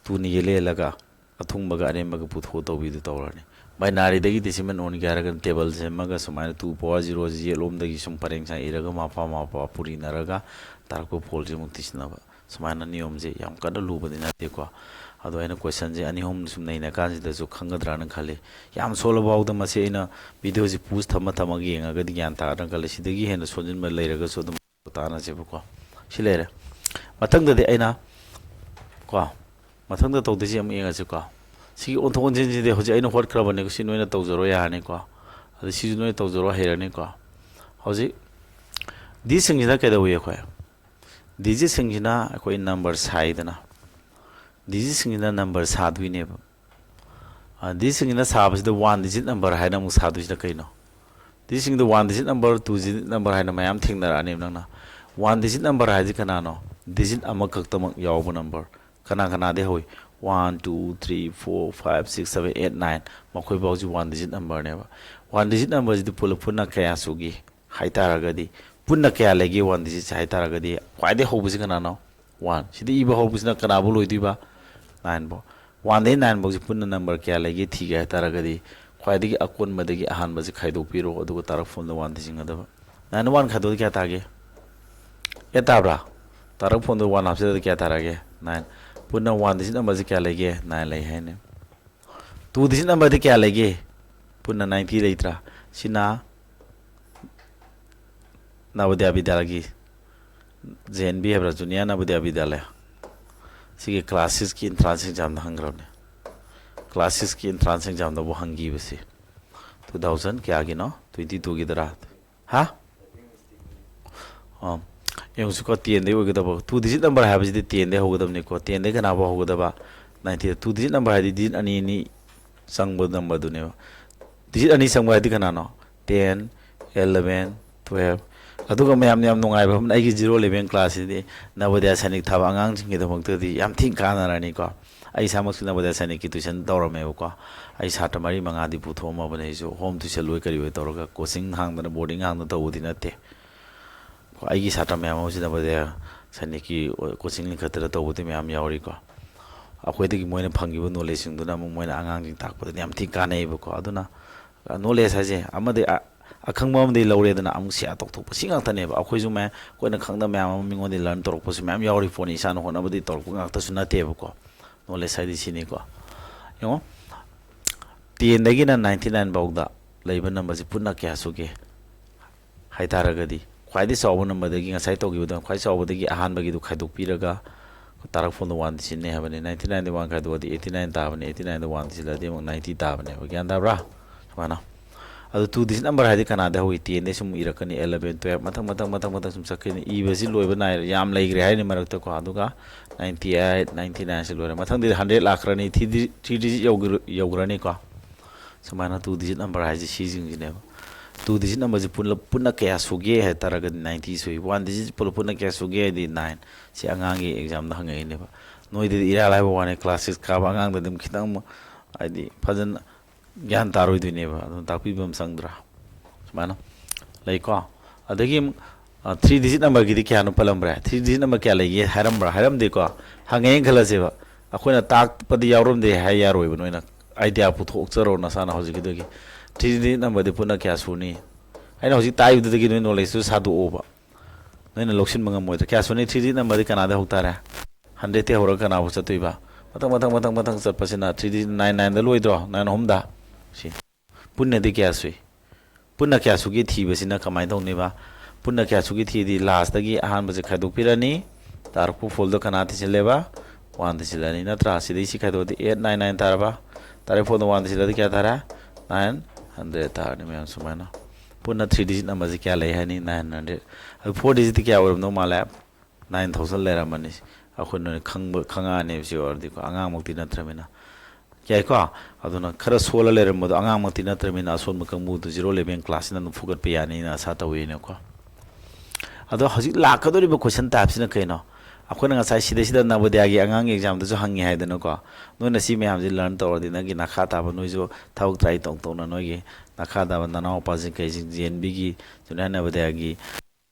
Twoꯅ ꯌꯦꯜꯂ ꯌꯦꯜꯂꯒ ꯑꯊꯨꯡꯕꯒ ꯑꯔꯦꯝꯕꯒ ꯄꯨꯊꯣꯛꯑ ꯇꯧꯕꯤꯗꯨ ꯇꯧꯔꯅꯤ꯫ Binaryꯗꯒꯤ decimal ꯑꯣꯟꯒꯦ ꯍꯥꯏꯔꯒꯅ table ꯁꯦꯝꯃꯒ ꯁꯨꯃꯥꯏꯅ two power zero ꯌꯦꯠꯂꯣꯝꯗꯒꯤ ꯁꯨꯝ ꯄꯔꯦꯡ ꯁꯥꯡ ꯏꯔꯒ ꯃꯄꯥ ꯃꯄꯥ ꯄꯨꯔꯤꯅꯔꯒ ꯇꯥꯔꯛꯄ ꯐꯣꯜꯁꯦ ꯑꯃꯨꯛ ꯊꯤꯖꯤꯟꯅꯕ꯫ ꯁꯨꯃꯥꯏꯅ ꯅꯤꯌꯣꯝꯁꯦ ꯌꯥꯝ ꯀꯟꯅ ꯂꯨꯕꯗꯤ ꯅꯠꯇꯦꯀꯣ꯫ ꯑꯗꯣ ꯑꯩꯅ questionꯁꯦ ꯑꯅꯤ ꯑꯍꯨꯝ ꯁꯨꯝ ꯅꯩꯅ ꯀꯥꯟꯁꯤꯗꯁꯨ ꯈꯪꯒꯗ꯭ꯔꯥꯅ ꯈꯜꯂꯤ꯫ ꯌꯥꯝ ꯁꯣꯜꯂꯐꯥꯎꯗ ꯃꯁꯤ ꯑꯩꯅ videoꯁꯦ pause ꯊꯝꯃ ꯊꯝꯃꯒ ꯌꯦꯡꯉꯒꯗꯤ ꯒ꯭ꯌꯥꯟ ꯇꯥꯒꯗ꯭ꯔꯥ ꯈꯜꯂꯤ꯫ ꯁꯤꯗꯒꯤ ꯍꯦꯟꯅ ꯁꯣꯟꯖꯤꯟꯕ ꯂꯩꯔꯒꯁꯨ ꯑꯗꯨꯝ ꯇꯥꯟꯅꯁꯦꯕꯀꯣ꯫ ꯁꯤ ꯂꯩꯔꯦ꯫ ꯃꯊꯪꯗꯗꯤ ꯑꯩꯅ ꯀꯣ, ꯃꯊꯪꯗ ꯇꯧꯗꯣꯏꯁꯤ ꯑꯃꯨꯛ ꯌꯦꯡꯉꯁꯤꯀꯣ꯫ ꯁꯤꯒꯤ ꯑꯣꯟꯊꯣꯛ ꯑꯣꯟꯁꯤꯟꯁꯤꯗꯤ ꯍꯧꯖꯤꯛ ꯑꯩꯅ ꯍꯣꯠꯈ꯭ꯔꯕꯅꯤꯀꯣ꯫ ꯁꯤ ꯅꯣꯏꯅ ꯇꯧꯖꯔꯣ ꯌꯥꯔꯅꯤꯀꯣ꯫ ꯑꯗ ꯁꯤꯁꯨ ꯅꯣꯏꯅ ꯇꯧꯖꯔꯣ ꯍꯩꯔꯅꯤꯀꯣ꯫ ꯍꯧꯖꯤꯛ digitꯁꯤꯡꯁꯤꯅ ꯀꯩꯗꯧꯏ ꯑꯩꯈꯣꯏ? Digitꯁꯤꯡꯁꯤꯅ ꯑꯩꯈꯣꯏ number ꯁꯥꯏꯗꯅ꯫ Digitꯁꯤꯡꯁꯤꯅ number ꯁꯥꯗꯣꯏꯅꯦꯕ꯫ ꯑ, digitꯁꯤꯡꯁꯤꯅ ꯁꯥꯕꯁꯤꯗ one digit number ꯍꯥꯏꯅ ꯑꯃꯨꯛ ꯁꯥꯗꯣꯏꯁꯤꯅ ꯀꯩꯅꯣ? Digitꯁꯤꯡꯗ one digit number, two digit number ꯍꯥꯏꯅ ꯃꯌꯥꯝ ꯊꯦꯡꯅꯔꯛꯑꯅꯦꯕ ꯅꯪꯅ꯫ One digit number ꯍꯥꯏꯁꯤ ꯀꯅꯥꯅꯣ? Digit ꯑꯃꯈꯛꯇꯃꯛ ꯌꯥꯎꯕ number꯫ ꯀꯅꯥ ꯀꯅꯥꯗꯩ ꯍꯧꯏ? One, two, three, four, five, six, seven, eight, nine꯫ ꯃꯈꯣꯏ ꯐꯥꯎꯁꯤ one digit numberꯅꯦꯕ꯫ One digit numberꯁꯤꯗꯤ ꯄꯨꯂꯞ ꯄꯨꯟꯅ ꯀꯌꯥ ꯁꯨꯒꯦ ꯍꯥꯏꯇꯥꯔꯒꯗꯤ, ꯄꯨꯟꯅ ꯀꯌꯥ ꯂꯩꯒꯦ one digitꯁꯦ ꯍꯥꯏꯇꯥꯔꯒꯗꯤ, ꯈ꯭ꯋꯥꯏꯗꯒꯤ ꯍꯧꯕꯁꯤ ꯀꯅꯥꯅꯣ? One꯫ ꯁꯤꯗ ꯏꯕ ꯍꯧꯕꯁꯤꯅ ꯀꯅꯥꯕꯨ ꯂꯣꯏꯗꯣꯏꯕ? Nine ꯐꯥꯎ꯫ Oneꯗꯒꯤ nine ꯐꯥꯎꯁꯤ ꯄꯨꯟꯅ number ꯀꯌꯥ ꯂꯩꯒꯦ ꯊꯤꯒꯦ ꯍꯥꯏꯇꯥꯔꯒꯗꯤ, ꯈ꯭ꯋꯥꯏꯗꯒꯤ ꯑꯀꯣꯟꯕꯗꯒꯤ ꯑꯍꯥꯟꯕꯁꯤ ꯈꯥꯏꯗꯣꯛꯄꯤꯔꯣ, ꯑꯗꯨꯒ ꯇꯥꯔꯛꯐꯝꯗ oneꯗ ꯆꯤꯡꯒꯗꯕ꯫ Nineꯗ one ꯈꯥꯏꯗꯣꯛꯑꯗꯤ ꯀꯌꯥ ꯇꯥꯒꯦ? Eight ꯇꯥꯕ꯭ꯔꯥ? ꯇꯥꯔꯛꯐꯝꯗ one ꯍꯥꯞꯆꯤꯜꯂꯗꯤ ꯀꯌꯥ ꯇꯥꯔꯒꯦ? Nine꯫ ꯄꯨꯟꯅ one digit numberꯁꯤ ꯀꯌꯥ ꯂꯩꯒꯦ? Nine ꯂꯩ ꯍꯥꯏꯅꯤ꯫ Two digit numberꯗꯤ ꯀꯌꯥ ꯂꯩꯒꯦ? ꯄꯨꯟꯅ ninety ꯂꯩꯇ꯭ꯔꯥ? ꯁꯤꯅ ꯅꯕꯣꯗꯤꯌꯥ ꯕꯤꯗ꯭ꯌꯥꯂꯌꯒꯤ, J N V ꯍꯥꯏꯕ꯭ꯔꯥ, ꯖꯨꯅꯤꯌꯥ ꯅꯕꯣꯗꯤꯌꯥ ꯕꯤꯗ꯭ꯌꯥꯂꯌ, ꯁꯤꯒꯤ class sixꯀꯤ entrance examꯗ ꯍꯪꯈ꯭ꯔꯕꯅꯦ꯫ Class sixꯀꯤ entrance examꯗꯕꯨ ꯍꯪꯈꯤꯕꯁꯦ two thousand ꯀꯌꯥꯒꯤꯅꯣ? Twenty twoꯒꯤꯗꯔꯥ? ꯍꯥ? ꯑꯥ, ꯌꯦꯡꯉꯨꯁꯤꯀꯣ, ꯇꯦꯟꯗꯩ ꯑꯣꯏꯒꯗꯕ, two digit number ꯍꯥꯏꯕꯁꯤꯗꯤ ꯇꯦꯟꯗꯩ ꯍꯧꯒꯗꯕꯅꯤꯀꯣ꯫ ꯇꯦꯟꯗꯩ ꯀꯅꯥꯐꯥꯎ ꯍꯧꯒꯗꯕ? Ninety꯫ Two digit number ꯍꯥꯏꯗꯤ digit ꯑꯅꯤ ꯑꯅꯤ ꯆꯪꯕ number ꯗꯨꯅꯦꯕ꯫ Digit ꯑꯅꯤ ꯆꯪꯕ ꯍꯥꯏꯗꯤ ꯀꯅꯥꯅꯣ? Ten, eleven, twelve꯫ ꯑꯗꯨꯒ ꯃꯌꯥꯝꯅ ꯌꯥꯝ ꯅꯨꯡꯉꯥꯏꯕ ꯑꯃꯅ, ꯑꯩꯒꯤ zero eleven class ꯁꯤꯗꯤ ꯅꯕꯣꯗꯤꯌꯥ ꯁꯥꯏꯅꯤꯛ ꯊꯥꯕ ꯑꯉꯥꯡꯁꯤꯡꯒꯤꯗꯃꯛꯇꯗꯤ ꯌꯥꯝ ꯊꯤꯅ ꯀꯥꯟꯅꯔꯅꯤꯀꯣ꯫ ꯑꯩ ꯏꯁꯥꯃꯛꯁꯨ ꯅꯕꯣꯗꯤꯌꯥ ꯁꯥꯏꯅꯤꯛꯀꯤ tuition ꯇꯧꯔꯝꯃꯦꯕꯀꯣ꯫ ꯑꯩ ꯁꯥꯇ꯭ꯔ ꯃꯔꯤ ꯃꯉꯥꯗꯤ ꯄꯨꯊꯣꯛꯑꯝꯃꯕꯅꯦ ꯑꯩꯁꯨ, home tuition ꯂꯣꯏ ꯀꯔꯤ ꯑꯣꯏ ꯇꯧꯔꯒ, coaching ꯍꯥꯡꯗꯅ boarding ꯍꯥꯡꯗꯅ ꯇꯧꯕꯗꯤ ꯅꯠꯇꯦ꯫ ꯀꯣ, ꯑꯩꯒꯤ ꯁꯥꯇ꯭ꯔ ꯃꯌꯥꯝ ꯑꯃꯁꯨ ꯅꯕꯣꯗꯤꯌꯥ ꯁꯥꯏꯅꯤꯛꯀꯤ coaching ꯂꯤꯡꯈꯠꯇꯅ ꯇꯧꯕꯗꯤ ꯃꯌꯥꯝ ꯌꯥꯎꯔꯤꯀꯣ꯫ ꯑꯩꯈꯣꯏꯗꯒꯤ ꯃꯣꯏꯅ ꯐꯪꯈꯤꯕ knowledge ꯁꯤꯡꯗꯨꯅ ꯑꯃꯨꯛ ꯃꯣꯏꯅ ꯑꯉꯥꯡꯁꯤꯡ ꯇꯥꯛꯄꯗꯗꯤ ꯌꯥꯝ ꯊꯤ ꯀꯥꯟꯅꯩꯌꯦꯕꯀꯣ꯫ ꯑꯗꯨꯅ, ꯑ, knowledge ꯍꯥꯏꯁꯦ ꯑꯃꯗꯤ, ꯑ, ꯑꯈꯪꯕ ꯑꯃꯗꯤ ꯂꯧꯔꯦꯗꯅ, ꯑꯃꯨꯛ ꯁꯤꯌꯥ ꯇꯧꯊꯣꯛꯄ ꯁꯤ ꯉꯥꯛꯇꯅꯦꯕ꯫ ꯑꯩꯈꯣꯏꯁꯨ ꯃꯌꯥꯝ, ꯑꯩꯈꯣꯏꯅ ꯈꯪꯗꯕ ꯃꯌꯥꯝ ꯑꯃ ꯃꯤꯉꯣꯟꯗꯒꯤ learn ꯇꯧꯔꯛꯄꯁꯨ ꯃꯌꯥꯝ ꯌꯥꯎꯔꯤ ꯄꯣꯠꯅꯤ, ꯏꯁꯥꯅ ꯍꯣꯠꯅꯕꯗꯤ ꯇꯧꯔꯛꯄ ꯉꯥꯛꯇꯁꯨ ꯅꯠꯇꯦꯕꯀꯣ꯫ Knowledge ꯍꯥꯏꯗꯤ ꯁꯤꯅꯤꯀꯣ꯫ ꯌꯦꯡꯉꯣ, ten ꯗꯒꯤꯅ ninety nine ꯐꯥꯎꯗ ꯂꯩꯕ number ꯁꯤ ꯄꯨꯟꯅ ꯀꯌꯥ ꯁꯨꯒꯦ ꯍꯥꯏꯇꯥꯔꯒꯗꯤ, ꯈ꯭ꯋꯥꯏꯗꯒꯤ ꯆꯥꯎꯕ number ꯗꯒꯤ ꯉꯁꯥꯏ ꯇꯧꯈꯤꯕꯗꯣ, ꯈ꯭ꯋꯥꯏ ꯆꯥꯎꯕꯗꯒꯤ ꯑꯍꯥꯟꯕꯒꯤꯗꯨ ꯈꯥꯏꯗꯣꯛꯄꯤꯔꯒ ꯇꯥꯔꯛꯐꯝꯗ one digit ꯅꯦ ꯍꯥꯏꯕꯅꯤ꯫ Ninety nine ꯗ one ꯈꯥꯏꯗꯣꯛꯑꯗꯤ eighty nine ꯇꯥꯕꯅꯤ, eighty nine ꯗ one digit ꯂꯗꯤ ꯑꯃꯨꯛ ninety ꯇꯥꯕꯅꯦꯕ꯫ ꯒ꯭ꯌꯥꯟ ꯇꯥꯕ꯭ꯔꯥ? ꯁꯨꯃꯥꯏꯅ꯫ ꯑꯗꯨ two digit number ꯍꯥꯏꯗꯤ ꯀꯅꯥꯗ ꯍꯧꯏ? Ten ꯗꯩ ꯁꯨꯝ ꯏꯔꯛꯀꯅꯤ, eleven, twelve, ꯃꯊꯪ, ꯃꯊꯪ, ꯃꯊꯪ, ꯃꯊꯪ ꯁꯨꯝ ꯆꯠꯈꯤꯅꯤ꯫ ꯏꯕꯁꯤ ꯂꯣꯏꯕ ꯅꯥꯏꯔꯦ, ꯌꯥꯝ ꯂꯩꯈ꯭ꯔꯦ ꯍꯥꯏꯔꯤꯅꯤ ꯃꯔꯛꯇꯀꯣ꯫ ꯑꯗꯨꯒ ninety eight, ninety nine ꯁꯤ ꯂꯣꯏꯔꯦ꯫ ꯃꯊꯪꯗꯤ hundred ꯂꯥꯛꯈ꯭ꯔꯅꯤ, three digit, three digit ꯌꯧꯈ꯭ꯔ-, ꯌꯧꯈ꯭ꯔꯅꯤꯀꯣ꯫ ꯁꯨꯃꯥꯏꯅ two digit number ꯍꯥꯏꯁꯦ ꯁꯤꯁꯤꯡꯁꯤꯅꯦꯕ꯫ Two digit number ꯁꯦ ꯄꯨꯟꯅ, ꯄꯨꯟꯅ ꯀꯌꯥ ꯁꯨꯒꯦ ꯍꯥꯏ ꯇꯥꯔꯒꯗꯤ ninety ꯁꯨꯏ꯫ One digit ꯄꯨꯟꯅ, ꯄꯨꯟꯅ ꯀꯌꯥ ꯁꯨꯒꯦ ꯍꯥꯏꯗꯤ nine꯫ ꯁꯤ ꯑꯉꯥꯡꯒꯤ exam ꯗ ꯍꯪꯉꯛꯏꯅꯦꯕ꯫ ꯅꯣꯏꯗꯗꯤ ꯏꯔꯥꯏ ꯂꯥꯏꯕ ꯋꯥꯅꯤ, class six ꯀꯥꯕ ꯑꯉꯥꯡꯗꯗꯤ ꯑꯃꯨꯛ ꯈꯤꯇꯪ ꯑꯃꯨꯛ, ꯍꯥꯏꯗꯤ, ꯐꯖꯅ ꯒ꯭ꯌꯥꯟ ꯇꯥꯔꯣꯏꯗꯣꯏꯅꯦꯕ꯫ ꯑꯗꯨꯅ ꯇꯥꯛꯄꯤꯕ ꯑꯃ ꯆꯪꯗ꯭ꯔꯥ? ꯁꯨꯃꯥꯏꯅ ꯂꯩꯀꯣ꯫ ꯑꯗꯒꯤ ꯑꯃꯨꯛ, ꯑ, three digit number ꯒꯤꯗꯤ ꯀꯌꯥꯅꯣ ꯄꯜꯂꯝꯕ꯭ꯔꯥ? Three digit number ꯀꯌꯥ ꯂꯩꯒꯦ ꯍꯥꯏꯔꯝꯕ꯭ꯔꯥ? ꯍꯥꯏꯔꯝꯗꯦꯀꯣ꯫ ꯍꯪꯉꯦꯅ ꯈꯜꯂꯁꯦꯕ꯫ ꯑꯩꯈꯣꯏꯅ ꯇꯥꯛꯄꯗꯤ ꯌꯥꯎꯔꯝꯗꯦ ꯍꯥꯏ ꯌꯥꯔꯣꯏꯕ꯫ ꯅꯣꯏꯅ idea ꯄꯨꯊꯣꯛꯆꯔꯣ ꯅꯁꯥꯅ ꯍꯧꯖꯤꯛꯀꯤꯗꯨꯒꯤ꯫ Three digit number ꯗꯤ ꯄꯨꯟꯅ ꯀꯌꯥ ꯁꯨꯅꯤ? ꯑꯩꯅ ꯍꯧꯖꯤꯛ ꯇꯥꯛꯏꯕꯗꯨꯗꯒꯤ ꯅꯣꯏ knowledge ꯇꯨ ꯁꯥꯗꯣꯛꯑꯣꯕ꯫ ꯅꯣꯏꯅ ꯂꯧꯁꯤꯟꯕ ꯉꯝꯃꯣꯏꯗ꯭ꯔꯥ? ꯀꯌꯥ ꯁꯨꯅꯤ? Three digit number ꯗꯤ ꯀꯅꯥꯗ ꯍꯧꯇꯥꯔꯦ? Hundred ꯇꯩ ꯍꯧꯔꯒ ꯀꯅꯥꯕꯨ ꯆꯠꯇꯣꯏꯕ? ꯃꯊꯪ, ꯃꯊꯪ, ꯃꯊꯪ, ꯃꯊꯪ ꯆꯠꯄꯁꯤꯅ three digit nine, nine ꯗ ꯂꯣꯏꯗ꯭ꯔꯣ? Nine ꯑꯍꯨꯝꯗ꯫ ꯁꯤ꯫ ꯄꯨꯟꯅꯗꯤ ꯀꯌꯥ ꯁꯨꯏ? ꯄꯨꯟꯅ ꯀꯌꯥ ꯁꯨꯒꯦ ꯊꯤꯕꯁꯤꯅ ꯀꯃꯥꯏꯅ ꯇꯧꯅꯤꯕ? ꯄꯨꯟꯅ ꯀꯌꯥ ꯁꯨꯒꯦ ꯊꯤꯗꯤ last ꯇꯒꯤ ꯑꯍꯥꯟꯕꯁꯦ ꯈꯥꯏꯗꯣꯛꯄꯤꯔꯅꯤ꯫ ꯇꯥꯔꯛꯄ four ꯗꯣ ꯀꯅꯥ ꯊꯤꯖꯤꯜꯂꯦꯕ? One ꯊꯤꯖꯤꯜꯂꯅꯤ꯫ ꯅꯠꯇ꯭ꯔꯥ? ꯁꯤꯗꯩ ꯁꯤ ꯈꯥꯏꯗꯣꯛꯑꯗꯤ eight, nine, nine ꯇꯥꯔꯕ? ꯇꯥꯔꯛ four ꯗ one ꯊꯤꯖꯤꯜꯂꯗꯤ ꯀꯌꯥ ꯇꯥꯔꯦ? Nine hundred ꯇꯥꯔꯅꯤ ꯃꯌꯥꯝ ꯁꯨꯃꯥꯏꯅ꯫ ꯄꯨꯟꯅ three digit numberꯁꯦ ꯀꯌꯥ ꯂꯩ ꯍꯥꯏꯅꯤ? Nine hundred꯫ ꯑꯗꯨ four digitꯇꯤ ꯀꯌꯥ ꯑꯣꯏꯔꯝꯗꯧ ꯃꯥꯜꯂꯦ? Nine thousand ꯂꯩꯔꯝꯃꯅꯤ꯫ ꯑꯩꯈꯣꯏꯅ ꯈꯪꯕ, ꯈꯪꯉꯛꯑꯅꯦꯕ ꯁꯤ ꯑꯣꯏꯔꯗꯤꯀꯣ, ꯑꯉꯥꯡꯃꯛꯇꯤ ꯅꯠꯇ꯭ꯔꯃꯤꯅ꯫ ꯌꯥꯏꯀꯣ? ꯑꯗꯨꯅ ꯈꯔ ꯁꯣꯜꯂ ꯂꯩꯔꯝꯕꯗꯣ, ꯑꯉꯥꯡꯃꯛꯇꯤ ꯅꯠꯇ꯭ꯔꯃꯤꯅ, ꯑꯁꯣꯟꯕ ꯀꯥꯡꯕꯨꯗꯨ zero eleven classꯁꯤꯅ ꯑꯗꯨꯝ ꯐꯨꯒꯠꯄ ꯌꯥꯅꯤꯅ ꯑꯁꯥ ꯇꯧꯋꯤꯅꯦꯀꯣ꯫ ꯑꯗꯣ ꯍꯧꯖꯤꯛ ꯂꯥꯛꯀꯗꯧꯔꯤꯕ question typeꯁꯤꯅ ꯀꯩꯅꯣ? ꯑꯩꯈꯣꯏꯅ ꯉꯁꯥꯏ ꯁꯤꯗꯩꯁꯤꯗ ꯅꯕꯣꯗꯤꯌꯥꯒꯤ ꯑꯉꯥꯡꯒꯤ examꯗꯁꯨ ꯍꯪꯉꯤ ꯍꯥꯏꯗꯅꯀꯣ꯫ ꯅꯣꯏꯅ ꯁꯤ ꯃꯌꯥꯝꯁꯤ learn ꯇꯧꯔꯗꯤ, ꯅꯪꯒꯤ ꯅꯈꯥ ꯇꯥꯕ, ꯅꯣꯏꯁꯨ ꯊꯕꯛ try ꯇꯧ ꯇꯧꯅ, ꯅꯣꯏꯒꯤ ꯅꯈꯥ ꯇꯥꯕ ꯅꯅꯥꯎꯄꯥꯁꯤꯡ ꯀꯩꯁꯤꯡ, ꯖꯤ ꯑꯦꯟ ꯕꯤꯒꯤ, ꯖꯨꯅꯤꯌꯔ ꯅꯕꯣꯗꯤꯌꯥꯒꯤ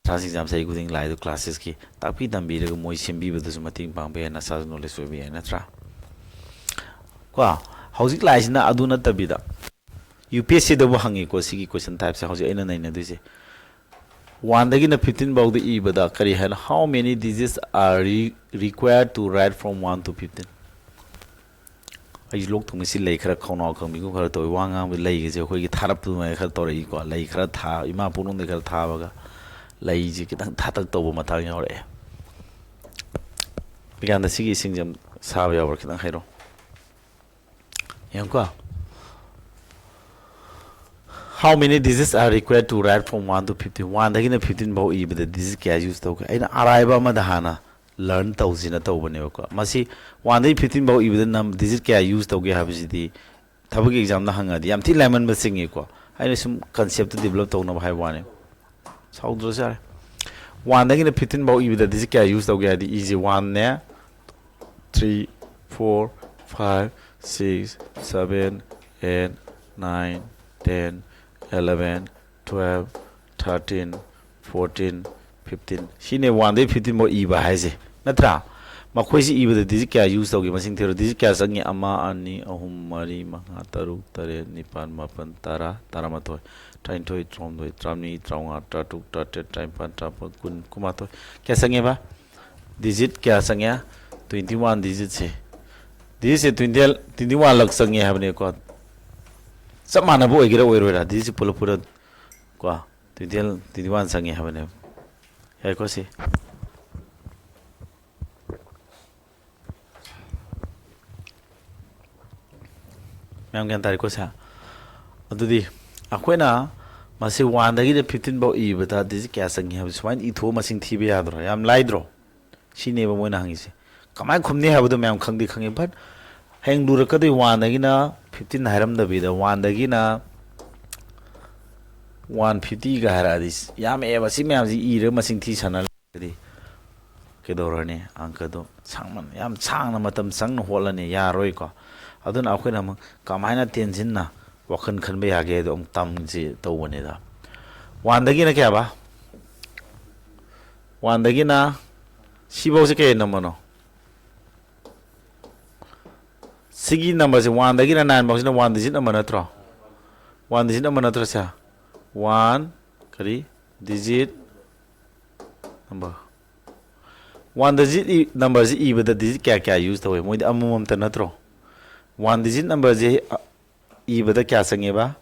entrance exam ꯆꯍꯤ ꯈꯨꯗꯤꯡ ꯂꯥꯛꯏꯗꯣ, classes ꯀꯤ ꯇꯥꯛꯄꯤ ꯇꯝꯕꯤꯔꯒ ꯃꯣꯏ ꯁꯦꯝꯕꯤꯕꯗꯁꯨ ꯃꯇꯦꯡ ꯄꯥꯡꯕ ꯌꯥꯏ, ꯅꯁꯥꯁꯨ knowledge ꯑꯣꯏꯕ ꯌꯥꯏ, ꯅꯠꯇ꯭ꯔꯥ? ꯀꯣ, ꯍꯧꯖꯤꯛ ꯂꯥꯛꯏꯁꯤꯅ ꯑꯗꯨ ꯅꯠꯇꯕꯤꯗ, ꯌꯨ ꯄꯤ ꯑꯦꯁ ꯁꯤꯗꯕꯨ ꯍꯪꯉꯤꯀꯣ, ꯁꯤꯒꯤ question typeꯁꯦ ꯍꯧꯖꯤꯛ ꯑꯩꯅ ꯅꯩꯅꯗꯣꯏꯁꯦ꯫ Oneꯗꯒꯤꯅ fifteen ꯐꯥꯎꯗ ꯏꯕꯗ ꯀꯔꯤ ꯍꯥꯏꯅꯣ? How many digits are re-, required to write from one to fifteen? ꯑꯩꯁꯨ ꯂꯣꯛ ꯊꯨꯡꯉꯦ, ꯁꯤ ꯂꯩ ꯈꯔ ꯈꯧꯅꯥꯎ ꯈꯪꯕꯤꯒꯨꯝ ꯈꯔ ꯇꯧꯋꯤ꯫ ꯋꯥ ꯉꯥꯡꯕ ꯂꯩꯒꯁꯦ ꯑꯩꯈꯣꯏꯒꯤ ꯊꯥꯔꯞꯇꯨ ꯑꯗꯨꯃꯥꯏꯅ ꯈꯔ ꯇꯧꯔꯛꯏꯀꯣ꯫ ꯂꯩ ꯈꯔ ꯊꯥ-, ꯏꯃꯥ ꯄꯣꯛꯅꯨꯡꯗꯩ ꯈꯔ ꯊꯥꯕꯒ ꯂꯩꯁꯦ ꯈꯤꯇꯪ ꯊꯥꯇꯛ ꯇꯧꯕ ꯃꯇꯥꯡ ꯌꯥꯎꯔꯛꯑꯦ꯫ ꯕꯤꯀꯥꯟꯗ, ꯁꯤꯒꯤ ꯏꯁꯤꯡꯁꯦ ꯌꯥꯝ ꯁꯥꯕ ꯌꯥꯎꯕ꯭ꯔꯥ? ꯈꯤꯇꯪ ꯍꯩꯔꯣ꯫ ꯌꯦꯡꯉꯨꯀꯣ꯫ How many digits are required to write from one to fifteen? Oneꯗꯒꯤꯅ fifteen ꯐꯥꯎ ꯏꯕꯗ digit ꯀꯌꯥ use ꯇꯧꯒꯦ? ꯑꯩꯅ ꯑꯔꯥꯏꯕ ꯑꯃꯗ ꯍꯥꯟꯅ learn ꯇꯧꯁꯤꯅ ꯇꯧꯕꯅꯦꯕꯀꯣ꯫ ꯃꯁꯤ oneꯗꯒꯤ fifteen ꯐꯥꯎ ꯏꯕꯗ ꯅꯝ-, digit ꯀꯌꯥ use ꯇꯧꯒꯦ ꯍꯥꯏꯕꯁꯤꯗꯤ ꯊꯕꯛꯀꯤ examꯗ ꯍꯪꯉꯗꯤ ꯌꯥꯝ ꯊꯤ ꯂꯥꯏꯃꯟꯕ ꯆꯤꯡꯉꯤꯀꯣ꯫ ꯑꯩꯅ ꯁꯨꯝ conceptꯇꯨ develop ꯇꯧꯅꯕ ꯍꯥꯏꯕ ꯋꯥꯅꯤ꯫ ꯁꯥꯎꯗ꯭ꯔꯁꯨ ꯌꯥꯔꯦ꯫ Oneꯗꯒꯤꯅ fifteen ꯐꯥꯎ ꯏꯕꯗ digit ꯀꯌꯥ use ꯇꯧꯒꯦ ꯍꯥꯏꯗꯤ, ꯏꯁꯦ oneꯅꯦ, three, four, five, six, seven, eight, nine, ten, eleven, twelve, thirteen, fourteen, fifteen꯫ ꯁꯤꯅꯦ oneꯗꯒꯤ fifteen ꯐꯥꯎ ꯏꯕ ꯍꯥꯏꯁꯦ, ꯅꯠꯇ꯭ꯔꯥ? ꯃꯈꯣꯏꯁꯤ ꯏꯕꯗ digit ꯀꯌꯥ use ꯇꯧꯒꯦ? ꯃꯁꯤꯡ ꯊꯤꯔꯣ꯫ Digit ꯀꯌꯥ ꯆꯪꯉꯤ? ꯑꯃ, ꯑꯅꯤ, ꯑꯍꯨꯝ, ꯃꯔꯤ, ꯃꯉꯥ, ꯇꯔꯨꯛ, ꯇꯔꯦꯠ, ꯅꯤꯄꯥꯜ, ꯃꯥꯄꯜ, ꯇꯔꯥ, ꯇꯔꯥꯃꯥꯊꯣꯏ, ꯇꯔꯥꯅꯤꯊꯣꯏ, ꯇꯔꯥꯍꯨꯝꯗꯣꯏ, ꯇꯔꯥꯃꯔꯤ, ꯇꯔꯥꯃꯉꯥ, ꯇꯔꯥꯇꯔꯨꯛ, ꯇꯔꯥꯇꯔꯦꯠ, ꯇꯔꯥꯅꯤꯄꯥꯜ, ꯇꯔꯥꯃꯥꯄꯜ, ꯀꯨꯟ, ꯀꯨꯟꯃꯥꯊꯣꯏ꯫ ꯀꯌꯥ ꯆꯪꯉꯦꯕ? Digit ꯀꯌꯥ ꯆꯪꯉꯦ? Twenty one digitꯁꯦ꯫ Digitꯁꯦ twenty, twenty one ꯂꯛ ꯆꯪꯉꯦ ꯍꯥꯏꯕꯅꯦꯀꯣ꯫ ꯆꯞ ꯃꯥꯟꯅꯕ ꯑꯣꯏꯒꯦꯔꯥ ꯑꯣꯏꯔꯣꯏꯔꯥ? Digitꯁꯦ ꯄꯨꯂꯞ ꯄꯨꯂꯞ ꯀꯣ, twenty, twenty one ꯆꯪꯉꯦ ꯍꯥꯏꯕꯅꯦꯕ꯫ ꯌꯥꯏꯀꯣ ꯁꯤ? ꯃꯌꯥꯝ ꯒ꯭ꯌꯥꯟ ꯇꯥꯔꯦꯀꯣ ꯁꯦ? ꯑꯗꯨꯗꯤ ꯑꯩꯈꯣꯏꯅ ꯃꯁꯤ ꯋꯥꯟꯗꯒꯤꯅ ꯐꯤꯐꯇꯤꯟ ꯐꯥꯎ ꯏꯕꯗ ꯗꯤꯖꯤꯠ ꯀꯌꯥ ꯆꯪꯉꯤ ꯍꯥꯏꯕ ꯁꯨꯃꯥꯏꯅ ꯏꯊꯣꯛꯑ ꯃꯁꯤꯡ ꯊꯤꯕ ꯌꯥꯗ꯭ꯔꯣ? ꯌꯥꯝ ꯂꯥꯏꯗ꯭ꯔꯣ? ꯁꯤꯅꯦꯕ ꯃꯣꯏꯅ ꯍꯪꯉꯤꯁꯦ꯫ ꯀꯃꯥꯏꯅ ꯈꯨꯝꯅꯤ ꯍꯥꯏꯕꯗꯣ ꯃꯌꯥꯝ ꯈꯪꯗꯤ ꯈꯪꯉꯦ, but ꯍꯌꯦꯡ ꯂꯨꯔꯛꯀꯗꯣꯏ ꯋꯥꯟꯗꯒꯤꯅ ꯐꯤꯐꯇꯤꯟ ꯍꯥꯏꯔꯝꯗꯕꯤꯗ ꯋꯥꯟꯗꯒꯤꯅ ꯋꯥꯟ ꯐꯤꯐꯇꯤꯒ ꯍꯥꯏꯔꯛꯑꯗꯤ ꯌꯥꯝꯃꯛꯑꯦꯕ꯫ ꯁꯤ ꯃꯌꯥꯝꯁꯤ ꯏꯔꯒ ꯃꯁꯤꯡ ꯊꯤ ꯁꯥꯟꯅꯔꯗꯤ ꯀꯩꯗꯧꯔꯅꯤ? ꯑꯪꯀꯗꯣ ꯁꯥꯡꯃꯟ-, ꯌꯥꯝ ꯁꯥꯡꯅ ꯃꯇꯝ ꯆꯪꯅ ꯍꯣꯠꯂꯅꯤ, ꯌꯥꯔꯣꯏꯀꯣ꯫ ꯑꯗꯨꯅ ꯑꯩꯈꯣꯏꯅ ꯑꯃꯨꯛ ꯀꯃꯥꯏꯅ ꯇꯦꯟꯁꯤꯟꯅ ꯋꯥꯈꯜ ꯈꯟꯕ ꯌꯥꯒꯦ ꯍꯥꯏꯗꯣ ꯑꯃꯨꯛ ꯇꯝꯁꯤ ꯇꯧꯕꯅꯤꯗ꯫ ꯋꯥꯟꯗꯒꯤꯅ ꯀꯌꯥꯕ? ꯋꯥꯟꯗꯒꯤꯅ ꯁꯤꯐꯧꯁꯦ ꯀꯩ ꯅꯝꯕꯔꯅꯣ? ꯁꯤꯒꯤ ꯅꯝꯕꯔꯁꯦ ꯋꯥꯟꯗꯒꯤꯅ ꯅꯥꯏꯟ ꯐꯥꯎꯁꯤꯅ ꯋꯥꯟ ꯗꯤꯖꯤꯠ ꯅꯝꯕꯔ ꯅꯠꯇ꯭ꯔꯣ? ꯋꯥꯟ ꯗꯤꯖꯤꯠ ꯅꯝꯕꯔ ꯅꯠꯇ꯭ꯔꯣ ꯁꯦ? ꯋꯥꯟ ꯀꯔꯤ? Digit number. One digit E-, ꯅꯝꯕꯔꯁꯤ ꯏꯕꯗ ꯗꯤꯖꯤꯠ ꯀꯌꯥ ꯀꯌꯥ ꯌꯨꯁ ꯇꯧꯋꯦ? ꯃꯣꯏꯗꯤ ꯑꯃꯃꯝꯇ ꯅꯠꯇ꯭ꯔꯣ? ꯋꯥꯟ ꯗꯤꯖꯤꯠ ꯅꯝꯕꯔꯁꯦ, ꯑ, ꯏꯕꯗ ꯀꯌꯥ ꯆꯪꯉꯦꯕ?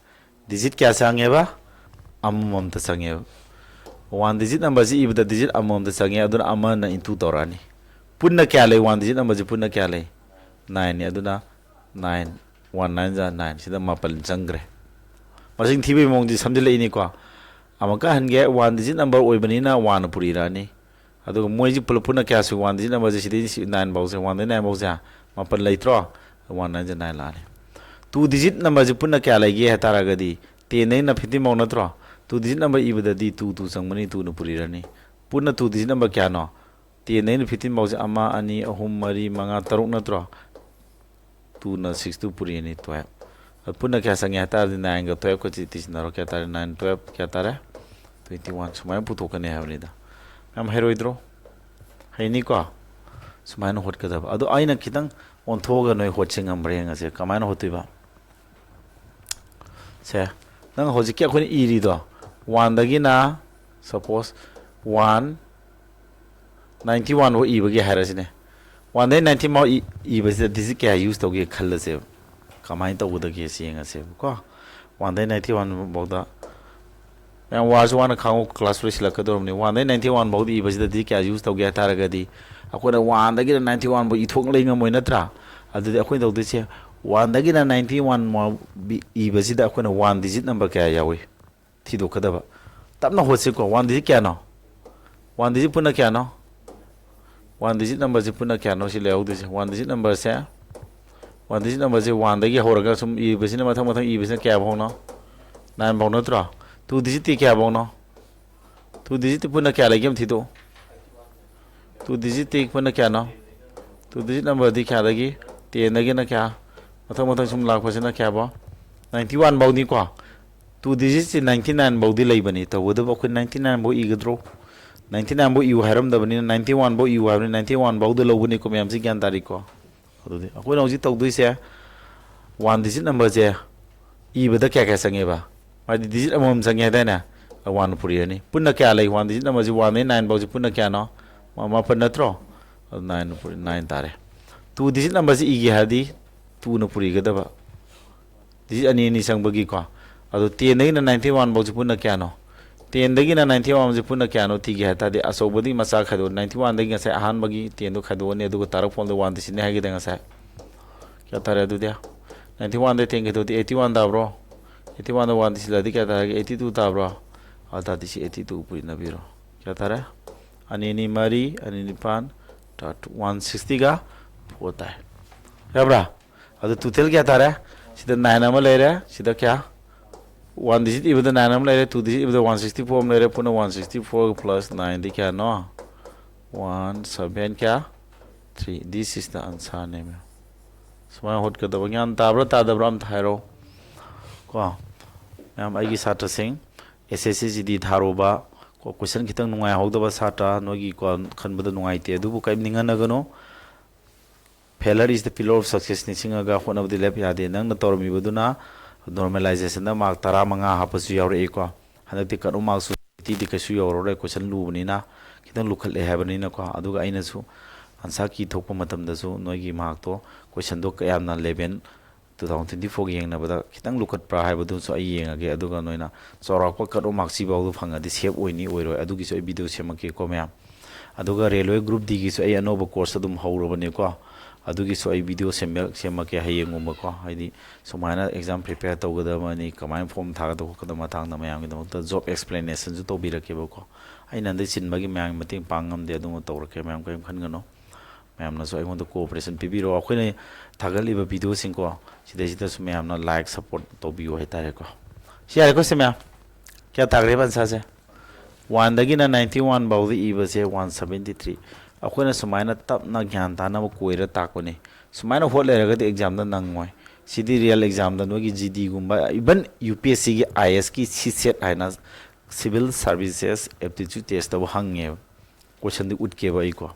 ꯗꯤꯖꯤꯠ ꯀꯌꯥ ꯆꯪꯉꯦꯕ? ꯑꯃꯃꯝꯇ ꯆꯪꯉꯦꯕ꯫ ꯋꯥꯟ ꯗꯤꯖꯤꯠ ꯅꯝꯕꯔꯁꯤ ꯏꯕꯗ ꯗꯤꯖꯤꯠ ꯑꯃꯃꯝꯇ ꯆꯪꯉꯦ, ꯑꯗꯨꯅ ꯑꯃꯅ ꯏꯟꯇꯨ ꯇꯧꯔꯛꯑꯅꯤ꯫ ꯄꯨꯟꯅ ꯀꯌꯥ ꯂꯩ? ꯋꯥꯟ ꯗꯤꯖꯤꯠ ꯅꯝꯕꯔꯁꯤ ꯄꯨꯟꯅ ꯀꯌꯥ ꯂꯩ? ꯅꯥꯏꯟꯅꯤ꯫ ꯑꯗꯨꯅ ꯅꯥꯏꯟ, ꯋꯥꯟ ꯅꯥꯏꯟ ꯖꯥ ꯅꯥꯏꯟ, ꯁꯤꯗ ꯃꯥꯄꯜ ꯆꯪꯈ꯭ꯔꯦ꯫ ꯃꯁꯤꯡ ꯊꯤꯕꯒꯤ ꯃꯑꯣꯡꯁꯤ ꯁꯝꯖꯤꯜꯂꯛꯏꯅꯤꯀꯣ꯫ ꯑꯃꯨꯛꯀ ꯍꯟꯒꯦ, ꯋꯥꯟ ꯗꯤꯖꯤꯠ ꯅꯝꯕꯔ ꯑꯣꯏꯕꯅꯤꯅ ꯋꯥꯟꯅ ꯄꯨꯔꯤꯔꯛꯑꯅꯤ꯫ ꯑꯗꯨꯒ ꯃꯣꯏꯁꯤ ꯄꯨꯂꯞ ꯄꯨꯟꯅ ꯀꯌꯥ ꯁꯨꯏ? ꯋꯥꯟ ꯗꯤꯖꯤꯠ ꯅꯝꯕꯔꯁꯦ ꯁꯤꯗꯩ ꯁꯤ ꯅꯥꯏꯟ ꯐꯥꯎꯁꯦ, ꯋꯥꯟꯗꯩ ꯅꯥꯏꯟ ꯐꯥꯎꯁꯦ ꯃꯥꯄꯜ ꯂꯩꯇ꯭ꯔꯣ? ꯋꯥꯟ ꯅꯥꯏꯟ ꯖꯥ ꯅꯥꯏꯟ ꯂꯥꯛꯑꯅꯤ꯫ ꯇꯨ ꯗꯤꯖꯤꯠ ꯅꯝꯕꯔꯁꯦ ꯄꯨꯟꯅ ꯀꯌꯥ ꯂꯩꯒꯦ ꯍꯥꯏ ꯇꯥꯔꯒꯗꯤ, ꯇꯦꯟꯗꯩꯅ ꯐꯤꯐꯇꯤꯟ ꯐꯥꯎ ꯅꯠꯇ꯭ꯔꯣ? ꯇꯨ ꯗꯤꯖꯤꯠ ꯅꯝꯕꯔ ꯏꯕꯗꯗꯤ ꯇꯨ, ꯇꯨ ꯆꯪꯕꯅꯤ, ꯇꯨꯅ ꯄꯨꯔꯤꯔꯅꯤ꯫ ꯄꯨꯟꯅ ꯇꯨ ꯗꯤꯖꯤꯠ ꯅꯝꯕꯔ ꯀꯌꯥꯅꯣ? ꯇꯦꯟꯗꯩꯅ ꯐꯤꯐꯇꯤꯟ ꯐꯥꯎꯁꯦ ꯑꯃ, ꯑꯅꯤ, ꯑꯍꯨꯝ, ꯃꯔꯤ, ꯃꯉꯥ, ꯇꯔꯨꯛ ꯅꯠꯇ꯭ꯔꯣ? ꯇꯨꯅ ꯁꯤꯛꯁ, ꯇꯨ ꯄꯨꯔꯤꯅꯤ, ꯇꯨꯋꯦꯜꯞ꯫ ꯑꯗꯨ ꯄꯨꯟꯅ ꯀꯌꯥ ꯆꯪꯉꯦ ꯍꯥꯏ ꯇꯥꯔꯗꯤ, ꯅꯥꯏꯟꯒ ꯇꯨꯋꯦꯜꯞꯀ ꯇꯤ-, ꯇꯤꯁꯤꯟꯅꯔꯣ, ꯀꯌꯥ ꯇꯥꯔꯦ? ꯅꯥꯏꯟ, ꯇꯨꯋꯦꯜꯞ ꯀꯌꯥ ꯇꯥꯔꯦ? Twenty one. ꯁꯨꯃꯥꯏꯅ ꯄꯨꯊꯣꯛꯀꯅꯤ ꯍꯥꯏꯕꯅꯤꯗ꯫ ꯌꯥꯝ ꯍꯩꯔꯣꯏꯗ꯭ꯔꯣ? ꯍꯩꯅꯤꯀꯣ? ꯁꯨꯃꯥꯏꯅ ꯍꯣꯠꯀꯗꯕ꯫ ꯑꯗꯣ ꯑꯩꯅ ꯈꯤꯇꯪ ꯑꯣꯟꯊꯣꯛꯑꯒ ꯅꯣꯏ ꯍꯣꯠꯁꯤ ꯉꯝꯕ꯭ꯔꯥ ꯌꯦꯡꯉꯁꯦ꯫ ꯀꯃꯥꯏꯅ ꯍꯣꯠꯇꯣꯏꯕ? ꯁꯦ, ꯅꯪ ꯍꯧꯖꯤꯛꯀꯤ ꯑꯩꯈꯣꯏꯅ ꯏꯔꯤꯗꯣ, ꯋꯥꯟꯗꯒꯤꯅ, ꯁꯄꯣꯁ, ꯋꯥꯟ ꯅꯥꯏꯟꯇꯤ ꯋꯥꯟ ꯐꯥꯎ ꯏꯕꯒꯤ ꯍꯥꯏꯔꯁꯤꯅꯦ꯫ ꯋꯥꯟꯗꯒꯤ ꯅꯥꯏꯟꯇꯤ ꯐꯥꯎ ꯏ-, ꯏꯕꯁꯤꯗ ꯗꯤꯖꯤꯠ ꯀꯌꯥ ꯌꯨꯁ ꯇꯧꯒꯦ ꯈꯜꯂꯁꯦꯕ꯫ ꯀꯃꯥꯏꯅ ꯇꯧꯒꯗꯒꯦ ꯁꯤ ꯌꯦꯡꯉꯁꯦꯕꯀꯣ꯫ ꯋꯥꯟꯗꯒꯤ ꯅꯥꯏꯟꯇꯤ ꯋꯥꯟ ꯐꯥꯎꯗ ꯃꯌꯥꯝ ꯋꯥꯔꯁꯨ ꯋꯥꯅ ꯈꯥꯡꯉꯨ, ꯀ꯭ꯂꯥꯁ ꯂꯣꯏꯁꯤꯜꯂꯛꯀꯗꯧꯔꯕꯅꯤ꯫ ꯋꯥꯟꯗꯒꯤ ꯅꯥꯏꯟꯇꯤ ꯋꯥꯟ ꯐꯥꯎꯗ ꯏꯕꯁꯤꯗ ꯗꯤꯖꯤꯠ ꯀꯌꯥ ꯌꯨꯁ ꯇꯧꯒꯦ ꯍꯥꯏ ꯇꯥꯔꯒꯗꯤ, ꯑꯩꯈꯣꯏꯅ ꯋꯥꯟꯗꯒꯤꯅ ꯅꯥꯏꯟꯇꯤ ꯋꯥꯟ ꯐꯥꯎ ꯏꯊꯣꯛ ꯂꯩ ꯉꯝꯃꯣꯏ ꯅꯠꯇ꯭ꯔꯥ? ꯑꯗꯨꯗꯤ ꯑꯩꯈꯣꯏꯅ ꯇꯧꯗꯣꯏꯁꯦ, ꯋꯥꯟꯗꯒꯤꯅ ꯅꯥꯏꯟꯇꯤ ꯋꯥꯟ ꯐꯥꯎ ꯕꯤ-, ꯏꯕꯁꯤꯗ ꯑꯩꯈꯣꯏꯅ ꯋꯥꯟ ꯗꯤꯖꯤꯠ ꯅꯝꯕꯔ ꯀꯌꯥ ꯌꯥꯎꯏ? ꯊꯤꯗꯣꯛꯀꯗꯕ꯫ ꯇꯞꯅ ꯍꯣꯠꯁꯤꯀꯣ꯫ One digit ꯀꯌꯥꯅꯣ? One digit ꯄꯨꯟꯅ ꯀꯌꯥꯅꯣ? One digit numberꯁꯤ ꯄꯨꯟꯅ ꯀꯌꯥꯅꯣ ꯁꯤ ꯂꯩꯍꯧꯗꯣꯏꯁꯦ? One digit numberꯁꯦ, one digit numberꯁꯦ oneꯗꯒꯤ ꯍꯧꯔꯒ ꯁꯨꯝ ꯏꯕꯁꯤꯅ, ꯃꯊꯪ ꯃꯊꯪ ꯏꯕꯁꯤꯅ ꯀꯌꯥ ꯐꯥꯎꯅꯣ? Nine ꯐꯥꯎ ꯅꯠꯇ꯭ꯔꯣ? Two digitꯇꯤ ꯀꯌꯥ ꯐꯥꯎꯅꯣ? Two digitꯇꯤ ꯄꯨꯟꯅ ꯀꯌꯥ ꯂꯩꯒꯦ ꯑꯃ ꯊꯤꯗꯣꯛꯑꯣ꯫ Two digitꯇꯤ ꯄꯨꯟꯅ ꯀꯌꯥꯅꯣ? Two digit numberꯗꯤ ꯀꯌꯥꯗꯒꯤ? Tenꯗꯒꯤꯅ ꯀꯌꯥ? ꯃꯊꯪ ꯃꯊꯪ ꯁꯨꯝ ꯂꯥꯛꯄꯁꯤꯅ ꯀꯌꯥ ꯐꯥꯎ? Ninety one ꯐꯥꯎꯅꯤꯀꯣ꯫ Two digitꯁꯤ ninety nine ꯐꯥꯎꯗꯤ ꯂꯩꯕꯅꯤ꯫ ꯇꯧꯕꯇꯕꯨ ꯑꯩꯈꯣꯏ ninety nine ꯐꯥꯎ ꯏꯒꯗ꯭ꯔꯣ? Ninety nine ꯐꯥꯎ ꯏꯌꯨ ꯍꯥꯏꯔꯝꯗꯕꯅꯤꯅ ninety one ꯐꯥꯎ ꯏꯌꯨ ꯍꯥꯏꯕꯅꯤ꯫ Ninety one ꯐꯥꯎꯗ ꯂꯧꯕꯅꯤꯀꯣ ꯃꯌꯥꯝꯁꯤ, ꯒ꯭ꯌꯥꯟ ꯇꯥꯔꯤꯀꯣ? ꯑꯗꯨꯗꯤ ꯑꯩꯈꯣꯏꯅ ꯍꯧꯖꯤꯛ ꯇꯧꯗꯣꯏꯁꯦ, one digit numberꯁꯦ ꯏꯕꯗ ꯀꯌꯥ ꯀꯌꯥ ꯆꯪꯉꯦꯕ? ꯃꯥꯗꯤ digit ꯑꯃꯃꯝ ꯆꯪꯉꯦ ꯍꯥꯏꯗꯥꯏꯅꯦ? One ꯄꯨꯔꯛꯑꯅꯤ꯫ ꯄꯨꯟꯅ ꯀꯌꯥ ꯂꯩ? One digit numberꯁꯤ oneꯗꯒꯤ nine ꯐꯥꯎꯁꯤ ꯄꯨꯟꯅ ꯀꯌꯥꯅꯣ? ꯃꯥ-, ꯃꯥꯄꯟ ꯅꯠꯇ꯭ꯔꯣ? ꯑꯗꯨ nine ꯄꯨꯔꯛ-, nine ꯇꯥꯔꯦ꯫ Two digit numberꯁꯤ ꯏꯒꯦ ꯍꯥꯏꯔꯗꯤ twoꯅ ꯄꯨꯔꯤꯒꯗꯕ꯫ Digit ꯑꯅꯤ ꯑꯅꯤ ꯆꯪꯕꯒꯤꯀꯣ꯫ ꯑꯗꯣ tenꯗꯒꯤꯅ ninety one ꯐꯥꯎꯁꯤ ꯄꯨꯟꯅ ꯀꯌꯥꯅꯣ? Tenꯗꯒꯤꯅ ninety oneꯁꯤ ꯄꯨꯟꯅ ꯀꯌꯥꯅꯣ ꯊꯤꯒꯦ ꯍꯥꯏ ꯇꯥꯔꯗꯤ, ꯑꯆꯧꯕꯗꯒꯤ ꯃꯆꯥ ꯈꯥꯏꯗꯣꯛꯑꯣ꯫ Ninety oneꯗꯒꯤ ꯉꯁꯥꯏ ꯑꯍꯥꯟꯕꯒꯤ tenꯗꯣ ꯈꯥꯏꯗꯣꯛꯑꯅꯤ, ꯑꯗꯨꯒ ꯇꯥꯔꯛꯄ ꯑꯃꯗ one digitꯅꯦ ꯍꯥꯏꯈꯤꯗꯥꯏ ꯉꯁꯥꯏ? ꯀꯌꯥ ꯇꯥꯔꯦ ꯑꯗꯨꯗꯤ? Ninety oneꯗ ten ꯈꯥꯏꯗꯣꯛꯑꯗꯤ eighty one ꯇꯥꯕ꯭ꯔꯣ? Eighty oneꯗ one digitꯂꯗꯤ ꯀꯌꯥ ꯇꯥꯔꯒꯦ? Eighty two ꯇꯥꯕ꯭ꯔꯣ? ꯑꯗꯨ ꯇꯥꯔꯗꯤ ꯁꯤ eighty two ꯄꯨꯔꯤꯅꯕꯤꯔꯣ꯫ ꯀꯌꯥ ꯇꯥꯔꯦ? ꯑꯅꯤ ꯑꯅꯤ ꯃꯔꯤ, ꯑꯅꯤ ꯅꯤꯄꯥꯟ, ꯇꯔꯥ ꯇꯔꯨꯛ, one sixtyꯒ four ꯇꯥꯏ꯫ ꯌꯥꯕ꯭ꯔꯥ? ꯑꯗꯨ total ꯀꯌꯥ ꯇꯥꯔꯦ? ꯁꯤꯗ nine ꯑꯃ ꯂꯩꯔꯦ, ꯁꯤꯗ ꯀꯌꯥ? One digit ꯏꯕꯗ nine ꯑꯃ ꯂꯩꯔꯦ, two digit ꯏꯕꯗ one sixty four ꯑꯃ ꯂꯩꯔꯦ, ꯄꯨꯟꯅ one sixty four plus nineꯗꯤ ꯀꯌꯥꯅꯣ? One seven ꯀꯌꯥ? Three꯫ This is the answer ꯅꯦꯃꯦ꯫ ꯁꯨꯃꯥꯏꯅ ꯍꯣꯠꯀꯗꯕ꯫ ꯒ꯭ꯌꯥꯟ ꯇꯥꯕ꯭ꯔꯥ ꯇꯥꯗꯕ꯭ꯔꯥ ꯑꯝꯇ ꯍꯥꯏꯔꯛꯑꯣ꯫ ꯀꯣ, ꯃꯌꯥꯝ ꯑꯩꯒꯤ ꯁꯥꯇ꯭ꯔꯁꯤꯡ, S S C G D ꯊꯥꯔꯨꯕ, ꯀꯣ, question ꯈꯤꯇꯪ ꯅꯨꯡꯉꯥꯏꯍꯧꯗꯕ ꯁꯥꯇ꯭ꯔ, ꯅꯣꯏꯒꯤ, ꯀꯣ, ꯈꯟꯕꯗ ꯅꯨꯡꯉꯥꯏꯇꯦ, ꯑꯗꯨꯕꯨ ꯀꯔꯤꯝ ꯅꯤꯡꯍꯟꯅꯒꯅꯨ꯫ Failure is the pillar of success ꯅꯤꯡꯁꯤꯡꯉꯒ ꯍꯣꯠꯅꯕꯗꯤ ꯂꯦꯞ ꯌꯥꯗꯦ꯫ ꯅꯪꯅ ꯇꯧꯔꯝꯃꯤꯕꯗꯨꯅ normalizationꯗ mark ꯇꯔꯥꯃꯉꯥ ꯍꯥꯞꯄꯁꯨ ꯌꯥꯎꯔꯛꯏꯀꯣ꯫ ꯍꯟꯗꯛꯇꯤ cut off markꯁꯨ eightyꯗꯤ ꯀꯩꯁꯨ ꯌꯧꯔꯔꯣꯏ, question ꯂꯨꯕꯅꯤꯅ, ꯈꯤꯇꯪ ꯂꯨꯈꯠꯂꯦ ꯍꯥꯏꯕꯅꯤꯅꯀꯣ꯫ ꯑꯗꯨꯒ ꯑꯩꯅꯁꯨ answer key ꯊꯣꯛꯄ ꯃꯇꯝꯗꯁꯨ ꯅꯣꯏꯒꯤ markꯇꯣ, questionꯗꯣ ꯀꯌꯥꯝꯅ level two thousand twenty fourꯒ ꯌꯦꯡꯅꯕꯗ ꯈꯤꯇꯪ ꯂꯨꯈꯠꯄ꯭ꯔꯥ ꯍꯥꯏꯕꯗꯨꯁꯨ ꯑꯩ ꯌꯦꯡꯉꯒꯦ꯫ ꯑꯗꯨꯒ ꯅꯣꯏꯅ ꯆꯥꯎꯔꯥꯛꯄ cut off mark ꯁꯤꯐꯥꯎꯗꯣ ꯐꯪꯉꯗꯤ safe ꯑꯣꯏꯅꯤ ꯑꯣꯏꯔꯣꯏ, ꯑꯗꯨꯒꯤꯁꯨ ꯑꯩ video ꯁꯦꯝꯃꯛꯀꯦꯀꯣ ꯃꯌꯥꯝ꯫ ꯑꯗꯨꯒ railway group Dꯒꯤꯁꯨ ꯑꯩ ꯑꯅꯧꯕ course ꯑꯗꯨꯝ ꯍꯧꯔꯕꯅꯤꯀꯣ꯫ ꯑꯗꯨꯒꯤꯁꯨ ꯑꯩ ꯚꯤꯗꯤꯑꯣ ꯁꯦꯝꯕ ꯁꯦꯝꯃꯛꯀꯦ ꯍꯌꯦꯡꯒꯨꯝꯕꯀꯣ꯫ ꯍꯥꯏꯗꯤ ꯁꯨꯃꯥꯏꯅ ꯑꯦꯛꯖꯥꯝ ꯄ꯭ꯔꯤꯄꯦꯌꯔ ꯇꯧꯒꯗꯕꯅꯤ, ꯀꯃꯥꯏꯅ ꯐꯣꯝ ꯊꯥꯒꯗꯕ ꯈꯣꯠꯀꯗꯕ ꯃꯇꯥꯡꯗ ꯃꯌꯥꯝꯒꯤꯗꯃꯛꯇ ꯖꯣꯕ ꯑꯦꯛꯁꯄ꯭ꯂꯦꯅꯦꯁꯟꯁꯨ ꯇꯧꯕꯤꯔꯛꯀꯦꯕꯀꯣ꯫ ꯑꯩꯅ ꯍꯟꯗꯛ ꯆꯤꯟꯕꯒꯤ ꯃꯌꯥꯝꯒꯤ ꯃꯇꯦꯡ ꯄꯥꯡ ꯉꯝꯗꯦ, ꯑꯗꯨꯃ ꯇꯧꯔꯛꯀꯦ, ꯃꯌꯥꯝ ꯀꯔꯤꯝ ꯈꯟꯒꯅꯨ꯫ ꯃꯌꯥꯝꯅꯁꯨ ꯑꯩꯉꯣꯟꯗ ꯀꯣꯑꯣꯄꯔꯦꯁꯟ ꯄꯤꯕꯤꯔꯣ꯫ ꯑꯩꯈꯣꯏꯅ ꯊꯥꯒꯠꯂꯤꯕ ꯚꯤꯗꯤꯑꯣꯁꯤꯡꯀꯣ, ꯁꯤꯗꯩꯁꯤꯗꯁꯨ ꯃꯌꯥꯝꯅ ꯂꯥꯏꯛ, ꯁꯞꯄꯣꯔꯠ ꯇꯧꯕꯤꯌꯨ ꯍꯥꯏꯇꯥꯔꯦꯀꯣ꯫ ꯁꯤ ꯌꯥꯔꯦꯀꯣ, ꯁꯦ ꯃꯌꯥꯝ? ꯀꯌꯥ ꯇꯥꯈ꯭ꯔꯦꯕ ꯑꯟꯁꯥꯔꯁꯦ? ꯋꯥꯟꯗꯒꯤꯅ ꯅꯥꯏꯟꯇꯤ ꯋꯥꯟ ꯐꯥꯎꯗ ꯏꯕꯁꯦ ꯋꯥꯟ ꯁꯕꯦꯟꯇꯤ ꯊ꯭ꯔꯤ꯫ ꯑꯩꯈꯣꯏꯅ ꯁꯨꯃꯥꯏꯅ ꯇꯞꯅ ꯒ꯭ꯌꯥꯟ ꯇꯥꯅꯕ ꯀꯣꯏꯔ ꯇꯥꯛꯄꯅꯤ꯫ ꯁꯨꯃꯥꯏꯅ ꯍꯣꯠ ꯂꯩꯔꯒꯗꯤ ꯑꯦꯛꯖꯥꯝꯗ ꯅꯪꯉꯣꯏ꯫ ꯁꯤꯗꯤ ꯔꯤꯌꯦꯜ ꯑꯦꯛꯖꯥꯝꯗ ꯅꯣꯏꯒꯤ ꯖꯤ ꯗꯤꯒꯨꯝꯕ, ꯏꯚꯟ ꯌꯨ ꯄꯤ ꯑꯦꯁ ꯁꯤꯒꯤ ꯑꯥꯏ ꯑꯦꯁꯀꯤ ꯁꯤ ꯁꯦꯠ ꯍꯥꯏꯅ ꯁꯤꯚꯤꯜ ꯁꯥꯔꯚꯤꯁꯦꯁ ꯑꯦꯞꯇꯤꯇ꯭ꯌꯨꯠ ꯇꯦꯁ ꯇꯧꯕ ꯍꯪꯉꯦꯕ꯫ ꯀꯣꯏꯁꯟꯗꯤ ꯎꯠꯀꯦꯕ ꯑꯩꯀꯣ꯫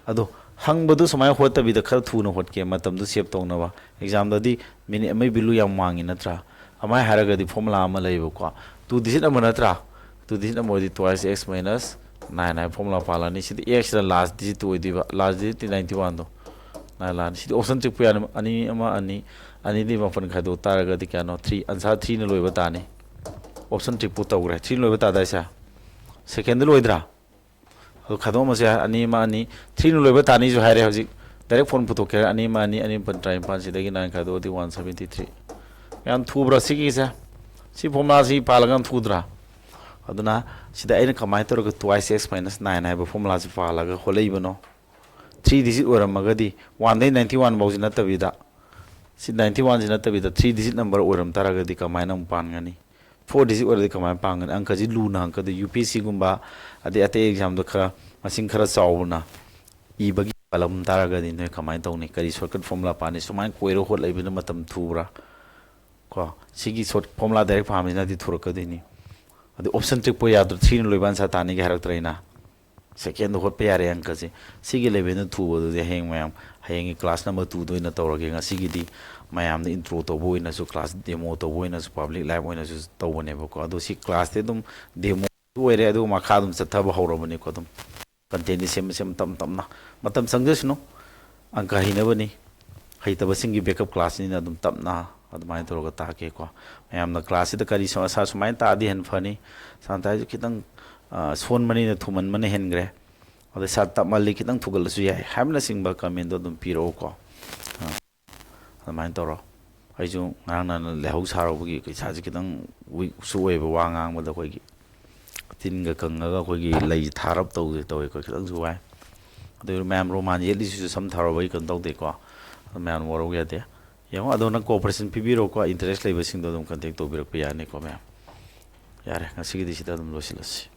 ꯑꯗꯣ ꯍꯪꯕꯗꯨ ꯁꯨꯃꯥꯏꯅ ꯍꯣꯠꯇꯕꯤꯗ ꯈꯔ ꯊꯨꯅ ꯍꯣꯠꯀꯦ, ꯃꯇꯝꯗꯨ ꯁꯦꯞ ꯇꯧꯅꯕ꯫ ꯑꯦꯛꯖꯥꯝꯗꯗꯤ ꯃꯤꯅꯤꯠ ꯑꯃꯒꯤ ꯚꯦꯂꯨ ꯌꯥꯝ ꯋꯥꯡꯉꯤ ꯅꯠꯇ꯭ꯔꯥ? ꯑꯃꯥꯏ ꯍꯥꯏꯔꯒꯗꯤ ꯐꯣꯔꯃꯨꯂꯥ ꯑꯃ ꯂꯩꯌꯦꯕꯀꯣ, ꯇꯨ ꯗꯤꯖꯤꯠ ꯑꯃ ꯅꯠꯇ꯭ꯔꯥ? ꯇꯨ ꯗꯤꯖꯤꯠ ꯑꯃ ꯑꯣꯏꯔꯗꯤ ꯇ꯭ꯋꯥꯏꯁ ꯑꯦꯛꯁ ꯃꯥꯏꯅꯁ ꯅꯥꯏꯟ ꯍꯥꯏꯕ ꯐꯣꯔꯃꯨꯂꯥ ꯄꯥꯜꯂꯅꯤ꯫ ꯁꯤꯗꯤ ꯑꯦꯛꯁꯁꯤꯅ ꯂꯥꯁ ꯗꯤꯖꯤꯠꯇꯨ ꯑꯣꯏꯗꯣꯏꯕ, ꯂꯥꯁ ꯗꯤꯖꯤꯠꯇꯤ ꯅꯥꯏꯟꯇꯤ ꯋꯥꯟꯗꯣ꯫ ꯅꯥꯏꯟ ꯂꯥꯛꯑꯅꯤ꯫ ꯁꯤꯗꯤ ꯑꯣꯞꯁꯟ ꯇ꯭ꯔꯤꯛꯄꯨ ꯌꯥꯅꯤ, ꯑꯅꯤ ꯑꯃ ꯑꯅꯤ, ꯑꯅꯤꯗꯤ ꯃꯥꯄꯟ ꯈꯥꯏꯗꯣꯛ ꯇꯥꯔꯒꯗꯤ ꯀꯌꯥꯅꯣ? ꯊ꯭ꯔꯤ꯫ ꯑꯟꯁꯥꯔ ꯊ꯭ꯔꯤꯅ ꯂꯣꯏꯕ ꯇꯥꯅꯤ꯫ ꯑꯣꯞꯁꯟ ꯇ꯭ꯔꯤꯛꯄꯨ ꯇꯧꯈ꯭ꯔꯦ, ꯊ꯭ꯔꯤꯅ ꯂꯣꯏꯕ ꯇꯥꯗꯥꯏꯁꯦ? ꯁꯦꯀꯦꯟꯗ ꯂꯣꯏꯗ꯭ꯔꯥ? ꯑꯗꯨ ꯈꯥꯏꯗꯣꯛꯑꯝꯃꯁꯨ ꯌꯥꯏ, ꯑꯅꯤ ꯑꯃ ꯑꯅꯤ꯫ ꯊ꯭ꯔꯤꯅ ꯂꯣꯏꯕ ꯇꯥꯅꯤꯁꯨ ꯍꯥꯏꯔꯦ ꯍꯧꯖꯤꯛ꯫ ꯗꯥꯏꯔꯦꯛ ꯐꯣꯟ ꯄꯨꯊꯣꯛꯀꯦ ꯍꯥꯏꯔꯦ, ꯑꯅꯤ ꯑꯃ ꯑꯅꯤ, ꯑꯅꯤ ꯃꯥꯄꯟ ꯇꯔꯥꯅꯤꯄꯥꯟ, ꯁꯤꯗꯒꯤ ꯅꯥꯏꯟ ꯈꯥꯏꯗꯣꯛꯑꯗꯤ ꯋꯥꯟ ꯁꯕꯦꯟꯇꯤ ꯊ꯭ꯔꯤ꯫ ꯌꯥꯝ ꯊꯨꯕ꯭ꯔꯥ ꯁꯤꯒꯤꯁꯦ? ꯁꯤ ꯐꯣꯔꯃꯨꯂꯥꯁꯤ ꯄꯥꯜꯂꯒ ꯌꯥꯝ ꯊꯨꯗ꯭ꯔꯥ? ꯑꯗꯨꯅ ꯁꯤꯗ ꯑꯩꯅ ꯀꯃꯥꯏꯅ ꯇꯧꯔꯒ ꯇ꯭ꯋꯥꯏꯁ ꯑꯦꯛꯁ ꯃꯥꯏꯅꯁ ꯅꯥꯏꯟ ꯍꯥꯏꯕ ꯐꯣꯔꯃꯨꯂꯥꯁꯤ ꯄꯥꯜꯂꯒ ꯍꯣꯠꯂꯛꯏꯕꯅꯣ? ꯊ꯭ꯔꯤ ꯗꯤꯖꯤꯠ ꯑꯣꯏꯔꯝꯃꯒꯗꯤ, ꯋꯥꯟꯗꯩ ꯅꯥꯏꯟꯇꯤ ꯋꯥꯟ ꯐꯥꯎꯁꯤ ꯅꯠꯇꯕꯤꯗ, ꯁꯤ ꯅꯥꯏꯟꯇꯤ ꯋꯥꯟꯁꯤ ꯅꯠꯇꯕꯤꯗ ꯊ꯭ꯔꯤ ꯗꯤꯖꯤꯠ ꯅꯝꯕꯔ ꯑꯣꯏꯔꯝ ꯇꯥꯔꯒꯗꯤ ꯀꯃꯥꯏꯅ ꯑꯃꯨꯛ ꯄꯥꯟꯒꯅꯤ? ꯐꯣꯔ ꯗꯤꯖꯤꯠ ꯑꯣꯏꯔꯗꯤ ꯀꯃꯥꯏꯅ ꯄꯥꯡꯒꯅꯤ? ꯑꯪꯀꯁꯤ ꯂꯨꯅ ꯍꯪꯉꯛꯀꯗꯣꯏ꯫ ꯌꯨ ꯄꯤ ꯑꯦꯁ ꯁꯤꯒꯨꯝꯕ, ꯑꯗꯩ ꯑꯇꯩ ꯑꯦꯛꯖꯥꯝꯗ ꯈꯔ ꯃꯁꯤꯡ ꯈꯔ ꯆꯥꯎꯕꯅ ꯏꯕꯒꯤ ꯄꯥꯜꯂꯝ ꯇꯥꯔꯒꯗꯤ ꯅꯣꯏ ꯀꯃꯥꯏꯅ ꯇꯧꯅꯤ? ꯀꯔꯤ ꯁꯣꯔꯠꯀꯠ ꯐꯣꯔꯃꯨꯂꯥ ꯄꯥꯅꯤ? ꯁꯨꯃꯥꯏꯅ ꯀꯣꯏꯔ ꯍꯣꯠꯂꯛꯏꯕꯅ ꯃꯇꯝ ꯊꯨꯕ꯭ꯔꯥ? ꯀꯣ, ꯁꯤꯒꯤ ꯁꯣꯔꯠ ꯐꯣꯔꯃꯨꯂꯥ ꯗꯥꯏꯔꯦꯛ ꯄꯥꯝꯃꯤꯁꯤꯅꯗꯤ ꯊꯨꯔꯛꯀꯗꯣꯏꯅꯤ꯫ ꯑꯗꯩ ꯑꯣꯞꯁꯟ ꯇ꯭ꯔꯤꯛꯄꯨ ꯌꯥꯗ꯭ꯔꯣ? ꯊ꯭ꯔꯤꯅ ꯂꯣꯏꯕ ꯑꯟꯁꯥꯔ ꯇꯥꯅꯤꯒꯤ ꯍꯥꯏꯔꯛꯇ꯭ꯔꯦ ꯑꯩꯅ꯫ ꯁꯦꯀꯦꯟꯗ ꯍꯣꯠꯄ ꯌꯥꯔꯦ ꯑꯪꯀꯁꯦ꯫ ꯁꯤꯒꯤ ꯂꯦꯚꯦꯜꯗ ꯊꯨꯕꯗꯨꯗꯤ ꯍꯌꯦꯡ ꯃꯌꯥꯝ, ꯍꯌꯦꯡꯒꯤ ꯀ꯭ꯂꯥꯁ ꯅꯝꯕꯔ ꯇꯨꯗ ꯑꯣꯏꯅ ꯇꯧꯔꯒꯦ꯫ ꯉꯁꯤꯒꯤꯗꯤ ꯃꯌꯥꯝꯗ ꯏꯟꯇ꯭ꯔꯣ ꯇꯧꯕ ꯑꯣꯏꯅꯁꯨ, ꯀ꯭ꯂꯥꯁ ꯗꯦꯃꯣ ꯇꯧꯕ ꯑꯣꯏꯅꯁꯨ, ꯄꯕ꯭ꯂꯤꯛ ꯂꯥꯏꯚ ꯑꯣꯏꯅꯁꯨ ꯇꯧꯕꯅꯦꯕꯀꯣ꯫ ꯑꯗꯣ ꯁꯤ ꯀ꯭ꯂꯥꯁꯇꯤ ꯑꯗꯨꯝ ꯗꯦꯃꯣ ꯑꯣꯏꯔꯦ, ꯑꯗꯨꯒ ꯃꯈꯥ ꯑꯗꯨꯝ ꯆꯠꯊꯕ ꯍꯧꯔꯕꯅꯤꯀꯣ꯫ ꯑꯗꯨꯝ ꯀꯟꯇꯦꯟꯗꯤ ꯁꯦꯝ ꯁꯦꯝ ꯇꯞ ꯇꯞꯅ, ꯃꯇꯝ ꯆꯪꯖꯁꯅꯨ꯫ ꯑꯪꯀ ꯍꯩꯅꯕꯅꯤ, ꯍꯩꯇꯕꯁꯤꯡꯒꯤ ꯕꯦꯛꯀꯞ ꯀ꯭ꯂꯥꯁꯅꯤꯅ ꯑꯗꯨꯝ ꯇꯞꯅ ꯑꯗꯨꯃꯥꯏꯅ ꯇꯧꯔꯒ ꯇꯥꯛꯀꯦꯀꯣ꯫ ꯃꯌꯥꯝꯅ ꯀ꯭ꯂꯥꯁꯁꯤꯗ ꯀꯔꯤ ꯁ-, ꯁꯥꯔ ꯁꯨꯃꯥꯏꯅ ꯇꯥꯛꯑꯗꯤ ꯍꯦꯟꯅ ꯐꯅꯤ, ꯁꯥꯟꯇ ꯍꯥꯏꯁꯨ ꯈꯤꯇꯪ, ꯑ, ꯁꯣꯟꯕꯅꯤꯅ ꯊꯨꯃꯟꯕꯅ ꯍꯦꯟꯈ꯭ꯔꯦ꯫ ꯑꯗꯩ "ꯁꯥꯔ, ꯇꯞꯃꯜꯂꯤ, ꯈꯤꯇꯪ ꯊꯨꯒꯠꯂꯁꯨ ꯌꯥꯏ" ꯍꯥꯏꯕꯅꯆꯤꯡꯕ comment ꯗꯣ ꯑꯗꯨꯝ ꯄꯤꯔꯛꯎꯀꯣ꯫ ꯑꯥ, ꯑꯗꯨꯃꯥꯏꯅ ꯇꯧꯔꯣ꯫ ꯑꯩꯁꯨ ꯉꯔꯥꯡ ꯅꯍꯥꯟ ꯂꯥꯏꯍꯧ ꯁꯥꯔꯨꯕꯒꯤ ꯏꯁꯥꯁꯦ ꯈꯤꯇꯪ weak ꯁꯨ ꯑꯣꯏꯌꯦꯕ, ꯋꯥ ꯉꯥꯡꯕꯗ ꯑꯩꯈꯣꯏꯒꯤ ꯇꯤꯟꯒ ꯀꯪꯉꯒ ꯑꯩꯈꯣꯏꯒꯤ ꯂꯩ ꯊꯥꯔꯞ ꯇꯧꯗꯦ ꯇꯧꯋꯦ, ꯑꯩꯈꯣꯏ ꯈꯤꯇꯪꯁꯨ ꯋꯥꯏ꯫ ꯑꯗꯨ ꯃꯌꯥꯝ ꯔꯣꯃꯥꯟ ꯌꯦꯠꯂꯤꯁꯤꯁꯨ ꯁꯝ ꯊꯥꯔꯨꯕ, ꯑꯩ ꯀꯩꯅꯣ ꯇꯧꯗꯦꯀꯣ꯫ ꯑꯗꯨ ꯃꯌꯥꯝ ꯋꯥꯔꯧ ꯌꯥꯗꯦ꯫ ꯌꯦꯡꯉꯣ, ꯑꯗꯣ ꯅꯪ cooperation ꯄꯤꯕꯤꯔꯣꯀꯣ, interest ꯂꯩꯕꯁꯤꯡꯗꯣ ꯑꯗꯨꯝ contact ꯇꯧꯕꯤꯔꯛꯄ ꯌꯥꯅꯤꯀꯣ ꯃꯌꯥꯝ꯫ ꯌꯥꯔꯦ, ꯉꯁꯤꯒꯤꯗꯤ ꯁꯤꯗ ꯑꯗꯨꯝ ꯂꯣꯏꯁꯤꯜꯂꯁꯤ꯫